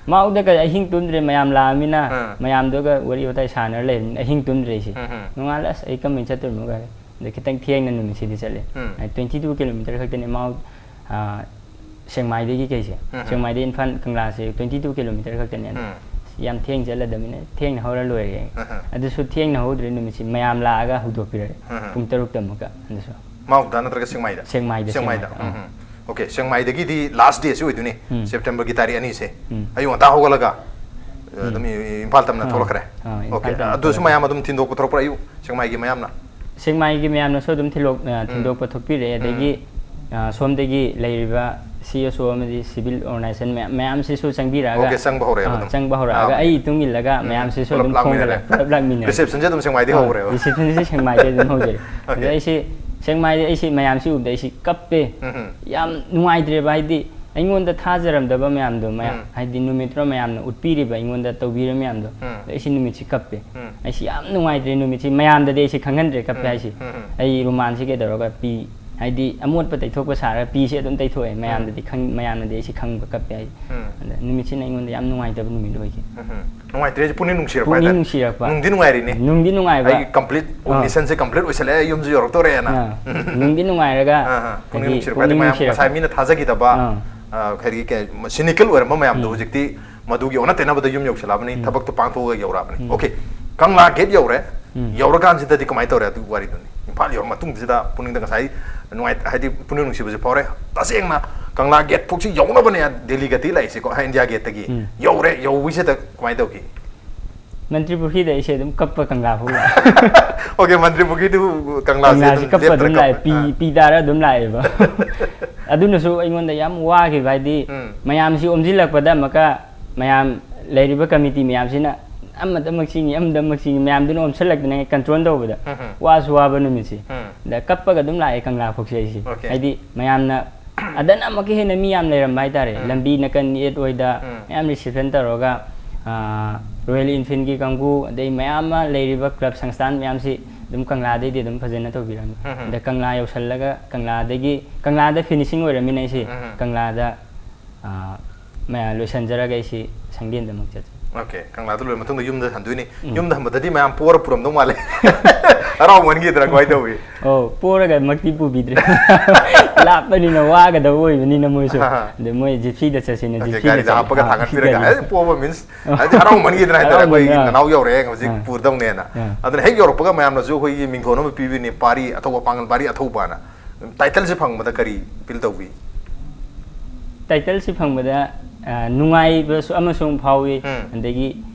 ꯃꯥꯎꯗ ꯀ-, ꯑꯍꯤꯡ ꯇꯨꯝꯗ꯭ꯔꯦ, ꯃꯌꯥꯝ ꯂꯥꯛꯑꯃꯤꯅ ꯎꯝ꯫ ꯃꯌꯥꯝꯗꯨꯒ ꯋꯥꯔꯤ ꯋꯥꯇꯥꯏ ꯁꯥꯟꯅꯔ ꯂꯩꯕꯅꯤꯅ ꯑꯍꯤꯡ ꯇꯨꯝꯗ꯭ꯔꯦ ꯑꯩꯁꯦ꯫ ꯎꯝ, ꯎꯝ꯫ ꯅꯣꯡꯉꯥꯜꯂ ꯑꯁ ꯑꯩ ꯀꯃꯥꯏꯅ ꯆꯠꯇꯣꯏꯅꯣ ꯀꯥꯏꯅ꯫ ꯑꯗ ꯈꯤꯇꯪ ꯊꯦꯡꯅ ꯅꯨꯃꯤꯠꯁꯤꯗꯤ ꯆꯠꯂꯦ꯫ ꯎꯝ꯫ ꯇ꯭ꯋꯦꯟꯇꯤ ꯇꯨ ꯀꯤꯂꯣꯃꯤꯇꯔ ꯈꯛꯇꯅꯦ ꯃꯥꯎ, ꯑ, ꯁꯦꯛꯃꯥꯏꯗꯒꯤ ꯀꯩꯁꯦ꯫ ꯎꯝ꯫ ꯁꯦꯛꯃꯥꯏꯗꯒꯤ ꯏꯝꯐꯥꯜ ꯀꯪꯂꯥꯁꯦ ꯇ꯭ꯋꯦꯟꯇꯤ ꯇꯨ ꯀꯤꯂꯣꯃꯤꯇꯔ ꯈꯛꯇꯅꯦ꯫ ꯑꯗꯣ ꯎꯝ꯫ ꯌꯥꯝ ꯊꯦꯡ ꯆꯠꯂꯗꯕꯅꯤꯅ ꯊꯦꯡꯅ ꯍꯧꯔ ꯂꯣꯏꯔꯦ꯫ ꯎꯝ꯫ ꯑꯗꯨꯁꯨ ꯊꯦꯡꯅ ꯍꯧꯗ꯭ꯔꯦ, ꯅꯨꯃꯤꯠꯁꯤ ꯃꯌꯥꯝ ꯂꯥꯛꯑꯒ ꯍꯧꯗꯣꯛꯄꯤꯔꯛꯑꯦ꯫ ꯎꯝ꯫ ꯄꯨꯡ ꯇꯔꯨꯛꯇ ꯑꯃꯨꯛꯀ ꯑꯗꯨꯁꯨ꯫ ꯃꯥꯎꯗ ꯅꯠꯇ꯭ꯔꯒ ꯁꯦꯛꯃꯥꯏꯗ? ꯁꯦꯛꯃꯥꯏꯗ, ꯁꯦꯛꯃꯥꯏꯗ꯫ ꯁꯦꯛꯃꯥꯏꯗ, ꯎꯝ, ꯎꯝ꯫ Okay, ꯁꯦꯛꯃꯥꯏꯗꯒꯤꯗꯤ ꯂꯥꯁ ꯗꯦꯁꯨ ꯑꯣꯏꯗꯣꯏꯅꯦ, ꯎꯝ꯫ ꯁꯦꯞꯇꯦꯝꯕꯔꯒꯤ ꯇꯥꯔꯤꯛ ꯑꯅꯤꯁꯦ꯫ ꯎꯝ꯫ ꯑꯌꯨꯛ ꯉꯟꯇꯥ ꯍꯧꯒꯠꯂꯒ ꯎꯝ꯫ ꯑꯗꯨꯝ ꯏꯝꯐꯥꯜ ꯇꯝꯅ ꯑꯥ, ꯊꯣꯛꯂꯛꯈ꯭ꯔꯦ꯫ ꯑꯥ, ꯏꯝꯐꯥꯜ Okay, ꯇꯝꯅ ꯑꯗꯨꯁꯨ ꯊꯣꯛꯂꯛꯈ꯭ꯔꯦ꯫ ꯃꯌꯥꯝ ꯑꯗꯨꯝ ꯊꯤꯟꯗꯣꯛꯄ ꯊꯣꯛꯂꯛꯄ꯭ꯔꯥ ꯑꯌꯨꯛ ꯁꯦꯛꯃꯥꯏꯒꯤ ꯃꯌꯥꯝꯅ? ꯁꯦꯛꯃꯥꯏꯒꯤ ꯃꯌꯥꯝꯅꯁꯨ ꯑꯗꯨꯝ ꯊꯤꯟꯗꯣꯛ-, ꯑ, ꯊꯤꯟꯗꯣꯛꯄ ꯊꯣꯛꯄꯤꯔꯛꯑꯦ꯫ ꯑꯗꯒꯤ, ꯑ, ꯁꯣꯝꯗꯒꯤ ꯂꯩꯔꯤꯕ C S O ꯑꯃꯗꯤ civil organization ꯃꯌꯥꯝ, ꯃꯌꯥꯝꯁꯤꯁꯨ ꯆꯪꯕꯤꯔꯛꯑꯒ, Okay, ꯆꯪꯕ ꯍꯧꯔꯛꯑꯦꯕ ꯑ, ꯑꯗꯨꯝ꯫ ꯆꯪꯕ ꯍꯧꯔꯛꯑꯒ ꯑꯥ, okay. ꯑꯩ ꯏꯇꯨꯡ ꯏꯜꯂꯒ ꯎꯝ, ꯃꯌꯥꯝꯁꯤꯁꯨ ꯄꯨꯂꯞ ꯑꯗꯨꯝ ꯂꯥꯛꯃꯤꯟꯅꯔꯦ꯫ ꯈꯣꯡꯗ ꯄꯨꯂꯞ ꯂꯥꯛꯃꯤꯟꯅꯔꯦ꯫ Receptionꯁꯦ ꯑꯗꯨꯝ ꯁꯦꯛꯃꯥꯏꯗꯒꯤ ꯑ, ꯍꯧꯔꯦꯕ? Receptionꯁꯦ ꯁꯦꯛꯃꯥꯏꯗꯒꯤ ꯑꯗꯨꯝ ꯍꯧꯖꯔꯦ꯫ Okay. ꯑꯗ ꯑꯩꯁꯦ ꯁꯦꯛꯃꯥꯏꯗ, ꯑꯩꯁꯦ ꯃꯌꯥꯝꯁꯤ ꯎꯕꯗ ꯑꯩꯁꯦ ꯀꯞꯄꯦ꯫ ꯎꯝ, ꯎꯝ꯫ ꯌꯥꯝ ꯅꯨꯡꯉꯥꯏꯇ꯭ꯔꯦꯕ, ꯍꯥꯏꯗꯤ ꯑꯩꯉꯣꯟꯗ ꯊꯥꯖꯔꯝꯗꯕ ꯃꯌꯥꯝꯗꯣ, ꯃꯌꯥꯝ, ꯎꯝ꯫ ꯍꯥꯏꯗꯤ ꯅꯨꯃꯤꯠꯇꯨꯗ ꯃꯌꯥꯝꯅ ꯎꯠꯄꯤꯔꯤꯕ, ꯑꯩꯉꯣꯟꯗ ꯇꯧꯕꯤꯔꯤꯕ ꯃꯌꯥꯝꯗꯣ, ꯎꯝ꯫ ꯑꯗ ꯑꯩꯁꯦ ꯅꯨꯃꯤꯠꯁꯤ ꯀꯞꯄꯦ꯫ ꯎꯝ꯫ ꯑꯩꯁꯤ ꯌꯥꯝ ꯅꯨꯡꯉꯥꯏꯇ꯭ꯔꯦ ꯅꯨꯃꯤꯠꯁꯤ, ꯃꯌꯥꯝꯗꯗꯤ ꯑꯩꯁꯦ ꯈꯪꯍꯟꯗ꯭ꯔꯦ ꯀꯞꯄꯦ ꯎꯝ, ꯍꯥꯏꯁꯦ꯫ ꯎꯝ, ꯎꯝ꯫ ꯑꯩ ꯔꯨꯃꯥꯟꯁꯤ ꯀꯩꯗꯧꯔꯒ ꯄꯤ, ꯍꯥꯏꯗꯤ ꯑꯃꯣꯠꯄ ꯇꯩꯊꯣꯛꯄ ꯁꯥꯔꯒ ꯄꯤꯁꯦ ꯑꯗꯨꯝ ꯇꯩꯊꯣꯛꯑꯦ꯫ ꯃꯌꯥꯝꯗꯗꯤ ꯈꯪ-, ꯃꯌꯥꯝꯅꯗꯤ ꯑꯩꯁꯦ ꯈꯪꯕ ꯀꯞꯄꯦ ꯍꯥꯏꯁꯦ꯫ ꯎꯝ꯫ ꯑꯗ ꯅꯨꯃꯤꯠꯁꯤꯅ ꯑꯩꯉꯣꯟꯗ ꯌꯥꯝ ꯅꯨꯡꯉꯥꯏꯇꯕ ꯅꯨꯃꯤꯠ ꯑꯣꯏꯈꯤ꯫ ꯎꯝ, ꯎꯝ꯫ ꯅꯨꯡꯉꯥꯏꯇ꯭ꯔꯦ ꯍꯥꯏꯁꯦ, ꯄꯨꯛꯅꯤꯡ ꯅꯨꯡꯁꯤꯔꯛꯄ ꯄꯨꯛꯅꯤꯡ ꯍꯥꯏꯇꯥꯔꯦ꯫ ꯅꯨꯡꯁꯤꯔꯛꯄ꯫ ꯅꯨꯡꯗꯤ ꯅꯨꯡꯉꯥꯏꯔꯤꯅꯦ꯫ ꯅꯨꯡꯗꯤ ꯅꯨꯡꯉꯥꯏꯕ꯫ ꯑꯩꯒꯤ complete, ꯑꯥ꯫ ꯃꯤꯁꯟꯁꯦ complete ꯑꯣꯏꯁꯜꯂꯛꯑꯦ, ꯌꯨꯝꯁꯨ ꯌꯧꯔꯛꯇꯣꯔꯦꯅ꯫ ꯑꯥ꯫ ꯅꯨꯡꯗꯤ ꯅꯨꯡꯉꯥꯏꯔꯒ, ꯑꯥ, ꯑꯥ꯫ ꯄꯨꯛꯅꯤꯡ ꯍꯥꯏꯗꯤ ꯅꯨꯡꯁꯤꯔꯛꯄ ꯄꯨꯛꯅꯤꯡ ꯍꯥꯏꯗꯤ ꯃꯌꯥꯝ ꯅꯨꯡꯁꯤꯔꯛꯄ꯫ ꯉꯁꯥꯏ ꯃꯤꯅ ꯊꯥꯖꯈꯤꯗꯕ, ꯑꯥ꯫ ꯑꯥ, ꯍꯥꯏꯗꯤ ꯀꯩ, cynical ꯑꯣꯏꯔꯝꯕ ꯃꯌꯥꯝꯗꯣ ꯎꯝ꯫ ꯍꯧꯖꯤꯛꯇꯤ ꯃꯗꯨꯒꯤ ꯑꯣꯟꯅ ꯇꯩꯅꯕꯗ ꯌꯨꯝ ꯌꯧꯁꯜꯂꯛꯑꯕꯅꯤ, ꯎꯝ꯫ ꯊꯕꯛꯇꯣ ꯄꯥꯡꯊꯣꯛꯑꯒ ꯌꯧꯔꯛꯑꯕꯅꯤ꯫ ꯎꯝ꯫ Okay, ꯀꯪꯂꯥ gate ꯌꯧꯔꯦ꯫ ꯎꯝ꯫ ꯌꯧꯔꯀꯥꯟꯁꯤꯗꯗꯤ ꯀꯃꯥꯏꯅ ꯇꯧꯔꯦ ꯑꯗꯨ ꯋꯥꯔꯤꯗꯨꯅꯤ? ꯏꯝꯐꯥꯜ ꯌꯧꯔ ꯃꯇꯨꯡꯁꯤꯗ ꯄꯨꯛꯅꯤꯡꯗ ꯉꯁꯥꯏ ꯅꯨꯡꯉꯥꯏ-, ꯍꯥꯏꯗꯤ ꯄꯨꯛꯅꯤꯡ ꯅꯨꯡꯁꯤꯕꯁꯦ ꯐꯥꯎꯔꯦ꯫ ꯇꯁꯦꯡꯅ ꯀꯪꯂꯥ gate ꯐꯥꯎꯁꯤ ꯌꯧꯅꯕꯅꯦ ꯗꯦꯜꯂꯤꯒꯗꯤ ꯂꯥꯛꯏꯁꯦꯀꯣ, ꯏꯟꯗꯤꯌꯥ gateꯇꯒꯤ꯫ ꯎꯝ꯫ ꯌꯧꯔꯦ, ꯌꯧꯕꯁꯤꯗ ꯀꯃꯥꯏꯅ ꯇꯧꯈꯤ? ꯃꯟꯇ꯭ꯔꯤ ꯄꯨꯈ꯭ꯔꯤꯗ ꯑꯩꯁꯦ ꯑꯗꯨꯝ ꯀꯞꯄ ꯀꯪꯂꯥ ꯐꯥꯎ ꯂꯥꯛꯑꯦ꯫ Okay, ꯃꯟꯇ꯭ꯔꯤ ꯄꯨꯈ꯭ꯔꯤꯗꯨ ꯀꯪꯂꯥꯁꯦ ꯀꯪꯂꯥꯁꯦ ꯑꯗꯨꯝ ꯀꯞꯄ ꯂꯦꯞꯇꯅ ꯑꯗꯨꯝ ꯂꯥꯛꯑꯦ, ꯀꯞꯄ-, ꯄꯤ, ꯑꯥ꯫ ꯄꯤ ꯇꯥꯔ ꯑꯗꯨꯝ ꯂꯥꯛꯑꯦꯕ꯫ ꯑꯗꯨꯅꯁꯨ ꯑꯩꯉꯣꯟꯗ ꯌꯥꯝ ꯋꯥꯈꯤꯕ, ꯍꯥꯏꯗꯤ ꯎꯝ꯫ ꯃꯌꯥꯝꯁꯤ ꯑꯣꯝꯁꯤꯜꯂꯛꯄꯗ ꯑꯃꯨꯛꯀ ꯃꯌꯥꯝ ꯂꯩꯔꯤꯕ ꯀꯃꯤꯇꯤ ꯃꯌꯥꯝꯁꯤꯅ ꯑꯃꯗ ꯑꯃꯨꯛ ꯆꯤꯡꯏ, ꯑꯃꯗ ꯑꯃꯨꯛ ꯆꯤꯡꯏ, ꯃꯌꯥꯝꯗꯨꯅ ꯑꯣꯝꯁꯤꯜꯂꯛꯇꯅ ꯀꯟꯇ꯭ꯔꯣꯜ ꯇꯧꯕꯗ ꯎꯝ, ꯎꯝ꯫ ꯋꯥꯁꯨ ꯋꯥꯕ ꯅꯨꯃꯤꯠꯁꯤ꯫ ꯎꯝ꯫ ꯑꯗ ꯀꯞꯄꯒ ꯑꯗꯨꯝ ꯂꯥꯛꯑꯦ ꯀꯪꯂꯥ ꯐꯥꯎꯁꯦ ꯑꯩꯁꯦ꯫ Okay꯫ ꯍꯥꯏꯗꯤ ꯃꯌꯥꯝꯅ ꯑꯗꯅ ꯑꯃꯨꯛꯀ ꯍꯦꯟꯅ ꯃꯤ ꯌꯥꯝ ꯂꯩꯔꯝꯕ ꯍꯥꯏꯇꯥꯔꯦ꯫ ꯎꯝ꯫ ꯂꯝꯕꯤ ꯅꯥꯀꯟ ꯌꯦꯠ ꯑꯣꯏꯗ ꯎꯝ꯫ ꯃꯌꯥꯝ ꯔꯤꯁꯦꯞꯁꯟ ꯇꯧꯔꯒ, ꯑꯥ, ꯔꯣꯌꯦꯜ ꯏꯟꯐꯤꯜꯒꯤ ꯀꯥꯡꯕꯨ, ꯑꯗꯩ ꯃꯌꯥꯝ ꯑꯃ ꯂꯩꯔꯤꯕ ꯀ꯭ꯂꯕ ꯁꯪꯁꯊꯥꯟ ꯃꯌꯥꯝꯁꯤ ꯑꯗꯨꯝ ꯀꯪꯂꯥꯗꯩꯗꯤ ꯑꯗꯨꯝ ꯐꯖꯅ ꯇꯧꯕꯤꯔꯝꯃꯤ꯫ ꯎꯝ, ꯎꯝ꯫ ꯑꯗ ꯀꯪꯂꯥ ꯌꯧꯁꯜꯂꯒ ꯀꯪꯂꯥꯗꯒꯤ, ꯀꯪꯂꯥꯗ ꯐꯤꯅꯤꯁꯤꯡ ꯑꯣꯏꯔꯝꯃꯤꯅ ꯑꯩꯁꯤ ꯎꯝ, ꯎꯝ꯫ ꯀꯪꯂꯥꯗ, ꯑꯥ, ꯃꯌꯥꯝ ꯂꯣꯏꯁꯤꯟꯖꯔꯒ ꯑꯩꯁꯤ ꯁꯪꯗꯦꯟꯗ ꯑꯃꯨꯛ ꯆꯠꯆꯩ꯫ Okay, ꯀꯪꯂꯥꯗ ꯂꯣꯏꯔ ꯃꯇꯨꯡꯗ ꯌꯨꯝꯗ ꯍꯟꯗꯣꯏꯅꯤ꯫ ꯎꯝ꯫ ꯌꯨꯝꯗ ꯍꯟꯕꯗꯗꯤ ꯃꯌꯥꯝ ꯄꯣꯔ ꯄꯨꯔꯝꯗꯧ ꯃꯥꯜꯂꯦ꯫ ꯍꯔꯥꯎꯃꯟꯈꯤꯗ꯭ꯔꯥ ꯀꯃꯥꯏꯅ ꯇꯧꯏ? ꯑꯣ, ꯄꯣꯔꯒꯃꯛꯇꯤ ꯄꯨꯕꯤꯗ꯭ꯔꯦ꯫ ꯂꯥꯞꯄꯅꯤꯅ ꯋꯥꯒꯗꯕ ꯑꯣꯏꯕꯅꯤꯅ ꯃꯣꯏꯁꯨ꯫ ꯑꯍꯥ꯫ ꯑꯗ ꯃꯣꯏ ꯖꯤꯞꯁꯤꯗ ꯆꯠꯁꯤꯅ Okay, ꯖꯤꯞꯁꯤꯗ ꯒꯥꯔꯤꯗ ꯆꯠꯂꯦ꯫ ꯍꯥꯞꯄꯒ ꯑꯥ, ꯊꯥꯡꯒꯠꯄꯤꯔꯒ, ꯒꯥꯔꯤꯗ꯫ ꯑꯦ, ꯄꯣꯕ means, ꯑꯣ꯫ ꯍꯥꯏꯗꯤ ꯍꯔꯥꯎꯃꯟꯈꯤꯗꯅ ꯍꯥꯏꯇꯥꯔꯦ, ꯑꯩꯈꯣꯏꯒꯤ ꯍꯔꯥꯎꯃꯟꯗꯅ꯫ ꯅꯅꯥꯎ ꯌꯧꯔꯛꯑꯦ, ꯍꯧꯖꯤꯛ ꯑꯥ꯫ ꯄꯨꯔꯗꯧꯅꯦꯅ꯫ ꯑꯥ꯫ ꯑꯗꯨꯅ ꯍꯦꯛ ꯌꯧꯔꯛꯄꯒ ꯃꯌꯥꯝꯅꯁꯨ ꯑꯩꯈꯣꯏꯒꯤ ꯃꯤꯡꯊꯣꯟ ꯑꯃ ꯄꯤꯕꯤꯅꯤ, ꯄꯥꯔꯤ ꯑꯊꯧꯕ, ꯄꯥꯡꯒꯜ ꯄꯥꯔꯤ ꯑꯊꯧꯕꯅ꯫ Title ꯁꯦ ꯐꯪꯕꯗ ꯀꯔꯤ feel ꯇꯧꯕꯤ? Title ꯁꯤ ꯐꯪꯕꯗ, ꯑ, ꯅꯨꯡꯉꯥꯏꯕꯁꯨ ꯑꯃꯁꯨ ꯑꯃꯨꯛ ꯐꯥꯎꯏ꯫ ꯎꯝ꯫ ꯑꯗꯒꯤ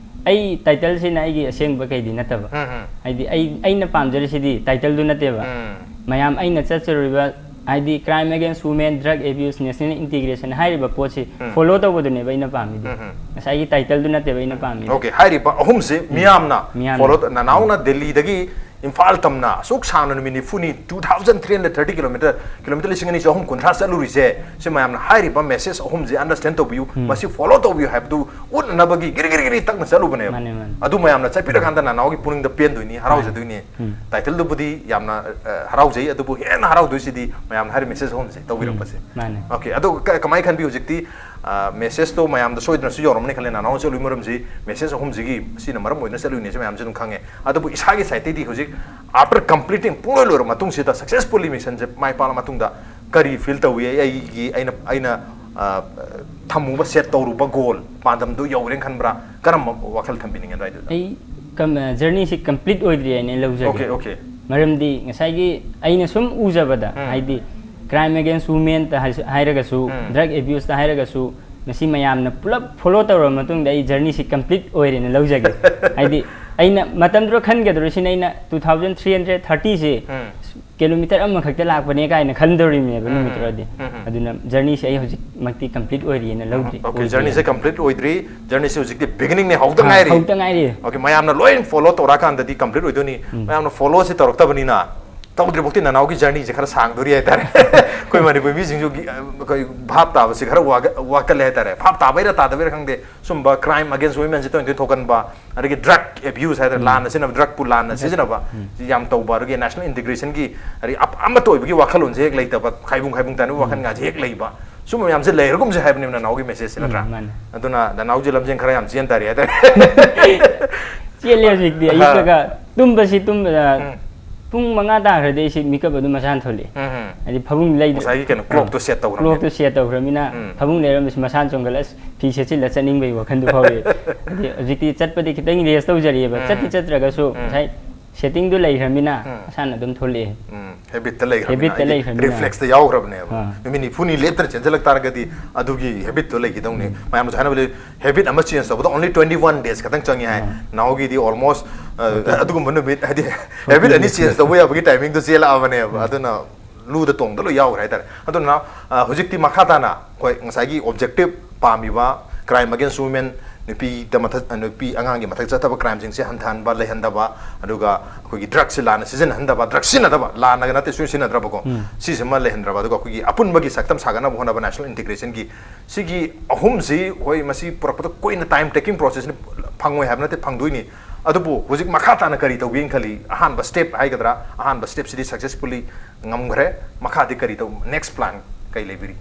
ꯑꯩ title ꯁꯤꯅ ꯑꯩꯒꯤ ꯑꯁꯦꯡꯕ ꯀꯩꯗꯤ ꯅꯠꯇꯕ꯫ ꯎꯝ, ꯎꯝ꯫ ꯍꯥꯏꯗꯤ ꯑꯩ, ꯑꯩꯅ ꯄꯥꯝꯖꯔꯤꯁꯤꯗꯤ title ꯗꯨ ꯅꯠꯇꯦꯕ꯫ ꯎꯝ꯫ ꯃꯌꯥꯝ ꯑꯩꯅ ꯆꯠꯆꯔꯨꯔꯤꯕ, ꯍꯥꯏꯗꯤ crime against women, drug abuse, national integration ꯍꯥꯏꯔꯤꯕ ꯄꯣꯠꯁꯤ ꯎꯝ꯫ Follow ꯇꯧꯕꯗꯨꯅꯦꯕ ꯑꯩꯅ ꯄꯥꯝꯃꯤꯗꯤ꯫ ꯎꯝ, ꯎꯝ꯫ ꯉꯁꯥꯏꯒꯤ title ꯗꯨ ꯅꯠꯇꯦꯕ ꯑꯩꯅ ꯄꯥꯝꯃꯤꯗꯤ꯫ Okay, ꯍꯥꯏꯔꯤꯕ ꯑꯍꯨꯝꯁꯤ ꯎꯝ꯫ ꯃꯤꯌꯥꯝꯅ ꯃꯤꯌꯥꯝꯅ꯫ Follow ꯇ-, ꯅꯅꯥꯎꯅ ꯎꯝ꯫ ꯗꯦꯜꯂꯤꯗꯒꯤ ꯏꯝꯐꯥꯜ ꯇꯝꯅ ꯑꯁꯨꯛ ꯁꯥꯡꯅ ꯅꯨꯃꯤꯠ ꯅꯤꯐꯨꯅꯤ, two thousand three hundred thirty kilometer, kilometer ꯂꯤꯁꯤꯡ ꯑꯅꯤ ꯆꯍꯨꯝ ꯀꯨꯟꯊ꯭ꯔꯥ ꯆꯠꯂꯨꯔꯤꯁꯦ, ꯁꯤ ꯃꯌꯥꯝꯅ ꯍꯥꯏꯔꯤꯕ message ꯑꯍꯨꯝꯁꯦ understand ꯇꯧꯕꯤꯌꯨ, ꯎꯝ꯫ ꯃꯁꯤ follow ꯇꯧꯕꯤꯌꯨ ꯍꯥꯏꯕꯗꯨ ꯎꯠꯅꯅꯕꯒꯤ ꯒꯤꯔꯤ ꯒꯤꯔꯤ ꯒꯤꯔꯤ ꯇꯛꯅ ꯆꯠꯂꯨꯕꯅꯦꯕ꯫ ꯃꯥꯅꯦ, ꯃꯥꯅꯦ꯫ ꯑꯗꯨ ꯃꯌꯥꯝꯅ ꯆꯠꯄꯤꯔꯀꯥꯟꯗ ꯅꯅꯥꯎꯒꯤ ꯄꯨꯛꯅꯤꯡꯗ ꯄꯦꯟꯗꯣꯏꯅꯤ, ꯍꯔꯥꯎꯖꯗꯣꯏꯅꯤ꯫ ꯃꯥꯅꯦ꯫ ꯎꯝ꯫ Title ꯗꯨꯕꯨꯗꯤ ꯌꯥꯝꯅ, ꯑ, ꯍꯔꯥꯎꯖꯩ, ꯑꯗꯨꯕꯨ ꯍꯦꯟꯅ ꯍꯔꯥꯎꯗꯣꯏꯁꯤꯗꯤ ꯃꯌꯥꯝꯅ ꯍꯥꯏꯔꯤꯕ message ꯑꯍꯨꯝꯁꯦ ꯇꯧꯕꯤꯔꯛꯄꯁꯦ꯫ ꯎꯝ, ꯃꯥꯅꯦ꯫ Okay, ꯑꯗꯣ ꯀ-, ꯀꯃꯥꯏꯅ ꯈꯟꯕꯤ ꯍꯧꯖꯤꯛꯇꯤ? ꯑ, message ꯇꯣ ꯃꯌꯥꯝꯗ ꯁꯣꯏꯗꯅꯁꯨ ꯌꯧꯔꯝꯃꯅꯤ ꯈꯜꯂꯦ, ꯅꯅꯥꯎꯅ ꯆꯠꯂꯨꯕꯒꯤ ꯃꯔꯝꯁꯤ message ꯑꯍꯨꯝꯁꯤꯒꯤ, ꯁꯤꯅ ꯃꯔꯝ ꯑꯣꯏꯗꯨꯅ ꯆꯠꯂꯨꯏꯅꯦꯁꯦ ꯃꯌꯥꯝꯁꯨ ꯑꯗꯨꯝ ꯈꯪꯉꯦ꯫ ꯑꯗꯨꯕꯨ ꯏꯁꯥꯒꯤ side ꯇꯩꯗꯤ ꯍꯧꯖꯤꯛ after completing, ꯄꯨꯡꯂꯣꯏ ꯂꯣꯏꯔꯕ ꯃꯇꯨꯡꯁꯤꯗ, successfully mission ꯁꯦ ꯃꯥꯏ ꯄꯥꯛꯂ ꯃꯇꯨꯡꯗ ꯀꯔꯤ feel ꯇꯧꯏ? ꯑꯩꯒꯤ, ꯑꯩꯅ, ꯑꯩꯅ, ꯑ, ꯊꯝꯃꯨꯕ, set ꯇꯧꯔꯨꯕ goal, ꯄꯥꯟꯗꯝꯗꯨ ꯌꯧꯔꯦꯅ ꯈꯟꯕ꯭ꯔꯥ? ꯀꯔꯝꯕ ꯋꯥꯈꯜ ꯊꯝꯕꯤꯅꯤꯡꯉꯦ ꯑꯗꯨꯋꯥꯏꯗꯨꯗ? ꯑꯩ ꯀꯝ-, ꯑ, journey ꯁꯤ complete ꯑꯣꯏꯗ꯭ꯔꯤ ꯍꯥꯏꯅ ꯂꯧꯖꯒꯦ꯫ Okay, okay꯫ ꯃꯔꯝꯗꯤ ꯉꯁꯥꯏꯒꯤ ꯑꯩꯅ ꯁꯨꯝ ꯎꯖꯕꯗ, ꯎꯝ꯫ ꯍꯥꯏꯗꯤ crime against women ꯇ ꯍꯥꯏꯁ-, ꯍꯥꯏꯔꯒꯁꯨ, ꯎꯝ꯫ Drug abuse ꯇ ꯍꯥꯏꯔꯒꯁꯨ, ꯃꯁꯤ ꯃꯌꯥꯝꯅ ꯄꯨꯂꯞ follow ꯇꯧꯔꯕ ꯃꯇꯨꯡꯗ ꯑꯩ journey ꯁꯤ complete ꯑꯣꯏꯔꯦꯅ ꯂꯧꯖꯒꯦ꯫ ꯍꯥꯏꯗꯤ ꯑꯩꯅ ꯃꯇꯝꯗꯨꯗ ꯈꯟꯒꯗꯧꯔꯤꯁꯤꯅ, ꯑꯩꯅ two thousand three hundred thirty ꯁꯦ ꯎꯝ. ꯀꯤꯂꯣꯃꯤꯇꯔ ꯑꯃꯈꯛꯇ ꯂꯥꯛꯄꯅꯦ ꯀꯥꯏꯅ ꯈꯟꯗꯧꯔꯤꯕꯅꯦꯕ ꯎꯝ. ꯅꯨꯃꯤꯠꯇꯨꯗꯗꯤ꯫ ꯎꯝ. ꯑꯗꯨꯅ ꯖꯔꯅꯤꯁꯦ ꯑꯩ ꯍꯧꯖꯤꯛꯃꯛꯇꯤ ꯀꯝꯄ꯭ꯂꯤꯠ ꯑꯣꯏꯔꯤꯅ ꯂꯧꯗ꯭ꯔꯤ꯫ ꯑꯣꯀꯦ, ꯖꯔꯅꯤꯁꯦ ꯀꯝꯄ꯭ꯂꯤꯠ ꯑꯣꯏꯗ꯭ꯔꯤ, ꯖꯔꯅꯤꯁꯦ ꯍꯧꯖꯤꯛꯇꯤ ꯕꯤꯒꯤꯅꯤꯡꯅꯦ, ꯍꯧꯗ ꯑꯥ, ꯉꯥꯏꯔꯤ꯫ ꯍꯧꯗ ꯉꯥꯏꯔꯤ꯫ ꯑꯣꯀꯦ, ꯃꯌꯥꯝꯅ ꯂꯣꯏ ꯐꯣꯂꯣ ꯇꯧꯔꯛꯑꯀꯥꯟꯗꯗꯤ ꯀꯝꯄ꯭ꯂꯤꯠ ꯑꯣꯏꯗꯣꯏꯅꯤ꯫ ꯎꯝ. ꯃꯌꯥꯝꯅ ꯐꯣꯂꯣꯁꯦ ꯇꯧꯔꯛꯇꯕꯅꯤꯅ, ꯇꯧꯗ꯭ꯔꯤꯐꯥꯎꯗꯤ ꯅꯅꯥꯎꯒꯤ ꯖꯔꯅꯤꯁꯦ ꯈꯔ ꯁꯥꯡꯗꯣꯔꯤ ꯍꯥꯏꯇꯥꯔꯦ꯫ ꯑꯩꯈꯣꯏ ꯃꯅꯤꯄꯨꯔ ꯃꯤꯁꯤꯡꯁꯨ ꯒꯤ-, ꯑꯩꯈꯣꯏ ꯚꯥꯞ ꯇꯥꯕꯁꯤ ꯈꯔ ꯋꯥꯒ-, ꯋꯥꯠꯀꯜꯂꯦ ꯍꯥꯏꯇꯥꯔꯦ꯫ ꯚꯥꯞ ꯇꯥꯕꯩꯔꯥ ꯇꯥꯗꯕꯩꯔꯥ ꯈꯪꯗꯦ, ꯁꯨꯝꯕ crime against womenꯁꯦ ꯇꯣꯏꯅ ꯇꯣꯏꯅ ꯊꯣꯛꯀꯟꯕ, ꯑꯗꯒꯤ drug abuse ꯍꯥꯏꯇꯥꯔꯦ, ꯎꯝ. ꯂꯥꯟꯅ ꯁꯤꯖꯤꯟꯅꯕ, drugꯄꯨ ꯂꯥꯟꯅ ꯎꯝ. ꯁꯤꯖꯤꯟꯅꯕ, ꯎꯝ. ꯁꯤ ꯌꯥꯝ ꯇꯧꯕ, ꯑꯗꯒꯤ national integrationꯒꯤ, ꯑꯗꯒꯤ ꯑꯞ-, ꯑꯃꯠꯇ ꯑꯣꯏꯕꯒꯤ ꯋꯥꯈꯜꯂꯣꯟꯁꯦ ꯍꯦꯛ ꯂꯩꯇꯕ, ꯈꯥꯏꯕꯨꯡ ꯈꯥꯏꯕꯨꯡ ꯇꯥꯅꯕꯒꯤ ꯎꯝ. ꯋꯥꯈꯜꯒꯁꯦ ꯍꯦꯛ ꯂꯩꯕ, ꯁꯨꯝꯕ ꯃꯌꯥꯝꯁꯦ ꯂꯩꯔꯒꯨꯝꯁꯦ ꯍꯥꯏꯕꯅꯦꯕ ꯅꯅꯥꯎꯒꯤ messageꯁꯦ, ꯅꯠꯇ꯭ꯔꯥ? ꯎꯝ, ꯃꯥꯅꯦ꯫ ꯑꯗꯨꯅ ꯅꯅꯥꯎꯁꯦ ꯂꯝꯖꯦꯟ ꯈꯔ ꯌꯥꯝ ꯆꯦꯟ ꯇꯥꯔꯦ ꯍꯥꯏꯇꯥꯔꯦ꯫ ꯆꯦꯜꯂꯦ ꯍꯧꯖꯤꯛꯇꯤ, ꯑꯥ. ꯑꯌꯨꯛꯇꯒ ꯇꯨꯝꯕꯁꯤ ꯇꯨꯝꯕꯗ ꯎꯝ. ꯄꯨꯡ ꯃꯉꯥ ꯇꯥꯈ꯭ꯔꯗꯤ ꯑꯩꯁꯤ ꯃꯤꯀꯞ ꯑꯗꯨꯝ ꯃꯁꯥꯅ ꯊꯣꯛꯂꯛꯑꯦ꯫ ꯎꯝ, ꯎꯝ. ꯍꯥꯏꯗꯤ ꯐꯃꯨꯡ ꯂꯩ-, ꯉꯁꯥꯏꯒꯤ ꯀꯩꯅꯣ, clockꯇꯣ ꯑꯥ, set ꯇꯧꯈ꯭ꯔꯕꯅꯤꯅ꯫ Clockꯇꯣ set ꯇꯧꯈ꯭ꯔꯕꯅꯤꯅ ꯎꯝ. ꯐꯃꯨꯡ ꯂꯩꯔꯝꯕꯁꯤ ꯃꯁꯥꯅ ꯆꯣꯡꯈꯠꯂ, ꯑꯁ, ꯐꯤ ꯁꯦꯠꯆꯤꯜꯂ ꯆꯠꯅꯤꯡꯕꯒꯤ ꯋꯥꯈꯜꯗꯣ ꯐꯥꯎꯔꯛꯑꯦ꯫ ꯍꯥꯏꯗꯤ ꯍꯧꯖꯤꯛꯇꯤ ꯆꯠꯄꯗꯤ ꯈꯤꯇꯪ rest ꯇꯧꯖꯔꯤꯑꯕ, ꯎꯝ. ꯆꯠꯇꯤ ꯆꯠꯇ꯭ꯔꯒꯁꯨ ꯎꯝ. ꯉꯁꯥꯏ settingꯗꯣ ꯂꯩꯈ꯭ꯔꯕꯅꯤꯅ ꯎꯝ. ꯃꯁꯥꯅ ꯑꯗꯨꯝ ꯊꯣꯛꯂꯛꯑꯦ꯫ ꯎꯝ. Habitꯇ ꯂꯩꯈ꯭ꯔꯕꯅꯤꯅ, habitꯇ ꯍꯥꯏꯗꯤ ꯂꯩꯈ꯭ꯔꯕꯅꯤꯅ꯫ Reflexꯇ ꯌꯥꯎꯈ꯭ꯔꯕꯅꯦꯕ꯫ ꯑꯥ. ꯅꯨꯃꯤꯠ ꯅꯤꯐꯨꯅꯤ ꯂꯦꯞꯇꯅ ꯆꯦꯟꯁꯤꯜꯂꯛ ꯇꯥꯔꯒꯗꯤ ꯑꯗꯨꯒꯤ habitꯇꯣ ꯂꯩꯈꯤꯗꯧꯅꯤ꯫ ꯎꯝ. ꯃꯌꯥꯝꯅꯁꯨ ꯍꯥꯏꯅꯕ ꯂꯩ, habit ꯑꯃ change ꯇꯧꯕꯗ only twenty one days ꯈꯛꯇꯪ ꯆꯪꯉꯤ ꯍꯥꯏ꯫ ꯎꯝ. ꯅꯍꯥꯟꯒꯤꯗꯤ almost, ꯑ, ꯑꯗꯨꯒꯨꯝꯕ ꯅꯨꯃꯤꯠ, ꯍꯥꯏꯗꯤ habit ꯑꯅꯤ change ꯇꯧꯕ ꯌꯥꯕꯒꯤ timingꯗꯣ ꯆꯦꯜꯂꯛꯑꯕꯅꯦꯕ꯫ ꯎꯝ. ꯑꯗꯨꯅ ꯂꯨꯗ ꯇꯣꯡꯗ ꯂꯣꯏ ꯌꯥꯎꯈ꯭ꯔꯦ ꯍꯥꯏꯇꯥꯔꯦ꯫ ꯑꯗꯨꯅ, ꯑ, ꯍꯧꯖꯤꯛꯇꯤ ꯃꯈꯥ ꯇꯥꯅ ꯑꯩꯈꯣꯏ ꯉꯁꯥꯏꯒꯤ objective ꯄꯥꯝꯃꯤꯕ crime against women, ꯅꯨꯄꯤꯗ ꯃꯊꯛ, ꯅꯨꯄꯤ ꯑꯉꯥꯡꯒꯤ ꯃꯊꯛ ꯆꯠꯊꯕ crimeꯁꯤꯡꯁꯦ ꯍꯟꯊꯍꯟꯕ, ꯂꯩꯍꯟꯗꯕ, ꯑꯗꯨꯒ ꯑꯩꯈꯣꯏꯒꯤ drugꯁꯦ ꯂꯥꯟꯅ ꯁꯤꯖꯤꯟꯅꯍꯟꯗꯕ, drug ꯁꯤꯖꯤꯟꯅꯗꯕ, ꯂꯥꯟꯅꯒ ꯅꯠꯇꯦ, ꯁꯨꯡꯁꯤꯖꯤꯟꯅꯗ꯭ꯔꯕꯀꯣ, ꯎꯝ. ꯁꯤꯁꯤꯃ ꯂꯩꯍꯟꯗ꯭ꯔꯕ, ꯑꯗꯨꯒ ꯑꯩꯈꯣꯏꯒꯤ ꯑꯄꯨꯟꯕꯒꯤ ꯁꯛꯇꯝ ꯁꯥꯒꯠꯅꯕ ꯍꯣꯠꯅꯕ national integrationꯒꯤ, ꯁꯤꯒꯤ ꯑꯍꯨꯝꯁꯤ, ꯍꯣꯏ, ꯃꯁꯤ ꯄꯨꯔꯛꯄꯗ ꯀꯨꯏꯅ time taking processꯅꯤ, ꯐꯪꯉꯣꯏ ꯍꯥꯏꯕ ꯅꯠꯇꯦ, ꯐꯪꯗꯣꯏꯅꯤ꯫ ꯑꯗꯨꯕꯨ ꯍꯧꯖꯤꯛ ꯃꯈꯥ ꯇꯥꯅ ꯀꯔꯤ ꯇꯧꯒꯦꯅ ꯈꯜꯂꯤ? ꯑꯍꯥꯟꯕ step ꯍꯥꯏꯒꯗ꯭ꯔꯥ, ꯑꯍꯥꯟꯕ stepꯁꯤꯗꯤ successfully ꯉꯝꯈ꯭ꯔꯦ, ꯃꯈꯥꯗꯤ ꯀꯔꯤ ꯇꯧ-, next plan ꯀꯩ ꯂꯩꯕꯤꯔꯤ?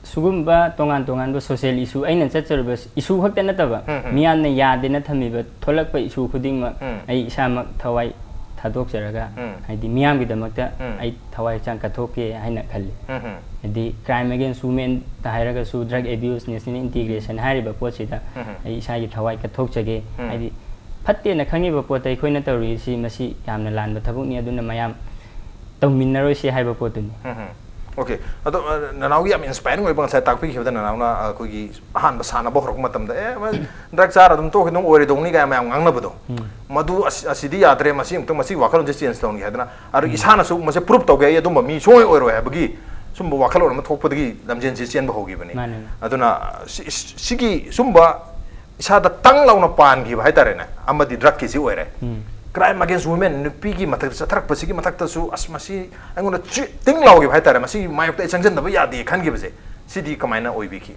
ꯁꯤꯒꯨꯝꯕ ꯇꯣꯉꯥꯟ ꯇꯣꯉꯥꯟꯕ social issue, ꯑꯩꯅ ꯆꯠꯆꯔꯨꯕ issue ꯈꯛꯇ ꯅꯠꯇꯕ, ꯎꯝ, ꯎꯝ. ꯃꯤꯌꯥꯝꯅ ꯌꯥꯗꯦꯅ ꯊꯝꯃꯤꯕ ꯊꯣꯛꯂꯛꯄ issue ꯈꯨꯗꯤꯡꯃꯛ ꯎꯝ. ꯑꯩ ꯏꯁꯥꯃꯛ ꯊꯋꯥꯏ ꯊꯥꯗꯣꯛꯆꯔꯒ, ꯎꯝ. ꯍꯥꯏꯗꯤ ꯃꯤꯌꯥꯝꯒꯤꯗꯃꯛꯇ ꯎꯝ. ꯑꯩ ꯊꯋꯥꯏ ꯍꯛꯆꯥꯡ ꯀꯠꯊꯣꯛꯀꯦ ꯍꯥꯏꯅ ꯈꯜꯂꯤ꯫ ꯎꯝ, ꯎꯝ. ꯍꯥꯏꯗꯤ crime against womenꯗ ꯍꯥꯏꯔꯒꯁꯨ, drug abuse, national integration ꯍꯥꯏꯔꯤꯕ ꯄꯣꯠꯁꯤꯗ ꯎꯝ, ꯎꯝ. ꯑꯩ ꯏꯁꯥꯒꯤ ꯊꯋꯥꯏ ꯀꯠꯊꯣꯛꯆꯒꯦ꯫ ꯎꯝ. ꯍꯥꯏꯗꯤ ꯐꯠꯇꯦꯅ ꯈꯪꯉꯤꯕ ꯄꯣꯠꯇ ꯑꯩꯈꯣꯏꯅ ꯇꯧꯔꯤꯁꯤ ꯃꯁꯤ ꯌꯥꯝꯅ ꯂꯥꯟꯕ ꯊꯕꯛꯅꯤ, ꯑꯗꯨꯅ ꯃꯌꯥꯝ ꯇꯧꯃꯤꯟꯅꯔꯣꯏꯁꯤ ꯍꯥꯏꯕ ꯄꯣꯠꯇꯨꯅꯤ꯫ ꯎꯝ, ꯎꯝ. ꯑꯣꯀꯦ꯫ ꯑꯗꯣ ꯑ, ꯅꯅꯥꯎꯒꯤ ꯌꯥꯝ ꯏꯟꯁꯄꯥꯏꯔꯤꯡ ꯑꯣꯏꯕ ꯉꯁꯥꯏ ꯇꯥꯛꯄꯤꯈꯤꯕꯗ, ꯅꯅꯥꯎꯅ ꯑ, ꯑꯩꯈꯣꯏꯒꯤ ꯑꯍꯥꯟꯕ ꯁꯥꯟꯅꯕ ꯍꯧꯔꯛꯄ ꯃꯇꯝꯗ, "ꯑꯦ, ꯗ꯭ꯔꯒ ꯆꯥꯔ ꯑꯗꯨꯝ ꯇꯣꯛꯈꯤ, ꯑꯗꯨꯝ ꯑꯣꯏꯔꯣꯏꯗꯧꯅꯤ" ꯀꯥꯏ ꯃꯌꯥꯝ ꯉꯥꯡꯅꯕꯗꯣ, ꯃꯗꯨ ꯑꯁ- ꯑꯁꯤꯗꯤ ꯌꯥꯗ꯭ꯔꯦ, ꯃꯁꯤ ꯑꯃꯨꯛꯇꯪ, ꯃꯁꯤꯒꯤ ꯋꯥꯈꯜꯂꯣꯟꯁꯦ ꯆꯦꯟꯖ ꯇꯧꯅꯤ ꯍꯥꯏꯗꯅ, ꯑꯗꯨ ꯏꯁꯥꯅꯁꯨ ꯃꯁꯦ ꯄ꯭ꯔꯨꯞ ꯇꯧꯒꯦ, ꯑꯩ ꯑꯗꯨꯝꯕ ꯃꯤ ꯁꯨꯡꯑꯣꯏ ꯑꯣꯏꯔꯣꯏ ꯍꯥꯏꯕꯒꯤ ꯁꯨꯝꯕ ꯋꯥꯈꯜꯂꯣꯟ ꯑꯃ ꯊꯣꯛꯄꯗꯒꯤ ꯂꯝꯖꯦꯟꯁꯦ ꯆꯦꯟꯕ ꯍꯧꯈꯤꯕꯅꯤ꯫ ꯃꯥꯅꯦ, ꯃꯥꯅꯦ꯫ ꯑꯗꯨꯅ ꯁꯤ- ꯁꯤꯒꯤ ꯁꯨꯝꯕ ꯏꯁꯥꯗ ꯇꯪ ꯂꯥꯎꯅ ꯄꯥꯟꯈꯤꯕ ꯍꯥꯏꯇꯥꯔꯦꯅꯦ, ꯑꯃꯗꯤ ꯗ꯭ꯔꯒꯀꯤꯁꯤ ꯑꯣꯏꯔꯦ꯫ ꯎꯝ꯫ Crime against women, ꯅꯨꯄꯤꯒꯤ ꯃꯊꯛꯇ ꯆꯠꯊꯔꯛꯄꯁꯤꯒꯤ ꯃꯊꯛꯇꯁꯨ, ꯑꯁ, ꯃꯁꯤ ꯑꯩꯉꯣꯟꯗ ꯆꯤ- ꯇꯤꯡ ꯂꯥꯎꯈꯤꯕ ꯍꯥꯏꯇꯥꯔꯦ, ꯃꯁꯤꯒꯤ ꯃꯥꯌꯣꯛꯇ ꯑꯩ ꯆꯪꯁꯤꯟꯗꯕ ꯌꯥꯗꯦ ꯈꯟꯈꯤꯕꯁꯦ, ꯁꯤꯗꯤ ꯀꯃꯥꯏꯅ ꯑꯣꯏꯕꯤꯈꯤ?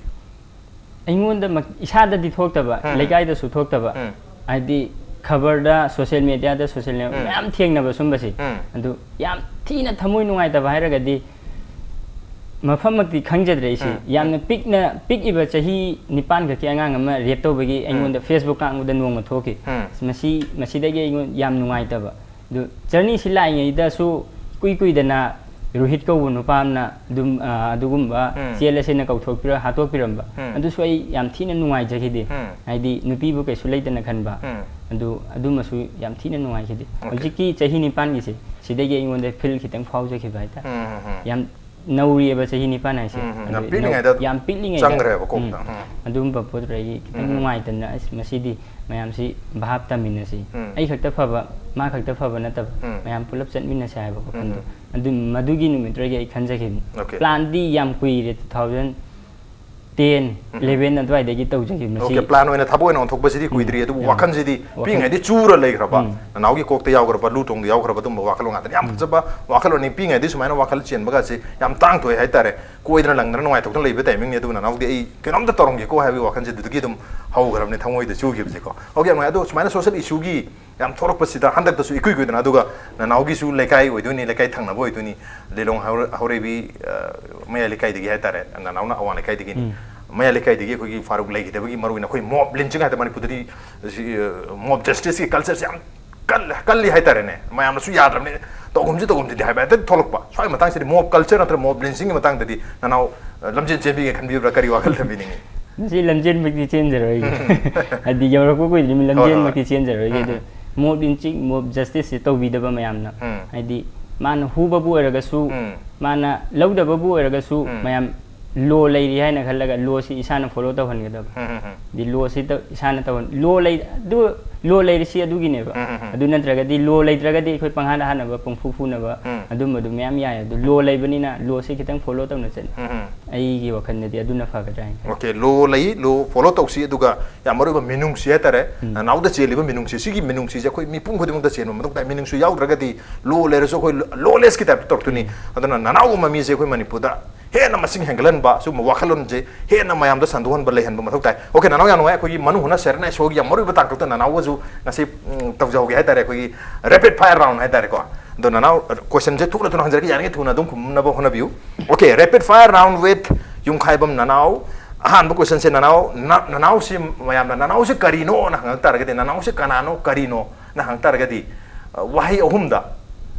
ꯑꯩꯉꯣꯟꯗ ꯃꯛ- ꯏꯁꯥꯗꯗꯤ ꯊꯣꯛꯇꯕ, ꯎꯝ꯫ ꯂꯩꯀꯥꯏꯗꯁꯨ ꯊꯣꯛꯇꯕ, ꯎꯝ꯫ ꯍꯥꯏꯗꯤ ꯈꯕꯔꯗ, ꯁꯣꯁꯤꯌꯦꯜ ꯃꯦꯗꯤꯌꯥꯗ, ꯁꯣꯁꯤꯌꯦꯜ ꯃꯦꯗꯤꯌꯥ ꯎꯝ꯫ ꯃꯌꯥꯝ ꯊꯦꯡꯅꯕ ꯁꯨꯝꯕꯁꯤ꯫ ꯎꯝ꯫ ꯑꯗꯨ ꯌꯥꯝ ꯊꯤꯅ ꯊꯃꯣꯏ ꯅꯨꯡꯉꯥꯏꯇꯕ ꯍꯥꯏꯔꯒꯗꯤ, ꯃꯐꯝꯃꯛꯇꯤ ꯈꯪꯖꯗ꯭ꯔꯦ ꯑꯩꯁꯦ꯫ ꯎꯝ, ꯌꯥꯝꯅ ꯎꯝ꯫ ꯄꯤꯛꯅ, ꯄꯤꯛꯏꯕ ꯆꯍꯤ ꯅꯤꯄꯥꯟ ꯈꯛꯀꯤ ꯑꯉꯥꯡ ꯑꯃ ꯔꯦꯞ ꯇꯧꯕꯒꯤ ꯎꯝ꯫ ꯑꯩꯉꯣꯟꯗ ꯐꯦꯁꯕꯨꯛ ꯉꯥꯡꯕꯗ ꯅꯣꯡꯃ ꯊꯣꯛꯈꯤ꯫ ꯎꯝ꯫ ꯃꯁꯤ, ꯃꯁꯤꯗꯒꯤ ꯑꯩꯉꯣꯟꯗ ꯌꯥꯝ ꯅꯨꯡꯉꯥꯏꯇꯕ꯫ ꯑꯗꯨ ꯖꯔꯅꯤꯁꯤ ꯂꯥꯛꯏꯉꯩꯗꯁꯨ ꯏꯀꯨꯏ ꯀꯨꯏꯗꯅ ꯔꯣꯍꯤꯠ ꯀꯧꯕ ꯅꯨꯄꯥ ꯑꯃꯅ ꯑꯗꯨꯝ, ꯑ, ꯑꯗꯨꯒꯨꯝꯕ ꯎꯝ꯫ ꯆꯦꯜꯂꯁꯦꯅ ꯀꯧꯊꯣꯛꯄꯤꯔ-, ꯍꯥꯠꯇꯣꯛꯄꯤꯔꯝꯕ꯫ ꯎꯝ꯫ ꯑꯗꯨꯁꯨ ꯑꯩ ꯌꯥꯝ ꯊꯤꯅ ꯅꯨꯡꯉꯥꯏꯖꯈꯤꯗꯦ꯫ ꯎꯝ꯫ ꯍꯥꯏꯗꯤ ꯅꯨꯄꯤꯕꯨ ꯀꯩꯁꯨ ꯂꯩꯇꯅ ꯈꯟꯕ꯫ ꯎꯝ꯫ ꯑꯗꯨ, ꯑꯗꯨꯃꯁꯨ ꯌꯥꯝ ꯊꯤꯅ ꯅꯨꯡꯉꯥꯏꯈꯤꯗꯦ꯫ ꯑꯣꯀꯦ꯫ ꯍꯧꯖꯤꯛꯀꯤ ꯆꯍꯤ ꯅꯤꯄꯥꯟꯒꯤꯁꯦ, ꯁꯤꯗꯒꯤ ꯑꯩꯉꯣꯟꯗ ꯐꯤꯜ ꯈꯤꯇꯪ ꯐꯥꯎꯖꯈꯤꯕ ꯍꯥꯏꯇꯥꯔꯦ꯫ ꯎꯝ, ꯎꯝ, ꯎꯝ꯫ ꯌꯥꯝ ꯅꯧꯔꯤꯑꯕ ꯆꯍꯤ ꯅꯤꯄꯥꯟ ꯍꯥꯏꯁꯦ꯫ ꯎꯝ, ꯎꯝ꯫ ꯑꯗꯨ ꯌꯥꯝ ꯄꯤꯛꯂꯤꯉꯩꯗ ꯅꯧ-, ꯌꯥꯝ ꯄꯤꯛꯂꯤꯉꯩꯗ꯫ ꯆꯪꯈ꯭ꯔꯦꯕ ꯀꯣꯛꯇ꯫ ꯎꯝ꯫ ꯎꯝ꯫ ꯑꯗꯨꯒꯨꯝꯕ ꯄꯣꯠꯇꯨꯗ ꯑꯩ ꯈꯤꯇꯪ ꯎꯝ, ꯎꯝ꯫ ꯅꯨꯡꯉꯥꯏꯇꯅ, "ꯑꯁ, ꯃꯁꯤꯗꯤ ꯃꯌꯥꯝꯁꯤ ꯚꯥꯞ ꯇꯥꯃꯤꯟꯅꯁꯤ꯫ ꯎꯝ꯫ ꯑꯩ ꯈꯛꯇ ꯐꯕ, ꯃꯥ ꯈꯛꯇ ꯐꯕ ꯅꯠꯇꯕ, ꯎꯝ꯫ ꯃꯌꯥꯝ ꯄꯨꯂꯞ ꯆꯠꯃꯤꯟꯅꯁꯤ" ꯍꯥꯏꯕ ꯋꯥꯈꯜꯗꯣ꯫ ꯎꯝ, ꯎꯝ꯫ ꯑꯗꯨ, ꯃꯗꯨꯒꯤ ꯅꯨꯃꯤꯠꯇꯨꯗꯒꯤ ꯑꯩ ꯈꯟꯖꯈꯤꯕꯅꯤ꯫ ꯑꯣꯀꯦ꯫ ꯄ꯭ꯂꯥꯟꯗꯤ ꯌꯥꯝ ꯀꯨꯏꯔꯦ, two thousand ten, ꯎꯝ꯫ eleven ꯑꯗꯨꯋꯥꯏꯗꯒꯤ ꯇꯧꯖꯈꯤꯕꯅꯤ꯫ ꯑꯣꯀꯦ, ꯃꯁꯤ ꯄ꯭ꯂꯥꯟ ꯑꯣꯏꯅ ꯊꯕꯛ ꯑꯣꯏꯅ ꯑꯣꯟꯊꯣꯛꯄꯁꯤꯗꯤ ꯎꯝ꯫ ꯀꯨꯏꯗ꯭ꯔꯤ, ꯑꯗꯨꯕꯨ ꯌꯥꯝ ꯋꯥꯈꯜꯁꯤꯗꯤ ꯋꯥꯈꯜ ꯄꯤꯛꯏꯉꯩꯗꯤ ꯆꯨꯔ ꯂꯩꯈ꯭ꯔꯕ꯫ ꯎꯝ꯫ ꯅꯅꯥꯎꯒꯤ ꯀꯣꯛꯇ ꯌꯥꯎꯈ꯭ꯔꯕ, ꯂꯨ ꯊꯣꯡꯗ ꯌꯥꯎꯈ꯭ꯔꯕ ꯑꯗꯨꯝꯕ ꯋꯥꯈꯜꯂꯣꯟ ꯉꯥꯛꯇꯅꯤ꯫ ꯌꯥꯝ ꯎꯝ꯫ ꯐꯖꯕ ꯋꯥꯈꯜꯂꯣꯟꯅꯤ꯫ ꯄꯤꯛꯏꯉꯩꯗꯤ ꯁꯨꯃꯥꯏꯅ ꯋꯥꯈꯜ ꯆꯦꯟꯕꯒꯁꯦ ꯌꯥꯝ ꯇꯥꯡ ꯊꯣꯛꯑꯦ ꯍꯥꯏꯇꯥꯔꯦ꯫ ꯀꯣꯏꯗꯅ ꯂꯪꯗꯅ ꯅꯨꯡꯉꯥꯏꯊꯣꯛꯇꯅ ꯂꯩꯕ ꯇꯥꯏꯃꯤꯡꯅꯤ꯫ ꯑꯗꯨꯕꯨ ꯅꯅꯥꯎꯗꯤ ꯑꯩ ꯀꯩꯅꯣꯝꯇ ꯇꯧꯔꯝꯒꯦꯀꯣ ꯍꯥꯏꯕꯒꯤ ꯋꯥꯈꯜꯁꯦ ꯑꯗꯨꯗꯒꯤ ꯑꯗꯨꯝ ꯍꯧꯈ꯭ꯔꯕꯅꯤ, ꯊꯃꯣꯏꯗ ꯆꯨꯈꯤꯕꯁꯦꯀꯣ꯫ ꯑꯣꯀꯦ, ꯌꯥꯝ ꯅꯨꯡꯉꯥꯏ꯫ ꯑꯗꯣ ꯁꯨꯃꯥꯏꯅ ꯁꯣꯁꯦꯜ ꯏꯁꯨꯒꯤ ꯌꯥꯝ ꯊꯣꯛꯂꯛꯄꯁꯤꯗ ꯍꯟꯗꯛꯇꯁꯨ ꯏꯀꯨꯏ ꯀꯨꯏꯗꯅ, ꯑꯗꯨꯒ ꯅꯅꯥꯎꯒꯤꯁꯨ ꯂꯩꯀꯥꯏ ꯑꯣꯏꯗꯣꯏꯅꯤ, ꯂꯩꯀꯥꯏ ꯊꯪꯅꯕ ꯑꯣꯏꯗꯣꯏꯅꯤ, ꯂꯤꯂꯣꯡ ꯍꯧꯔ-, ꯍꯧꯔꯩꯕꯤ, ꯑ, ꯃꯌꯥꯏ ꯂꯩꯀꯥꯏꯗꯒꯤ ꯍꯥꯏꯇꯥꯔꯦ, ꯅꯅꯥꯎꯅ ꯑꯋꯥꯡ ꯂꯩꯀꯥꯏꯗꯒꯤꯅꯤ꯫ ꯎꯝ꯫ ꯃꯌꯥꯏ ꯂꯩꯀꯥꯏꯗꯒꯤ ꯑꯩꯈꯣꯏꯒꯤ ꯐꯥꯔꯨꯛ ꯂꯩꯈꯤꯗꯕꯒꯤ ꯃꯔꯨ ꯑꯣꯏꯅ ꯑꯩꯈꯣꯏ ꯃꯣꯕ ꯂꯤꯟꯆꯤꯡ ꯍꯥꯏꯇꯥꯔꯦ, ꯃꯅꯤꯄꯨꯔꯗꯗꯤ ꯁꯤ, ꯑ, ꯃꯣꯕ ꯖꯁꯇꯤꯁꯀꯤ ꯀꯜꯆꯔꯁꯦ ꯌꯥꯝ ꯀꯜ-, ꯀꯜꯂꯤ ꯍꯥꯏꯇꯥꯔꯦꯅꯦ꯫ ꯃꯌꯥꯝꯅꯁꯨ ꯌꯥꯗ꯭ꯔꯕꯅꯤ, ꯇꯧꯒꯨꯝꯁꯤ ꯇꯧꯒꯨꯝꯁꯤꯗꯤ ꯍꯥꯏꯕ ꯍꯦꯛꯇ ꯊꯣꯛꯂꯛꯄ꯫ ꯁ꯭ꯋꯥꯏ ꯃꯇꯥꯡꯁꯤꯗꯤ ꯃꯣꯕ ꯀꯜꯆꯔ ꯅꯠꯇ꯭ꯔꯒ ꯃꯣꯕ ꯂꯤꯟꯆꯤꯡꯒꯤ ꯃꯇꯥꯡꯗꯗꯤ ꯅꯅꯥꯎ, ꯑ, ꯂꯝꯖꯦꯟ ꯆꯦꯟꯕꯤꯒꯦ ꯈꯟꯕꯤꯕ꯭ꯔꯥ? ꯀꯔꯤ ꯋꯥꯈꯜ ꯊꯝꯕꯤꯅꯤꯡꯉꯤ? ꯃꯁꯤ ꯂꯝꯖꯦꯟꯃꯛꯇꯤ ꯆꯦꯟꯖꯔꯣꯏꯒꯦ꯫ ꯎꯝ꯫ ꯍꯥꯏꯗꯤ ꯌꯧꯔꯛꯄ ꯀꯨꯏꯗ꯭ꯔꯤꯕꯅꯤ, ꯍꯣꯏ, ꯍꯣꯏ, ꯂꯝꯖꯦꯟꯃꯛꯇꯤ ꯍꯣꯏ꯫ ꯆꯦꯟꯖꯔꯣꯏꯒꯦ꯫ ꯎꯝ, ꯑꯗꯨ ꯎꯝ꯫ ꯃꯣꯕ ꯂꯤꯟꯆꯤꯡ, ꯃꯣꯕ ꯖꯁꯇꯤꯁꯁꯦ ꯇꯧꯕꯤꯗꯕ ꯃꯌꯥꯝꯅ꯫ ꯎꯝ꯫ ꯍꯥꯏꯗꯤ ꯃꯥꯅ ꯍꯨꯕꯕꯨ ꯑꯣꯏꯔꯒꯁꯨ, ꯎꯝ꯫ ꯃꯥꯅ ꯂꯧꯗꯕꯕꯨ ꯑꯣꯏꯔꯒꯁꯨ, ꯎꯝ꯫ ꯃꯌꯥꯝ ꯂꯣ ꯂꯩꯔꯤ ꯍꯥꯏꯅ ꯈꯜꯂꯒ ꯂꯣꯁꯤ ꯏꯁꯥꯅ ꯐꯣꯂꯣ ꯇꯧꯍꯟꯒꯗꯕ꯫ ꯎꯝ, ꯎꯝ, ꯎꯝ꯫ ꯗꯤ ꯂꯣꯁꯤ ꯇ-, ꯏꯁꯥꯅ ꯇꯧꯍꯟ-, ꯂꯣ ꯂꯩ-, ꯑꯗꯨ ꯂꯣ ꯂꯩꯔꯤꯁꯤ ꯑꯗꯨꯒꯤꯅꯦꯕ꯫ ꯎꯝ, ꯎꯝ, ꯎꯝ꯫ ꯑꯗꯨ ꯅꯠꯇ꯭ꯔꯒꯗꯤ ꯂꯣ ꯂꯩꯇ꯭ꯔꯒꯗꯤ ꯑꯩꯈꯣꯏ ꯄꯪꯍꯥꯗ ꯍꯥꯅꯕ, ꯄꯪꯐꯨ ꯐꯨꯅꯕ, ꯎꯝ꯫ ꯑꯗꯨꯝꯕꯗꯨ ꯃꯌꯥꯝ ꯌꯥꯏ꯫ ꯑꯗꯨ ꯂꯣ ꯂꯩꯕꯅꯤꯅ ꯂꯣꯁꯤ ꯈꯤꯇꯪ ꯐꯣꯂꯣ ꯇꯧꯅ ꯆꯠꯂꯤ꯫ ꯎꯝ, ꯎꯝ꯫ ꯑꯩꯒꯤ ꯋꯥꯈꯜꯗꯗꯤ ꯑꯗꯨꯅ ꯐꯒꯗ꯭ꯔꯥ ꯍꯥꯏꯅ ꯈꯜꯂꯤ꯫ ꯑꯣꯀꯦ, ꯂꯣ ꯂꯩ, ꯂꯣ ꯐꯣꯂꯣ ꯇꯧꯁꯤ, ꯑꯗꯨꯒ ꯌꯥꯝ ꯃꯔꯨ ꯑꯣꯏꯕ ꯃꯤꯅꯨꯡꯁꯤ ꯍꯥꯏꯇꯥꯔꯦ꯫ ꯎꯝ꯫ ꯅꯅꯥꯎꯗ ꯆꯦꯜꯂꯤꯕ ꯃꯤꯅꯨꯡꯁꯤ, ꯁꯤꯒꯤ ꯃꯤꯅꯨꯡꯁꯤꯁꯦ ꯑꯩꯈꯣꯏ ꯃꯤꯄꯨꯝ ꯈꯨꯗꯤꯡꯃꯛꯇ ꯆꯦꯟꯕ ꯃꯊꯧ ꯇꯥꯏ꯫ ꯃꯤꯅꯨꯡꯁꯤ ꯌꯥꯎꯗ꯭ꯔꯒꯗꯤ, ꯂꯣ ꯂꯩꯔꯁꯨ ꯑꯩꯈꯣꯏ ꯂꯣꯂꯦꯁꯀꯤ ꯇꯥꯏꯞꯇ ꯇꯧꯔꯛꯇꯣꯏꯅꯤ꯫ ꯑꯗꯨꯅ ꯅꯅꯥꯎꯒꯨꯝꯕ ꯃꯤꯁꯦ ꯑꯩꯈꯣꯏ ꯃꯅꯤꯄꯨꯔꯗ ꯍꯦꯟꯅ ꯃꯁꯤꯡ ꯍꯦꯟꯒꯠꯍꯟꯕ, ꯁꯤꯒꯨꯝꯕ ꯋꯥꯈꯜꯂꯣꯟꯁꯦ ꯍꯦꯟꯅ ꯃꯌꯥꯝꯗ ꯁꯟꯗꯣꯛꯍꯟꯕ, ꯂꯩꯍꯟꯕ ꯃꯊꯧ ꯇꯥꯏ꯫ ꯑꯣꯀꯦ, ꯅꯅꯥꯎ, ꯌꯥꯝ ꯅꯨꯡꯉꯥꯏ꯫ ꯑꯩꯈꯣꯏꯒꯤ ꯃꯅꯨꯡ ꯍꯨꯠꯅ ꯁꯦꯔꯦꯅ ꯁꯣꯒꯤ ꯌꯥꯝ ꯃꯔꯨ ꯑꯣꯏꯕ ꯇꯥꯡꯀꯛꯇ ꯅꯅꯥꯎꯒꯁꯨ ꯉꯁꯤ, ꯎꯝ, ꯇꯧꯖꯍꯧꯒꯦ ꯍꯥꯏꯇꯥꯔꯦ, ꯑꯩꯈꯣꯏꯒꯤ rapid fire round ꯍꯥꯏꯇꯥꯔꯦꯀꯣ꯫ ꯑꯗꯣ ꯅꯅꯥꯎ, questionꯁꯦ ꯊꯨꯅ ꯊꯨꯅ ꯍꯪꯖꯔꯛꯀꯦ, ꯌꯥꯔꯤꯉꯩ ꯊꯨꯅ ꯑꯗꯨꯝ ꯈꯨꯝꯅꯕ ꯍꯣꯠꯅꯕꯤꯌꯨ꯫ Okay, rapid fire round with ꯌꯨꯝꯈꯥꯏꯕꯝ ꯅꯅꯥꯎ꯫ ꯑꯍꯥꯟꯕ questionꯁꯦ, ꯅꯅꯥꯎ, ꯅ-, ꯅꯅꯥꯎꯁꯤ ꯃꯌꯥꯝꯅ "ꯅꯅꯥꯎꯁꯤ ꯀꯔꯤꯅꯣ?" ꯅ ꯍꯪꯉꯛ ꯇꯥꯔꯒꯗꯤ, "ꯅꯅꯥꯎꯁꯤ ꯀꯅꯥꯅꯣ, ꯀꯔꯤꯅꯣ?" ꯅ ꯍꯪꯉꯛ ꯇꯥꯔꯒꯗꯤ, ꯑ, ꯋꯥꯍꯩ ꯑꯍꯨꯝꯗ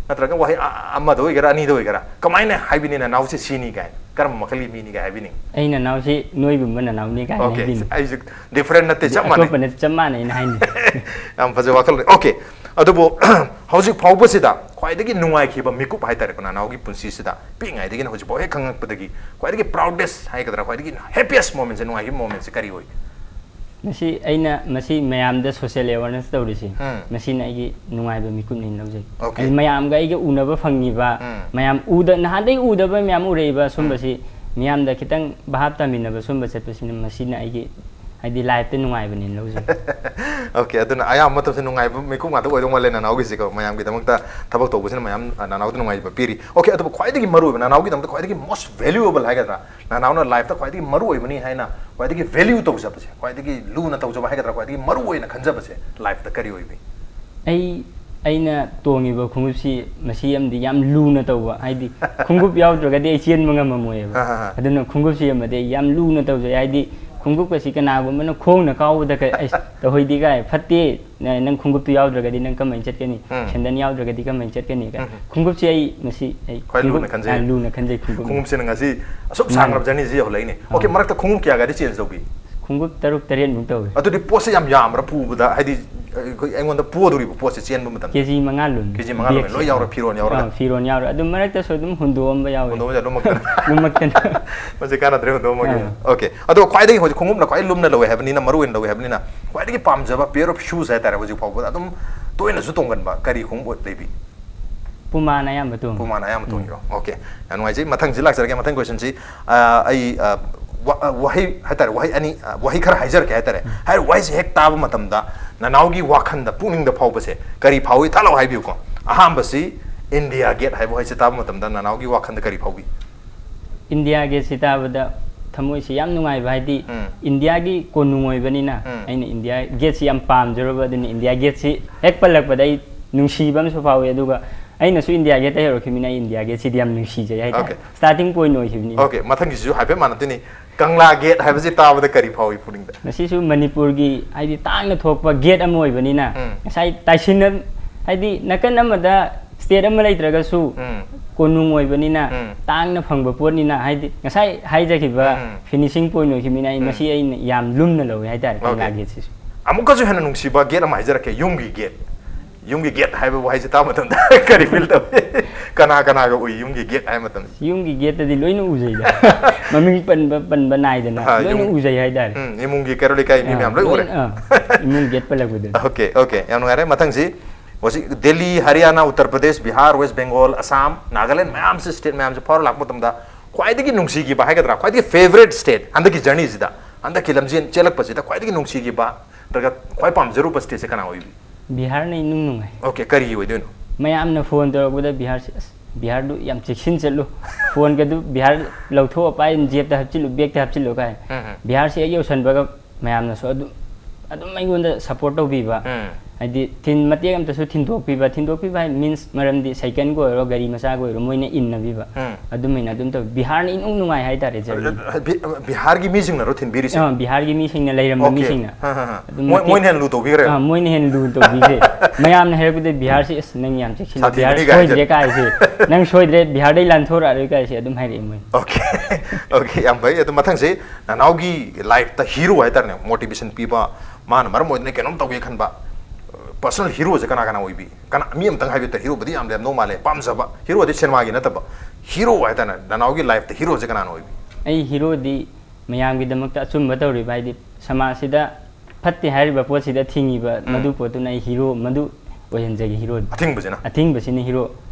ꯅꯠꯇ꯭ꯔꯒ ꯋꯥꯍꯩ ꯑ-, ꯑꯃꯗ ꯑꯣꯏꯒꯦꯔꯥ, ꯑꯅꯤꯗ ꯑꯣꯏꯒꯦꯔꯥ, ꯀꯃꯥꯏꯅ ꯍꯥꯏꯕꯤꯅꯤ, "ꯅꯅꯥꯎꯁꯤ ꯁꯤꯅꯤ" ꯀꯥꯏꯅ? ꯀꯔꯝꯕ ꯃꯈꯜꯒꯤ ꯃꯤꯅꯤ ꯀꯥꯏ ꯍꯥꯏꯕꯤꯅꯤꯡꯉꯤ? "ꯑꯩ ꯅꯅꯥꯎꯁꯤ ꯅꯣꯏꯒꯨꯝꯕ ꯅꯅꯥꯎꯅꯤ" ꯀꯥꯏꯅ Okay, ꯍꯥꯏꯕꯤꯅꯤ꯫ ꯑꯩꯁꯨ different ꯅꯠꯇꯦ, ꯆꯞ ꯃꯥꯟꯅꯩ꯫ ꯑꯇꯣꯞꯄꯅ ꯆꯞ ꯃꯥꯟꯅꯩꯅ ꯍꯥꯏꯅꯤ꯫ ꯌꯥꯝ ꯐꯖꯕ ꯋꯥꯈꯜꯂꯣꯟ꯫ Okay, ꯑꯗꯨꯕꯨ ꯍꯧꯖꯤꯛ ꯐꯥꯎꯕꯁꯤꯗ ꯈ꯭ꯋꯥꯏꯗꯒꯤ ꯅꯨꯡꯉꯥꯏꯈꯤꯕ ꯃꯤꯀꯨꯞ ꯍꯥꯏꯇꯥꯔꯦꯀꯣ, ꯅꯅꯥꯎꯒꯤ ꯄꯨꯟꯁꯤꯁꯤꯗ, ꯄꯤꯛꯏꯉꯩꯗꯒꯤꯅ ꯍꯧꯖꯤꯛ ꯐꯥꯎ ꯍꯦꯛ ꯈꯪꯉꯛꯄꯗꯒꯤ ꯈ꯭ꯋꯥꯏꯗꯒꯤ proudest ꯍꯥꯏꯒꯗ꯭ꯔꯥ, ꯈ꯭ꯋꯥꯏꯗꯒꯤ happiest momentꯁꯦ, ꯅꯨꯡꯉꯥꯏꯈꯤꯕ momentꯁꯦ ꯀꯔꯤ ꯑꯣꯏ? ꯃꯁꯤ ꯑꯩꯅ, ꯃꯁꯤ ꯃꯌꯥꯝꯗ social awareness ꯇꯧꯔꯤꯁꯤ, ꯎꯝ꯫ ꯃꯁꯤꯅ ꯑꯩꯒꯤ ꯅꯨꯡꯉꯥꯏꯕ ꯃꯤꯀꯨꯞꯅꯦꯅ ꯂꯧꯖꯩ꯫ Okay. ꯑꯩ ꯃꯌꯥꯝꯒ ꯑꯩꯒ ꯎꯅꯕ ꯐꯪꯉꯤꯕ, ꯎꯝ꯫ ꯃꯌꯥꯝ ꯎꯗ-, ꯅꯍꯥꯟꯗꯒꯤ ꯎꯗꯕ ꯃꯌꯥꯝ ꯎꯔꯛꯏꯕ ꯁꯨꯝꯕꯁꯤ, ꯎꯝ꯫ ꯃꯤꯌꯥꯝꯗ ꯈꯤꯇꯪ ꯚꯥꯞ ꯇꯥꯃꯤꯟꯅꯕ ꯁꯨꯝꯕ ꯆꯠꯄꯁꯤꯅ, ꯃꯁꯤꯅ ꯑꯩꯒꯤ, ꯍꯥꯏꯗꯤ, lifeꯇ ꯅꯨꯡꯉꯥꯏꯕꯅꯦꯅ ꯂꯧꯖꯩ꯫ Okay, ꯑꯗꯨꯅ ꯑꯌꯥꯝꯕ ꯃꯇꯝꯁꯦ ꯅꯨꯡꯉꯥꯏꯕ ꯃꯤꯀꯨꯞ ꯉꯥꯛꯇ ꯑꯣꯏꯗꯧ ꯃꯥꯜꯂꯦ ꯅꯅꯥꯎꯒꯤꯁꯤꯀꯣ, ꯃꯌꯥꯝꯒꯤꯗꯃꯛꯇ ꯊꯕꯛ ꯇꯧꯕꯁꯤꯅ ꯃꯌꯥꯝ, ꯑ, ꯅꯅꯥꯎꯗ ꯅꯨꯡꯉꯥꯏꯕ ꯄꯤꯔꯤ꯫ Okay, ꯑꯗꯨꯕꯨ ꯈ꯭ꯋꯥꯏꯗꯒꯤ ꯃꯔꯨꯑꯣꯏꯕ, ꯅꯅꯥꯎꯒꯤꯗꯃꯛꯇ ꯈ꯭ꯋꯥꯏꯗꯒꯤ most valuable ꯍꯥꯏꯒꯗ꯭ꯔꯥ, ꯅꯅꯥꯎꯅ lifeꯇ ꯈ꯭ꯋꯥꯏꯗꯒꯤ ꯃꯔꯨ ꯑꯣꯏꯕꯅꯤ ꯍꯥꯏꯅ ꯈ꯭ꯋꯥꯏꯗꯒꯤ value ꯇꯧꯖꯕꯁꯦ, ꯈ꯭ꯋꯥꯏꯗꯒꯤ ꯂꯨꯅ ꯇꯧꯖꯕ ꯍꯥꯏꯒꯗ꯭ꯔꯥ, ꯈ꯭ꯋꯥꯏꯗꯒꯤ ꯃꯔꯨ ꯑꯣꯏꯅ ꯈꯟꯖꯕꯁꯦ lifeꯇ ꯀꯔꯤ ꯑꯣꯏꯕꯤ? ꯑꯩ, ꯑꯩꯅ ꯇꯣꯡꯉꯤꯕ ꯈꯣꯡꯎꯞꯁꯤ, ꯃꯁꯤ ꯑꯃꯗꯤ ꯌꯥꯝ ꯂꯨꯅ ꯇꯧꯕ, ꯍꯥꯏꯗꯤ, ꯈꯣꯡꯎꯞ ꯌꯥꯎꯗ꯭ꯔꯒꯗꯤ ꯑꯩ ꯆꯦꯟꯕ ꯉꯝꯃꯝꯃꯣꯏꯕ꯫ ꯑꯥ, ꯑꯥ, ꯑꯥ꯫ ꯑꯗꯨꯅ ꯈꯣꯡꯎꯞꯁꯤ ꯑꯃꯗꯤ ꯑꯩ ꯌꯥꯝ ꯂꯨꯅ ꯇꯧꯖꯩ, ꯍꯥꯏꯗꯤ, ꯈꯣꯡꯎꯞ ꯑꯁꯤ ꯀꯅꯥꯒꯨꯝꯕꯅ ꯈꯣꯡꯅ ꯀꯥꯎꯕꯗ ꯀ-, "ꯑꯩꯁ, ꯇꯧꯍꯩꯗꯦ ꯀꯥꯏ, ꯐꯠꯇꯦ, ꯅ-, ꯅꯪ ꯈꯣꯡꯎꯞꯇꯨ ꯌꯥꯎꯗ꯭ꯔꯒꯗꯤ ꯅꯪ ꯀꯃꯥꯏꯅ ꯆꯠꯀꯅꯤ? ꯎꯝ꯫ ꯁꯦꯟꯗꯟ ꯌꯥꯎꯗ꯭ꯔꯒꯗꯤ ꯀꯃꯥꯏꯅ ꯆꯠꯀꯅꯤ?" ꯀꯥꯏ꯫ ꯎꯝ꯫ ꯈꯣꯡꯎꯞꯁꯤ ꯑꯩ, ꯃꯁꯤ ꯑꯩ ꯈ꯭ꯋꯥꯏ ꯈꯣꯡꯎꯞ-, ꯂꯨꯅ ꯈꯟꯖꯩ꯫ ꯑꯥ, ꯂꯨꯅ ꯈꯟꯖꯩ ꯈꯣꯡꯎꯞ꯫ ꯈꯣꯡꯎꯞꯁꯤꯅ ꯉꯁꯤ ꯑꯁꯨꯛ ꯃꯥꯅꯤ꯫ ꯁꯥꯡꯂꯕ journeyꯁꯤ ꯌꯧꯍꯜꯂꯛꯏꯅꯦ꯫ Okay, ꯑꯥ꯫ ꯃꯔꯛꯇ ꯈꯣꯡꯎꯞ ꯀꯌꯥꯒꯗꯤ change ꯇꯧꯕꯤ? ꯈꯣꯡꯎꯞ ꯇꯔꯨꯛ ꯇꯔꯦꯠꯃꯨꯛ ꯇꯧꯏ꯫ ꯑꯗꯨꯗꯤ ꯄꯣꯠꯁꯦ ꯌꯥꯝ ꯌꯥꯝꯕ꯭ꯔꯥ ꯄꯨꯕꯗ? ꯍꯥꯏꯗꯤ, ꯑꯩꯈꯣꯏ ꯑꯩꯉꯣꯟꯗ ꯄꯣꯗꯣꯔꯤꯕ ꯄꯣꯠꯁꯦ ꯆꯦꯟꯕ ꯃꯇꯝꯗ? ꯀꯦ ꯖꯤ ꯃꯉꯥ ꯂꯨꯝꯃꯤ꯫ ꯀꯦ ꯖꯤ ꯃꯉꯥ ꯂꯨꯝꯃꯤ, ꯂꯣꯏ ꯌꯥꯎꯔ, ꯐꯤꯔꯣꯟ ꯌꯥꯎꯔꯒ? ꯑꯥ, ꯐꯤꯔꯣꯟ ꯌꯥꯎꯔ꯫ ꯑꯗꯨ ꯃꯔꯛꯇꯁꯨ ꯑꯗꯨꯝ ꯍꯨꯟꯗꯣꯛꯑꯝꯕ ꯌꯥꯎꯋꯤ꯫ ꯍꯨꯟꯗꯣꯛꯑꯝꯕ ꯌꯥꯎ-, ꯂꯨꯝꯃꯛꯇꯅ꯫ ꯂꯨꯝꯃꯛꯇꯅ꯫ ꯃꯁꯤ ꯀꯥꯟꯅꯗ꯭ꯔꯦ, ꯍꯨꯟꯗꯣꯛꯑꯝꯃꯒꯦ꯫ ꯑꯥ꯫ Okay꯫ ꯑꯗꯣ ꯈ꯭ꯋꯥꯏꯗꯒꯤ ꯍꯧꯖꯤꯛ ꯈꯣꯡꯎꯞꯅ ꯈ꯭ꯋꯥꯏ ꯂꯨꯝꯅ ꯂꯧꯋꯦ ꯍꯥꯏꯕꯅꯤꯅ, ꯃꯔꯨ ꯑꯣꯏꯅ ꯂꯧꯋꯦ ꯍꯥꯏꯕꯅꯤꯅ, ꯈ꯭ꯋꯥꯏꯗꯒꯤ ꯄꯥꯝꯖꯕ pair of shoes ꯍꯥꯏꯇꯥꯔꯦ, ꯍꯧꯖꯤꯛ ꯐꯥꯎꯕꯗ ꯑꯗꯨꯝ ꯇꯣꯏꯅꯁꯨ ꯇꯣꯡꯒꯟꯕ ꯀꯔꯤ ꯈꯣꯡꯎꯞ ꯂꯩꯕꯤ? ꯄꯨꯃꯥꯅ ꯑꯌꯥꯝꯕ ꯇꯣꯡꯉꯤ꯫ ꯄꯨꯃꯥꯅ ꯑꯌꯥꯝꯕ ꯇꯣꯡꯉꯤꯔꯣ? Okay꯫ ꯌꯥꯝ ꯅꯨꯡꯉꯥꯏꯖꯩ꯫ ꯃꯊꯪꯁꯤ ꯂꯥꯛꯆꯔꯒꯦ꯫ ꯃꯊꯪ questionꯁꯤ, ꯑ, ꯑꯩ, ꯑ, ꯋꯥ-, ꯑ, ꯋꯥꯍꯩ ꯍꯥꯏꯇꯥꯔꯦ, ꯋꯥꯍꯩ ꯑꯅꯤ, ꯑ, ꯋꯥꯍꯩ ꯈꯔ ꯍꯥꯏꯖꯔꯛꯀꯦ ꯍꯥꯏꯇꯥꯔꯦ꯫ ꯍꯥꯏꯔꯤꯕ ꯋꯥꯍꯩꯁꯦ ꯍꯦꯛ ꯇꯥꯕ ꯃꯇꯝꯗ ꯅꯅꯥꯎꯒꯤ ꯋꯥꯈꯟꯗ, ꯄꯨꯛꯅꯤꯡꯗ ꯐꯥꯎꯕꯁꯦ ꯀꯔꯤ ꯐꯥꯎꯏ? ꯊꯠ ꯂꯥꯎ ꯍꯥꯏꯕꯤꯌꯨꯀꯣ꯫ ꯑꯍꯥꯟꯕꯁꯤ India Gate ꯍꯥꯏꯕ ꯋꯥꯍꯩꯁꯦ ꯇꯥꯕ ꯃꯇꯝꯗ ꯅꯅꯥꯎꯒꯤ ꯋꯥꯈꯟꯗ ꯀꯔꯤ ꯐꯥꯎꯕꯤ? India Gateꯁꯤ ꯇꯥꯕꯗ ꯊꯃꯣꯏꯁꯤ ꯌꯥꯝ ꯅꯨꯡꯉꯥꯏꯕ, ꯍꯥꯏꯗꯤ ꯎꯝ꯫ Indiaꯒꯤ ꯀꯣꯅꯨꯡ ꯑꯣꯏꯕꯅꯤꯅ ꯎꯝ꯫ ꯑꯩꯅ India Gateꯁꯤ ꯌꯥꯝ ꯄꯥꯝꯖꯔꯨꯕ, ꯑꯗꯨꯅ India Gateꯁꯤ ꯍꯦꯛ ꯄꯜꯂꯛꯄꯗ ꯑꯩ ꯅꯨꯡꯁꯤꯕ ꯑꯃꯁꯨ ꯐꯥꯎꯏ꯫ ꯑꯗꯨꯒ ꯑꯩꯅꯁꯨ India Gateꯇ ꯍꯧꯔꯛꯈꯤꯕꯅꯤꯅ ꯑꯩ India Gateꯁꯤꯗꯤ ꯌꯥꯝ ꯅꯨꯡꯁꯤꯖꯩ ꯍꯥꯏꯇꯥꯔꯦ꯫ Okay꯫ Starting point ꯑꯣꯏꯈꯤꯕꯅꯤ꯫ Okay꯫ ꯃꯊꯪꯒꯤꯁꯤꯁꯨ ꯍꯥꯏꯐꯦꯠ ꯃꯥꯟꯅꯗꯣꯏꯅꯤ꯫ ꯀꯪꯂꯥ Gate ꯍꯥꯏꯕꯁꯤ ꯇꯥꯕꯗ ꯀꯔꯤ ꯐꯥꯎꯏ ꯄꯨꯛꯅꯤꯡꯗ? ꯃꯁꯤꯁꯨ ꯃꯅꯤꯄꯨꯔꯒꯤ, ꯍꯥꯏꯗꯤ, ꯇꯥꯡꯅ ꯊꯣꯛꯄ gate ꯑꯃ ꯑꯣꯏꯕꯅꯤꯅ, ꯎꯝ꯫ ꯉꯁꯥꯏ ꯇꯥꯏꯁꯤꯟꯅ, ꯍꯥꯏꯗꯤ, ꯅꯥꯀꯟ ꯑꯃꯗ state ꯑꯃ ꯂꯩꯇ꯭ꯔꯒꯁꯨ, ꯎꯝ꯫ ꯀꯣꯅꯨꯡ ꯑꯣꯏꯕꯅꯤꯅ, ꯎꯝ꯫ ꯇꯥꯡꯅ ꯐꯪꯕ ꯄꯣꯠꯅꯤꯅ, ꯍꯥꯏꯗꯤ, ꯉꯁꯥꯏ ꯍꯥꯏꯖꯈꯤꯕ ꯎꯝ꯫ finishing point ꯑꯣꯏꯈꯤꯕꯅꯤꯅ, ꯑꯩ, ꯎꯝ꯫ ꯃꯁꯤ ꯑꯩꯅ ꯌꯥꯝ ꯂꯨꯝꯅ ꯂꯧꯏ ꯍꯥꯏꯇꯥꯔꯦ, ꯀꯪꯂꯥ Okay꯫ Gateꯁꯤꯁꯨ꯫ ꯑꯃꯨꯛꯀꯁꯨ ꯍꯦꯟꯅ ꯅꯨꯡꯁꯤꯕ gate ꯑꯃ ꯍꯥꯏꯖꯔꯛꯀꯦ, ꯌꯨꯝꯒꯤ gate꯫ ꯌꯨꯝꯒꯤ gate ꯍꯥꯏꯕ ꯋꯥꯍꯩꯁꯦ ꯇꯥꯕ ꯃꯇꯝꯗ ꯀꯔꯤ feel ꯇꯧꯏ? ꯀꯅꯥ ꯀꯅꯥꯒ ꯎꯏ ꯌꯨꯝꯒꯤ gate ꯍꯥꯏꯕ ꯃꯇꯝꯗ? ꯌꯨꯝꯒꯤ gateꯇꯗꯤ ꯂꯣꯏꯅ ꯎꯖꯩꯗ꯫ ꯃꯃꯤꯡ ꯄꯟꯕ, ꯄꯟꯕ ꯅꯥꯏꯗꯅ ꯑꯥ, ꯂꯣꯏꯅ ꯌꯨꯝ-, ꯎꯖꯩ ꯍꯥꯏꯇꯥꯔꯦ꯫ ꯎꯝ, ꯏꯃꯨꯡꯒꯤ ꯀꯩꯔꯣꯜ ꯂꯩꯀꯥꯏ ꯃꯤ ꯑꯥ, ꯃꯌꯥꯝ ꯂꯣꯏ ꯎꯔꯦ꯫ ꯂꯣꯏꯅ, ꯑꯥ, ꯏꯃꯨꯡ gate ꯄꯜꯂꯛꯄꯗꯨꯅꯤ꯫ Okay, okay, ꯌꯥꯝ ꯅꯨꯡꯉꯥꯏꯔꯦ꯫ ꯃꯊꯪꯁꯤ ꯍꯧꯖꯤꯛ ꯗꯦꯜꯂꯤ, ꯍꯔꯤꯌꯥꯅꯥ, ꯎꯠꯇꯔ ꯄ꯭ꯔꯗꯦꯁ, ꯕꯤꯍꯥꯔ, ꯋꯦꯁ ꯕꯦꯡꯒꯣꯜ, ꯑꯁꯥꯝ, ꯅꯥꯒꯥꯂꯦꯟ ꯃꯌꯥꯝꯁꯤ, state ꯃꯌꯥꯝꯁꯤ ꯐꯥꯎꯔ ꯂꯥꯛꯄ ꯃꯇꯝꯗ ꯈ꯭ꯋꯥꯏꯗꯒꯤ ꯅꯨꯡꯁꯤꯈꯤꯕ ꯍꯥꯏꯒꯗ꯭ꯔꯥ, ꯈ꯭ꯋꯥꯏꯗꯒꯤ favourite state, ꯍꯟꯗꯛꯀꯤ journeyꯁꯤꯗ, ꯍꯟꯗꯛꯀꯤ ꯂꯝꯖꯦꯟ ꯆꯦꯜꯂꯛꯄꯁꯤꯗ ꯈ꯭ꯋꯥꯏꯗꯒꯤ ꯅꯨꯡꯁꯤꯈꯤꯕ ꯅꯠꯇ꯭ꯔꯒ ꯈ꯭ꯋꯥꯏ ꯄꯥꯝꯖꯔꯨꯕ stateꯁꯦ ꯀꯅꯥ ꯑꯣꯏꯕꯤ? ꯕꯤꯍꯥꯔꯅ ꯏꯅꯨꯡ ꯅꯨꯡꯉꯥꯏ꯫ Okay, ꯀꯔꯤꯒꯤ ꯑꯣꯏꯗꯣꯏꯅꯣ? ꯃꯌꯥꯝꯅ phone ꯇꯧꯔꯛꯄꯗ ꯕꯤꯍꯥꯔꯁꯤ, "ꯑꯁ, ꯕꯤꯍꯥꯔꯗꯨ ꯌꯥꯝ ꯆꯦꯛꯁꯤꯟ ꯆꯠꯂꯨ, phoneꯒꯗꯨ ꯕꯤꯍꯥꯔ ꯂꯧꯊꯣꯛꯑ ꯄꯥꯏ, jebꯇ ꯍꯥꯞꯆꯤꯜꯂꯨ, bagꯇ ꯍꯥꯞꯆꯤꯜꯂꯨ" ꯀꯥꯏ꯫ ꯎꯝ, ꯎꯝ꯫ ꯕꯤꯍꯥꯔꯁꯤ ꯍꯦꯛ ꯌꯧꯁꯟꯕꯒ ꯃꯌꯥꯝꯅꯁꯨ ꯑꯗꯨꯝ, ꯑꯗꯨꯝ ꯑꯩꯉꯣꯟꯗ support ꯇꯧꯕꯤꯕ꯫ ꯎꯝ꯫ ꯍꯥꯏꯗꯤ ꯊꯤꯟ-, ꯃꯇꯦꯛ ꯑꯝꯇꯁꯨ ꯊꯤꯟꯗꯣꯛꯄꯤꯕ, ꯊꯤꯟꯗꯣꯛꯄꯤꯕ ꯍꯥꯏ means ꯃꯔꯝꯗꯤ cycleꯕꯨ ꯑꯣꯏꯔꯣ, ꯒꯥꯔꯤ ꯃꯆꯥꯕꯨ ꯑꯣꯏꯔꯣ, ꯃꯣꯏꯅ ꯏꯟꯅꯕꯤꯕ꯫ ꯎꯝ꯫ ꯑꯗꯨꯃꯥꯏꯅ ꯑꯗꯨꯝ ꯇꯧ-, ꯕꯤꯍꯥꯔꯅ ꯏꯅꯨꯡ ꯅꯨꯡꯉꯥꯏ ꯍꯥꯏꯇꯥꯔꯦ journey꯫ ꯕꯤ-, ꯕꯤꯍꯥꯔꯒꯤ ꯃꯤꯁꯤꯡꯅꯔꯣ ꯊꯤꯟꯕꯤꯔꯤꯁꯦ? ꯑꯥ, ꯕꯤꯍꯥꯔꯒꯤ ꯃꯤꯁꯤꯡꯅ, ꯂꯩꯔꯝꯕ Okay. ꯃꯤꯁꯤꯡꯅ꯫ ꯍꯥ, ꯍꯥ, ꯍꯥ꯫ ꯑꯗꯨꯝ ꯃꯣꯏ-, ꯃꯇꯦꯛ-, ꯃꯣꯏꯅ ꯍꯦꯟꯅ ꯂꯨ ꯇꯧꯕꯤꯈ꯭ꯔꯦ? ꯑꯥ, ꯃꯣꯏꯅ ꯍꯦꯟꯅ ꯂꯨ ꯇꯧꯕꯤꯈ꯭ꯔꯦ꯫ ꯃꯌꯥꯝꯅ ꯍꯥꯏꯔꯛꯄꯗ ꯕꯤꯍꯥꯔꯁꯤ, "ꯑꯁ, ꯅꯪ ꯌꯥꯝ ꯆꯦꯛꯁꯤꯜꯂꯦ, ꯕꯤꯍꯥꯔ ꯁꯥꯊꯤꯕꯅꯤ ꯀꯥꯏ ꯁꯣꯏꯗ꯭ꯔꯦ ꯍꯥꯏꯁꯦ꯫ ꯀꯥꯏꯁꯦ, ꯅꯪ ꯁꯣꯏꯗ꯭ꯔꯦ, ꯕꯤꯍꯥꯔꯗꯩ ꯂꯥꯟꯊꯣꯔꯛꯑꯔꯣꯏ" ꯀꯥꯏꯁꯦ ꯑꯗꯨꯝ ꯍꯥꯏꯔꯛꯑꯦ ꯃꯣꯏ꯫ Okay, okay, ꯌꯥꯝ ꯐꯩ꯫ ꯑꯗꯣ ꯃꯊꯪꯁꯤ ꯅꯅꯥꯎꯒꯤ lifeꯇ hero ꯍꯥꯏꯇꯥꯔꯦꯅꯦ, motivation ꯄꯤꯕ, ꯃꯥꯅ ꯃꯔꯝ ꯑꯣꯏꯗꯨꯅ ꯀꯩꯅꯣꯝ ꯇꯧꯒꯦ ꯈꯟꯕ, personal heroꯁꯦ ꯀꯅꯥ ꯀꯅꯥ ꯑꯣꯏꯕꯤ? ꯀꯅꯥ, ꯃꯤ ꯑꯝꯇꯪ ꯍꯥꯏꯕꯤꯌꯨ, heroꯕꯨꯗꯤ ꯌꯥꯝ ꯂꯩꯔꯝꯗꯧ ꯃꯥꯜꯂꯦ, ꯄꯥꯝꯖꯕ heroꯗꯤ ꯁꯤꯅꯦꯃꯥꯒꯤ ꯅꯠꯇꯕ, hero ꯍꯥꯏꯇꯥꯔꯦ, ꯅꯅꯥꯎꯒꯤ lifeꯇ heroꯁꯦ ꯀꯅꯥꯅ ꯑꯣꯏꯕꯤ? ꯑꯩ heroꯗꯤ ꯃꯌꯥꯝꯒꯤꯗꯃꯛꯇ ꯑꯆꯨꯝꯕ ꯇꯧꯔꯤꯕ, ꯍꯥꯏꯗꯤ ꯁꯃꯥꯖꯁꯤꯗ ꯐꯠꯇꯦ ꯍꯥꯏꯔꯤꯕ ꯄꯣꯠꯁꯤꯗ ꯊꯤꯡꯉꯤꯕ, ꯎꯝ꯫ ꯃꯗꯨ ꯄꯣꯠꯇꯨꯅ ꯑꯩ hero, ꯃꯗꯨ ꯑꯣꯏꯍꯟꯖꯒꯦ heroꯗꯤ꯫ ꯑꯊꯤꯡꯕꯁꯤꯅ? ꯑꯊꯤꯡꯕꯁꯤꯅ hero꯫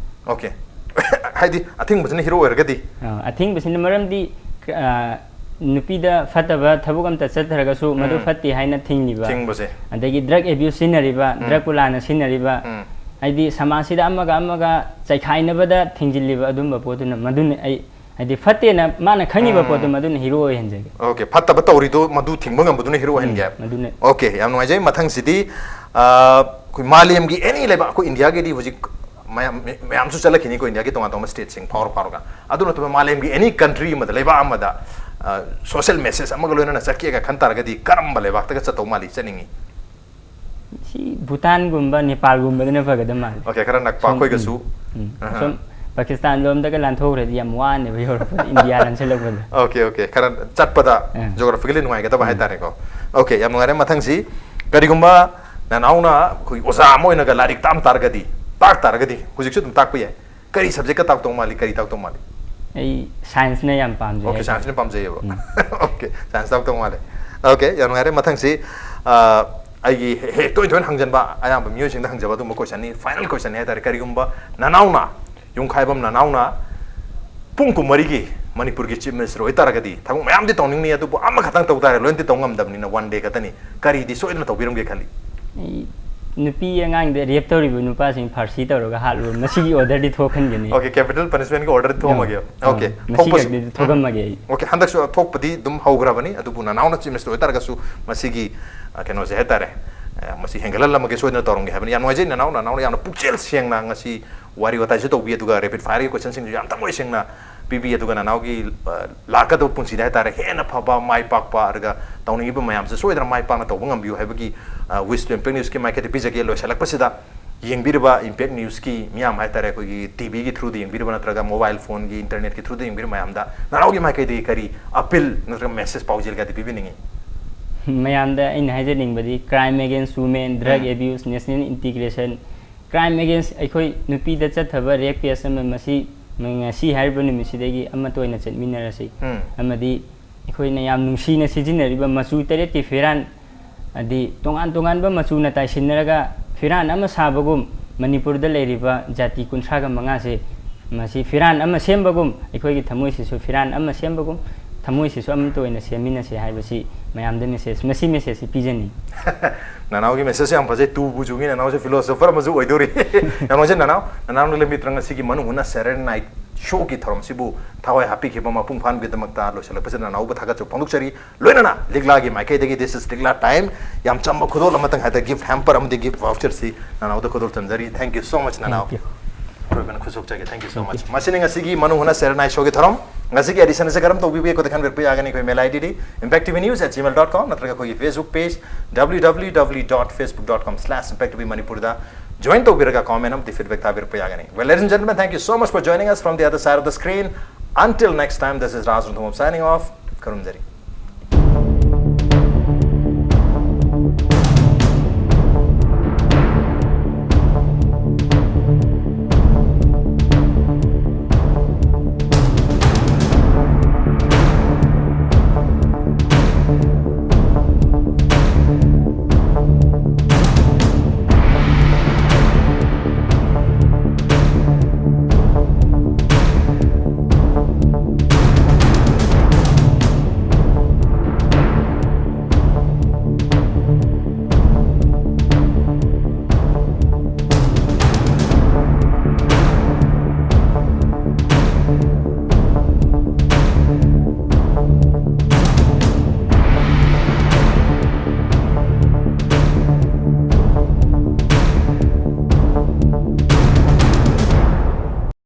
Okay꯫ ꯍꯥꯏꯗꯤ ꯑꯊꯤꯡꯕꯁꯤꯅ hero ꯑꯣꯏꯔꯒꯗꯤ? ꯑ, ꯑꯊꯤꯡꯕꯁꯤꯅ ꯃꯔꯝꯗꯤ, ꯑ, ꯅꯨꯄꯤꯗ ꯐꯠꯇꯕ ꯊꯕꯛ ꯑꯝꯇ ꯆꯠꯇ꯭ꯔꯒꯁꯨ ꯃꯗꯨ ꯎꯝ꯫ ꯐꯠꯇꯦ ꯍꯥꯏꯅ ꯊꯤꯡꯉꯤꯕ꯫ ꯊꯤꯡꯕꯁꯦ꯫ ꯑꯗꯒꯤ drug abuse ꯁꯤꯖꯤꯟꯅꯔꯤꯕ, ꯎꯝ꯫ Drugꯄꯨ ꯂꯥꯟꯅ ꯁꯤꯖꯤꯟꯅꯔꯤꯕ, ꯎꯝ꯫ ꯍꯥꯏꯗꯤ ꯁꯃꯥꯖꯁꯤꯗ ꯑꯃꯒ ꯑꯃꯒ ꯆꯩꯈꯥꯏꯅꯕꯗ ꯊꯤꯡꯖꯤꯜꯂꯤꯕ ꯑꯗꯨꯝꯕ ꯄꯣꯠꯇꯨꯅ, ꯃꯗꯨꯅ ꯑꯩ, ꯍꯥꯏꯗꯤ ꯐꯠꯇꯦꯅ ꯃꯥꯅ ꯈꯪꯉꯤꯕ ꯎꯝ꯫ ꯄꯣꯠꯇꯨ ꯃꯗꯨꯅ hero ꯑꯣꯏꯍꯟꯖꯒꯦ꯫ Okay, ꯐꯠꯇꯕ ꯇꯧꯔꯤꯗꯣ ꯃꯗꯨ ꯊꯤꯡꯕ ꯉꯝꯕꯗꯨꯅ hero ꯎꯝ, ꯑꯣꯏꯍꯟꯒꯦ ꯍꯥꯏꯕ? ꯃꯗꯨꯅ꯫ Okay, ꯌꯥꯝ ꯅꯨꯡꯉꯥꯏꯖꯩ꯫ ꯃꯊꯪꯁꯤꯗꯤ, ꯑ, ꯑꯩꯈꯣꯏ ꯃꯥꯂꯦꯝꯒꯤ any ꯂꯩꯕꯥꯛ, ꯑꯩꯈꯣꯏ ꯏꯟꯗꯤꯌꯥꯒꯤꯗꯤ ꯍꯧꯖꯤꯛ ꯃꯌꯥꯝ, ꯃꯌꯥꯝꯁꯨ ꯆꯠꯂꯛꯈꯤꯅꯤꯀꯣ, ꯏꯟꯗꯤꯌꯥꯒꯤ ꯇꯣꯉꯥꯟ ꯇꯣꯉꯥꯟꯕ stateꯁꯤꯡ ꯐꯥꯎꯔ ꯐꯥꯎꯔꯒ꯫ ꯑꯗꯨ ꯅꯠꯇꯕ ꯃꯥꯂꯦꯝꯒꯤ any country ꯑꯃꯗ, ꯂꯩꯕꯥꯛ ꯑꯃꯗ, ꯑ, social message ꯑꯃꯒ ꯂꯣꯏꯅꯅ ꯆꯠꯀꯦꯒ ꯈꯟ ꯇꯥꯔꯒꯗꯤ ꯀꯔꯝꯕ ꯂꯩꯕꯥꯛꯇꯒ ꯆꯠꯇꯧ ꯃꯥꯜꯂꯤ, ꯆꯠꯅꯤꯡꯉꯤ? ꯁꯤ ꯚꯨꯇꯥꯟꯒꯨꯝꯕ, ꯅꯦꯄꯥꯜꯒꯨꯝꯕꯗꯅ ꯐꯒꯗꯕ ꯃꯥꯜꯂꯦ꯫ Okay, ꯈꯔ ꯅꯛꯄ ꯁꯣꯝ, ꯑꯩꯈꯣꯏꯒꯁꯨ꯫ ꯎꯝ, ꯎꯝ꯫ ꯑꯍꯥ꯫ ꯁꯣꯝ ꯄꯥꯀꯤꯁꯇꯥꯟ ꯂꯣꯝꯗꯒ ꯂꯥꯟꯊꯣꯛꯈ꯭ꯔꯗꯤ ꯌꯥꯝ ꯋꯥꯅꯦꯕ ꯌꯧꯔꯛꯄꯗ, ꯏꯟꯗꯤꯌꯥ ꯂꯥꯟꯁꯤꯜꯂꯛꯄꯗ꯫ Okay, okay, ꯈꯔ ꯆꯠꯄꯗ ꯑꯥ꯫ Geographically ꯅꯨꯡꯉꯥꯏꯒꯗꯕ ꯎꯝ꯫ ꯍꯥꯏꯇꯥꯔꯦꯀꯣ꯫ Okay, ꯌꯥꯝ ꯅꯨꯡꯉꯥꯏꯔꯦ꯫ ꯃꯊꯪꯁꯤ, ꯀꯔꯤꯒꯨꯝꯕ ꯅꯅꯥꯎꯅ ꯑꯩꯈꯣꯏ ꯑꯣꯖꯥ ꯑꯃ ꯑꯣꯏꯅꯒ ꯂꯥꯏꯔꯤꯛ ꯇꯥꯛꯑꯝ ꯇꯥꯔꯒꯗꯤ, ꯇꯥꯛ ꯇꯥꯔꯒꯗꯤ, ꯍꯧꯖꯤꯛꯁꯨ ꯑꯗꯨꯝ ꯇꯥꯛꯄ ꯌꯥꯏ, ꯀꯔꯤ subjectꯀ ꯇꯥꯛꯇꯧ ꯃꯥꯜꯂꯤ, ꯀꯔꯤ ꯇꯥꯛꯇꯧ ꯃꯥꯜꯂꯤ? ꯑꯩ scienceꯅ ꯌꯥꯝ ꯄꯥꯝꯖꯩ Okay, ꯍꯥꯏꯇꯥꯔꯦ꯫ Scienceꯅ ꯄꯥꯝꯖꯩꯌꯦꯕ꯫ ꯎꯝ꯫ Okay, science ꯇꯥꯛꯇꯧ ꯃꯥꯜꯂꯦ꯫ Okay, ꯌꯥꯝ ꯅꯨꯡꯉꯥꯏꯔꯦ꯫ ꯃꯊꯪꯁꯤ, ꯑ, ꯑꯩꯒꯤ ꯍꯦꯛ, ꯍꯦꯛ ꯇꯣꯏ ꯇꯣꯏꯅ ꯍꯪꯖꯟꯕ, ꯑꯌꯥꯝꯕ ꯃꯤꯑꯣꯏꯁꯤꯡꯗ ꯍꯪꯖꯕ ꯑꯗꯨꯒꯨꯝꯕ questionꯅꯤ, final questionꯅꯤ ꯍꯥꯏꯇꯥꯔꯦ꯫ ꯀꯔꯤꯒꯨꯝꯕ ꯅꯅꯥꯎꯅ, ꯌꯨꯝꯈꯥꯏꯕꯝ ꯅꯅꯥꯎꯅ ꯄꯨꯡ ꯀꯨꯟꯃꯔꯤꯒꯤ ꯃꯅꯤꯄꯨꯔꯒꯤ Chief Minister ꯑꯣꯏꯇꯥꯔꯒꯗꯤ, ꯊꯕꯛ ꯃꯌꯥꯝꯗꯤ ꯇꯧꯅꯤꯡꯅꯤ, ꯑꯗꯨꯕꯨ ꯑꯃꯈꯛꯇꯪ ꯇꯧ ꯇꯥꯔꯦ, ꯂꯣꯏꯅꯗꯤ ꯇꯧ ꯉꯝꯗꯕꯅꯤꯅ, one day ꯈꯛꯇꯅꯤ, ꯀꯔꯤꯗꯤ ꯁꯣꯏꯗꯅ ꯇꯧꯕꯤꯔꯝꯒꯦ ꯈꯜꯂꯤ? ꯑꯩ ꯅꯨꯄꯤ ꯑꯉꯥꯡꯗ rape ꯇꯧꯔꯤꯕ ꯅꯨꯄꯥꯁꯤꯡ ꯐꯥꯔꯁꯤ ꯇꯧꯔꯒ ꯍꯥꯠꯂꯨ, ꯃꯁꯤꯒꯤ orderꯗꯤ ꯊꯣꯛꯍꯟꯒꯅꯤ꯫ Okay, capital punishmentꯀꯤ order ꯊꯣꯛꯑꯝꯃꯒꯦ꯫ ꯑꯥ, Okay, ꯃꯁꯤ ꯊꯣꯛꯄꯁꯤ-, ꯈꯛꯇꯗꯤ ꯊꯣꯛꯑꯝꯃꯒꯦ ꯑꯩ꯫ Okay, ꯍꯟꯗꯛꯁꯨ ꯊꯣꯛꯄꯗꯤ ꯑꯗꯨꯝ ꯍꯧꯈ꯭ꯔꯕꯅꯤ, ꯑꯗꯨꯕꯨ ꯅꯅꯥꯎꯅ Chief Minister ꯑꯣꯏꯇꯥꯔꯒꯁꯨ ꯃꯁꯤꯒꯤ, ꯑ, ꯀꯩꯅꯣꯁꯦ ꯍꯥꯏꯇꯥꯔꯦ, ꯑ, ꯃꯁꯤ ꯍꯦꯟꯒꯠꯍꯜꯂꯝꯃꯒꯦ, ꯁꯣꯏꯗꯅ ꯇꯧꯔꯝꯒꯦ ꯍꯥꯏꯕꯅꯤ꯫ ꯌꯥꯝ ꯅꯨꯡꯉꯥꯏꯖꯩ ꯅꯅꯥꯎ, ꯅꯅꯥꯎꯅ ꯌꯥꯝꯅ ꯄꯨꯛꯆꯦꯜ ꯁꯦꯡꯅ ꯉꯁꯤ ꯋꯥꯔꯤ ꯋꯥꯇꯥꯏꯁꯨ ꯇꯧꯕꯤ, ꯑꯗꯨꯒ rapid fireꯒꯤ questionꯁꯤꯡꯁꯨ ꯌꯥꯝ ꯊꯃꯣꯏ ꯁꯦꯡꯅ ꯄꯤꯕꯤ, ꯑꯗꯨꯒ ꯅꯅꯥꯎꯒꯤ, ꯑ, ꯂꯥꯛꯀꯗꯕ ꯄꯨꯟꯁꯤꯗ ꯍꯥꯏꯇꯥꯔꯦ, ꯍꯦꯟꯅ ꯐꯕ, ꯃꯥꯏ ꯄꯥꯛꯄ, ꯑꯗꯨꯒ ꯇꯧꯅꯤꯡꯉꯤꯕ ꯃꯌꯥꯝꯁꯦ ꯁꯣꯏꯗꯅ ꯃꯥꯏ ꯄꯥꯛꯅ ꯇꯧꯕ ꯉꯝꯕꯤꯌꯨ ꯍꯥꯏꯕꯒꯤ, ꯑ, wishꯇꯨ Impact Newsꯀꯤ ꯃꯥꯏꯀꯩꯗ ꯄꯤꯖꯒꯦ꯫ ꯂꯣꯏꯁꯤꯜꯂꯛꯄꯁꯤꯗ ꯌꯦꯡꯕꯤꯔꯤꯕ Impact Newsꯀꯤ ꯃꯤꯌꯥꯝ ꯍꯥꯏꯇꯥꯔꯦ, ꯑꯩꯈꯣꯏꯒꯤ TVꯒꯤ throughꯗ ꯌꯦꯡꯕꯤꯔꯤꯕ ꯅꯠꯇ꯭ꯔꯒ mobile phoneꯒꯤ internetꯀꯤ throughꯗ ꯌꯦꯡꯕꯤꯔꯤꯕ ꯃꯌꯥꯝꯗ ꯅꯅꯥꯎꯒꯤ ꯃꯥꯏꯀꯩꯗꯒꯤ ꯀꯔꯤ appeal ꯅꯠꯇ꯭ꯔꯒ message, ꯄꯥꯎꯖꯦꯜꯒꯗꯤ ꯄꯤꯕꯤꯅꯤꯡꯉꯤ? ꯃꯌꯥꯝꯗ ꯑꯩꯅ ꯍꯥꯏꯖꯅꯤꯡꯕꯗꯤ, crime against women, drug abuse, national integration, crime against ꯑꯩꯈꯣꯏ ꯅꯨꯄꯤꯗ ꯆꯠꯊꯕ rape case ꯑꯃ, ꯃꯁꯤ ꯉꯁꯤ ꯍꯥꯏꯔꯤꯕ ꯅꯨꯃꯤꯠꯁꯤꯗꯒꯤ ꯑꯃꯠꯇ ꯑꯣꯏꯅ ꯆꯠꯃꯤꯟꯅꯔꯁꯤ꯫ ꯎꯝ꯫ ꯑꯃꯗꯤ ꯑꯩꯈꯣꯏꯅ ꯌꯥꯝ ꯅꯨꯡꯁꯤꯅ ꯁꯤꯖꯤꯟꯅꯔꯤꯕ ꯃꯆꯨ ꯇꯔꯦꯠꯀꯤ ꯐꯤꯔꯥꯟ, ꯍꯥꯏꯗꯤ ꯇꯣꯉꯥꯟ ꯇꯣꯉꯥꯟꯕ ꯃꯆꯨꯅ ꯇꯥꯏꯁꯤꯟꯅꯔꯒ ꯐꯤꯔꯥꯟ ꯑꯃ ꯁꯥꯕꯒꯨꯝ, ꯃꯅꯤꯄꯨꯔꯗ ꯂꯩꯔꯤꯕ ꯖꯥꯇꯤ ꯀꯨꯟꯊ꯭ꯔꯥꯒ ꯃꯉꯥꯁꯦ ꯃꯁꯤ ꯐꯤꯔꯥꯟ ꯑꯃ ꯁꯦꯝꯕꯒꯨꯝ, ꯑꯩꯈꯣꯏꯒꯤ ꯊꯃꯣꯏꯁꯤꯁꯨ ꯐꯤꯔꯥꯟ ꯑꯃ ꯁꯦꯝꯕꯒꯨꯝ, ꯊꯃꯣꯏꯁꯤꯁꯨ ꯑꯃꯠꯇ ꯑꯣꯏꯅ ꯁꯦꯝꯃꯤꯟꯅꯁꯦ ꯍꯥꯏꯕꯁꯤ ꯃꯌꯥꯝꯗ message, ꯃꯁꯤ message ꯁꯤ ꯄꯤꯖꯅꯤꯡꯏ꯫ ꯅꯅꯥꯎꯒꯤ message ꯁꯦ ꯌꯥꯝ ꯐꯖꯩ, ꯇꯨꯕꯨ ꯆꯨꯉꯤ꯫ ꯅꯅꯥꯎꯁꯦ philosopher ꯑꯃꯁꯨ ꯑꯣꯏꯗꯧꯔꯤ꯫ ꯌꯥꯝ ꯅꯨꯡꯉꯥꯏꯖꯩ ꯅꯅꯥꯎ꯫ ꯅꯅꯥꯎꯅ ꯂꯝꯕꯤ ꯇꯔꯪ ꯑꯁꯤꯒꯤ ꯃꯅꯨꯡ ꯍꯨꯠꯅ Saturday night show ꯒꯤ ꯊꯧꯔꯝꯁꯤꯕꯨ ꯊꯋꯥꯏ ꯍꯥꯞꯄꯤꯈꯤꯕ ꯃꯄꯨꯡ ꯐꯥꯍꯟꯕꯒꯤꯗꯃꯛꯇ ꯂꯣꯏꯁꯤꯜꯂꯛꯄꯁꯤꯗ ꯅꯅꯥꯎꯕꯨ ꯊꯥꯒꯠꯆꯕ ꯐꯣꯡꯗꯣꯛꯆꯔꯤ꯫ ꯂꯣꯏꯅꯅ ꯂꯤꯛꯂꯥꯒꯤ ꯃꯥꯏꯀꯩꯗꯒꯤ This is Lila Time, ꯌꯥꯝ ꯆꯝꯕ ꯈꯨꯗꯣꯜ ꯑꯃꯇꯪ ꯍꯥꯏꯇꯥꯔꯦ, gift hamper ꯑꯃꯗꯤ gift voucher ꯁꯤ ꯅꯅꯥꯎꯗ ꯈꯨꯗꯣꯜ ꯇꯝꯖꯔꯤ꯫ Thank you so much ꯅꯅꯥꯎ꯫ Thank you. ꯑꯔꯣꯏꯕꯅ ꯈꯨꯠꯁꯣꯛꯆꯒꯦ꯫ Thank you so much꯫ ꯃꯁꯤꯅ ꯉꯁꯤꯒꯤ ꯃꯅꯨꯡ ꯍꯨꯠꯅ Saturday night show ꯒꯤ ꯊꯧꯔꯝ꯫ ꯉꯁꯤꯒꯤ edition ꯑꯁꯤ ꯀꯔꯝ ꯇꯧꯕꯤꯕꯒꯦ? ꯑꯩꯈꯣꯏꯗ ꯈꯟꯕꯤꯔꯛꯄ ꯌꯥꯒꯅꯤ꯫ ꯑꯩꯈꯣꯏ mail ID D impact T V news at gmail dot com ꯅꯠꯇ꯭ꯔꯒ ꯑꯩꯈꯣꯏꯒꯤ Facebook page W W W dot facebook dot com slash impact T V Manipur ꯗ join ꯇꯧꯕꯤꯔꯒ comment ꯑꯃꯗꯤ feedback ꯊꯥꯕꯤꯔꯛꯄ ꯌꯥꯒꯅꯤ꯫ Well, ladies and gentlemen, thank you so much for joining us from the other side of the screen. Until next time, this is Raj Ranthambam signing off. ꯈꯨꯔꯨꯝꯖꯔꯤ꯫